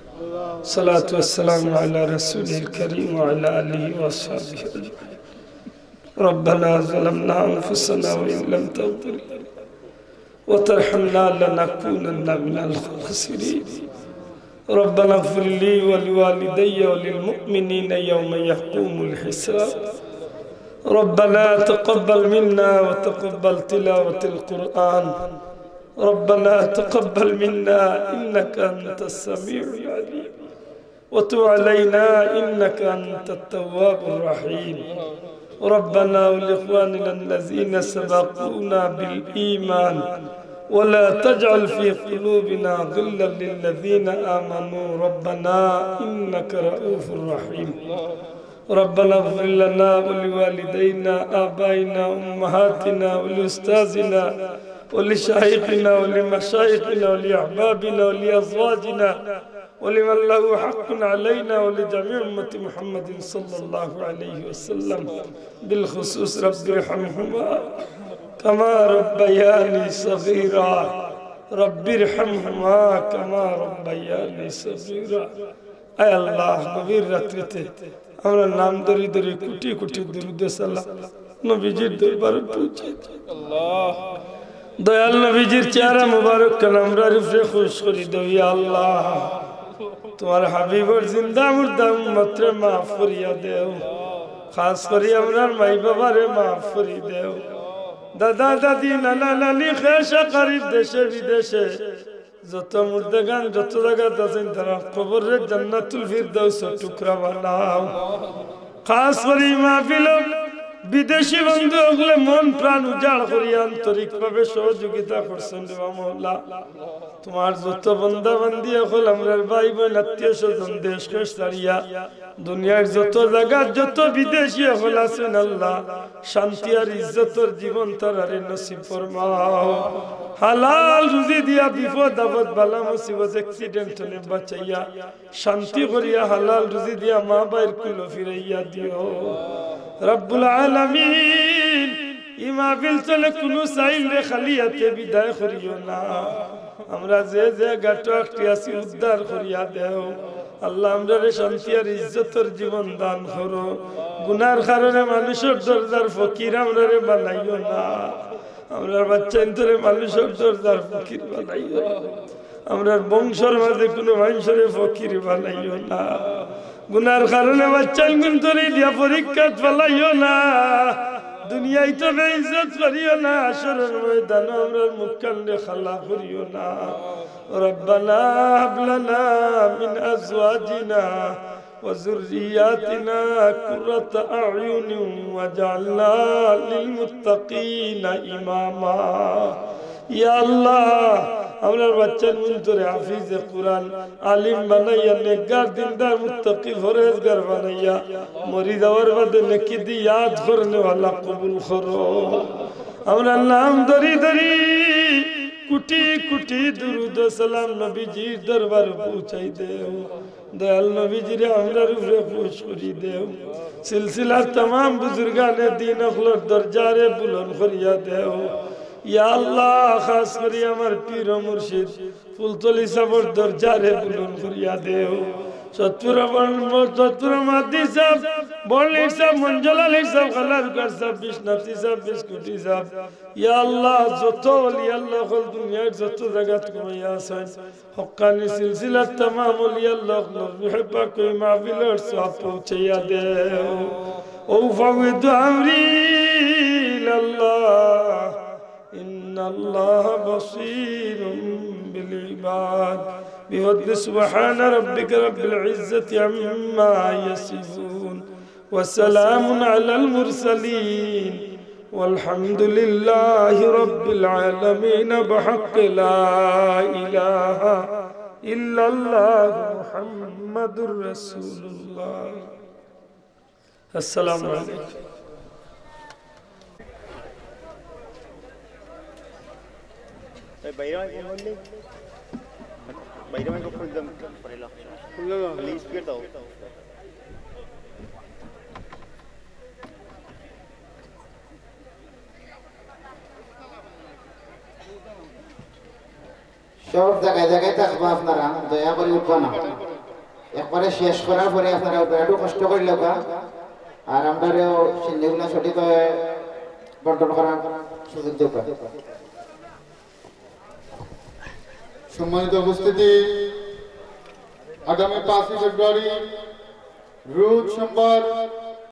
الصلاة والسلام على رسوله الكريم وعلى آله وأصحابه أجمعين. ربنا ظلمنا أنفسنا وإن لم تغفر لنا وترحمنا لنكونن من الخاسرين. ربنا اغفر لي ولوالدي وللمؤمنين يوم يقوم الحساب. ربنا تقبل منا وتقبل تلاوة القرآن. ربنا تقبل منا إنك أنت السميع العليم. وتب علينا إنك أنت التواب الرحيم. ربنا ولإخواننا الذين سبقونا بالإيمان ولا تجعل في قلوبنا غلا للذين آمنوا ربنا إنك رءوف رحيم. ربنا اغفر لنا ولوالدينا آبائنا أمهاتنا ولأستاذنا ولشيخنا ولمشايخنا ولأحبابنا ولأزواجنا ولمن له حق علينا ولجميع أمة محمد صلى الله عليه وسلم، بالخصوص رب ارحمهما كما ربياني صغيرا. رب ارحمهما كما ربياني صغيرا. আয় আল্লাহ, গভীর রাত্রিতে আমরা নাম ধরি ধরি কোটি কোটি দুরূদ সালাম নবীজির দরবারে পৌঁছে দেই। আল্লাহ। দয়াল নবীজির চেহারা মুবারক খান আমরার উপরে খুশ করি দেও, ইয়া আল্লাহ। তোমার হাবিবর জিন্দা মুর্দা উম্মতরে মাফ করিয়া দেও। খাস করি আমরার মাই বাবারে মাফ করি দেও। দাদা দাদি, নানা নানি, খেশ আকরিব দেশে বিদেশে যত মুর্দেগান যত জাগাত আছইন, তারার কবররে জান্নাতুল ফিরদাউসর টুকরা বানাও। খাস করি মাহফিলো বিদেশি বন্ধু অকলে মন প্রাণ উজাড় করিয়া আন্তরিকভাবে সহযোগিতা করছইন রে মওলা। তুমার যত বান্দা বান্দি অকল, আমরার ভাই বইন, আত্মীয় স্বজন, দেশ খেশ ছাড়িয়া দুনিয়ার যত জাগাত যত বিদেশি অকল আছইন আল্লাহ, শান্তি আর ইজ্জতর জীবন তারারে নসিব ফরমাও। হালাল রুজি দিয়া বিপদ আপদ বালা মুসিবত accident অনে বাঁচাইয়া শান্তি করিয়া হালাল রুজি দিয়া মা ভাইর কুলো ফিরাইয়া দিও। রব্বুল আলামিন, ই মাহফিল তনে কুনু সাইলরে খালি আতে বিদায় করিও না। আমরা যে যে গাটো আটকি আছি উদ্ধার করিয়া দেও। আল্লাহ, আমরারে শান্তি আর ইজ্জতর জীবন দান করো। গুনার কারণে মানুষর দরজার ফকির আমরারে বানাইও না। আমরার বাচ্চাইন্তরে মানুষর দরজার ফকির বানাইও না। আমরার বংশর মাঝে কুনু মানষরে ফকির বানাইও না। গুনার কারণে বাচ্চাইন্তরে দিয়া পরীক্ষাত ফালাইও না। দুনিয়াত বেইজ্জত করিও না, হাশরর ময়দানো আমরার মুখখানরে কালা করিও না। ربنا هب لنا من أزواجنا وذرياتنا قرة أعين واجعلنا للمتقين إماما। ইয়া আল্লাহ, আমরার বাচ্চাইন্তরে হাফিজে কুরআন, আলিম বানাইয়া, নেককার, দিনদার, মুত্তাকি, পরহেজগার বানাইয়া, মরি যাওয়ার বাদে নেকি দি ইয়াদ করনেওয়ালা কবুল করো। আমরার নাম ধরি ধরি কুটি কুটি দুরুদ ও সালাম নবীজির দরবারো পৌঁছাই দেও। দয়াল নবীজিরে আমরার উপরে খুশ করি দেও। সিলসিলার তামাম বুজুর্গানে দিন অকলর দরজারে বুলন্দ করিয়া দেও। ইয়া আল্লাহ, খাস করি আমার পীর ও মুর্শিদ ফুলতলি সাবর দরজারে বুলন্দ করিয়া দেও। সতপুরা বন-, সতপুরা মাদি সাব, বড়লির সাব, মঞ্জল আলীর সাব, কালারুকার সাব, বিশ্বনাথী সাব, বিস্কুটি সাব, ইয়া আল্লাহ, যত অলি আল্লাহ অকল দুনিয়ার যত জাগাত ঘুমাইয়া আছইন, হক্কানি সিলসিলার তামাম অলি আল্লাহ অকলর রুহে পাক ই মাহফিলর সওয়াব পৌঁছাইয়া দেও। أفوض أمري إلى الله إن الله بصير بالعباد. بفضل سبحان ربك رب العزة عما يصفون وسلام على المرسلين والحمد لله رب العالمين بحق لا إله إلا الله محمد رسول الله. السلام عليكم. এই বাইরে মাইক বন্ধ নেই? বাইরে মাইক খুলে দাও। খুলে দাও। প্লিজ, ফির দাও। সব জাগায় জাগায় থাকবা আপনারা, দয়া করি উঠবা না। একবারে শেষ করার পরে আপনারা উঠবা, একটু কষ্ট করি লেখা। আর আমরারেও সিন্নিগুলা সঠিকভাবে বন্টন করার সুযোগ দেবা। সম্মানিত উপস্থিতি, আগামী পাঁচই ফেব্রুয়ারি রোজ সোমবার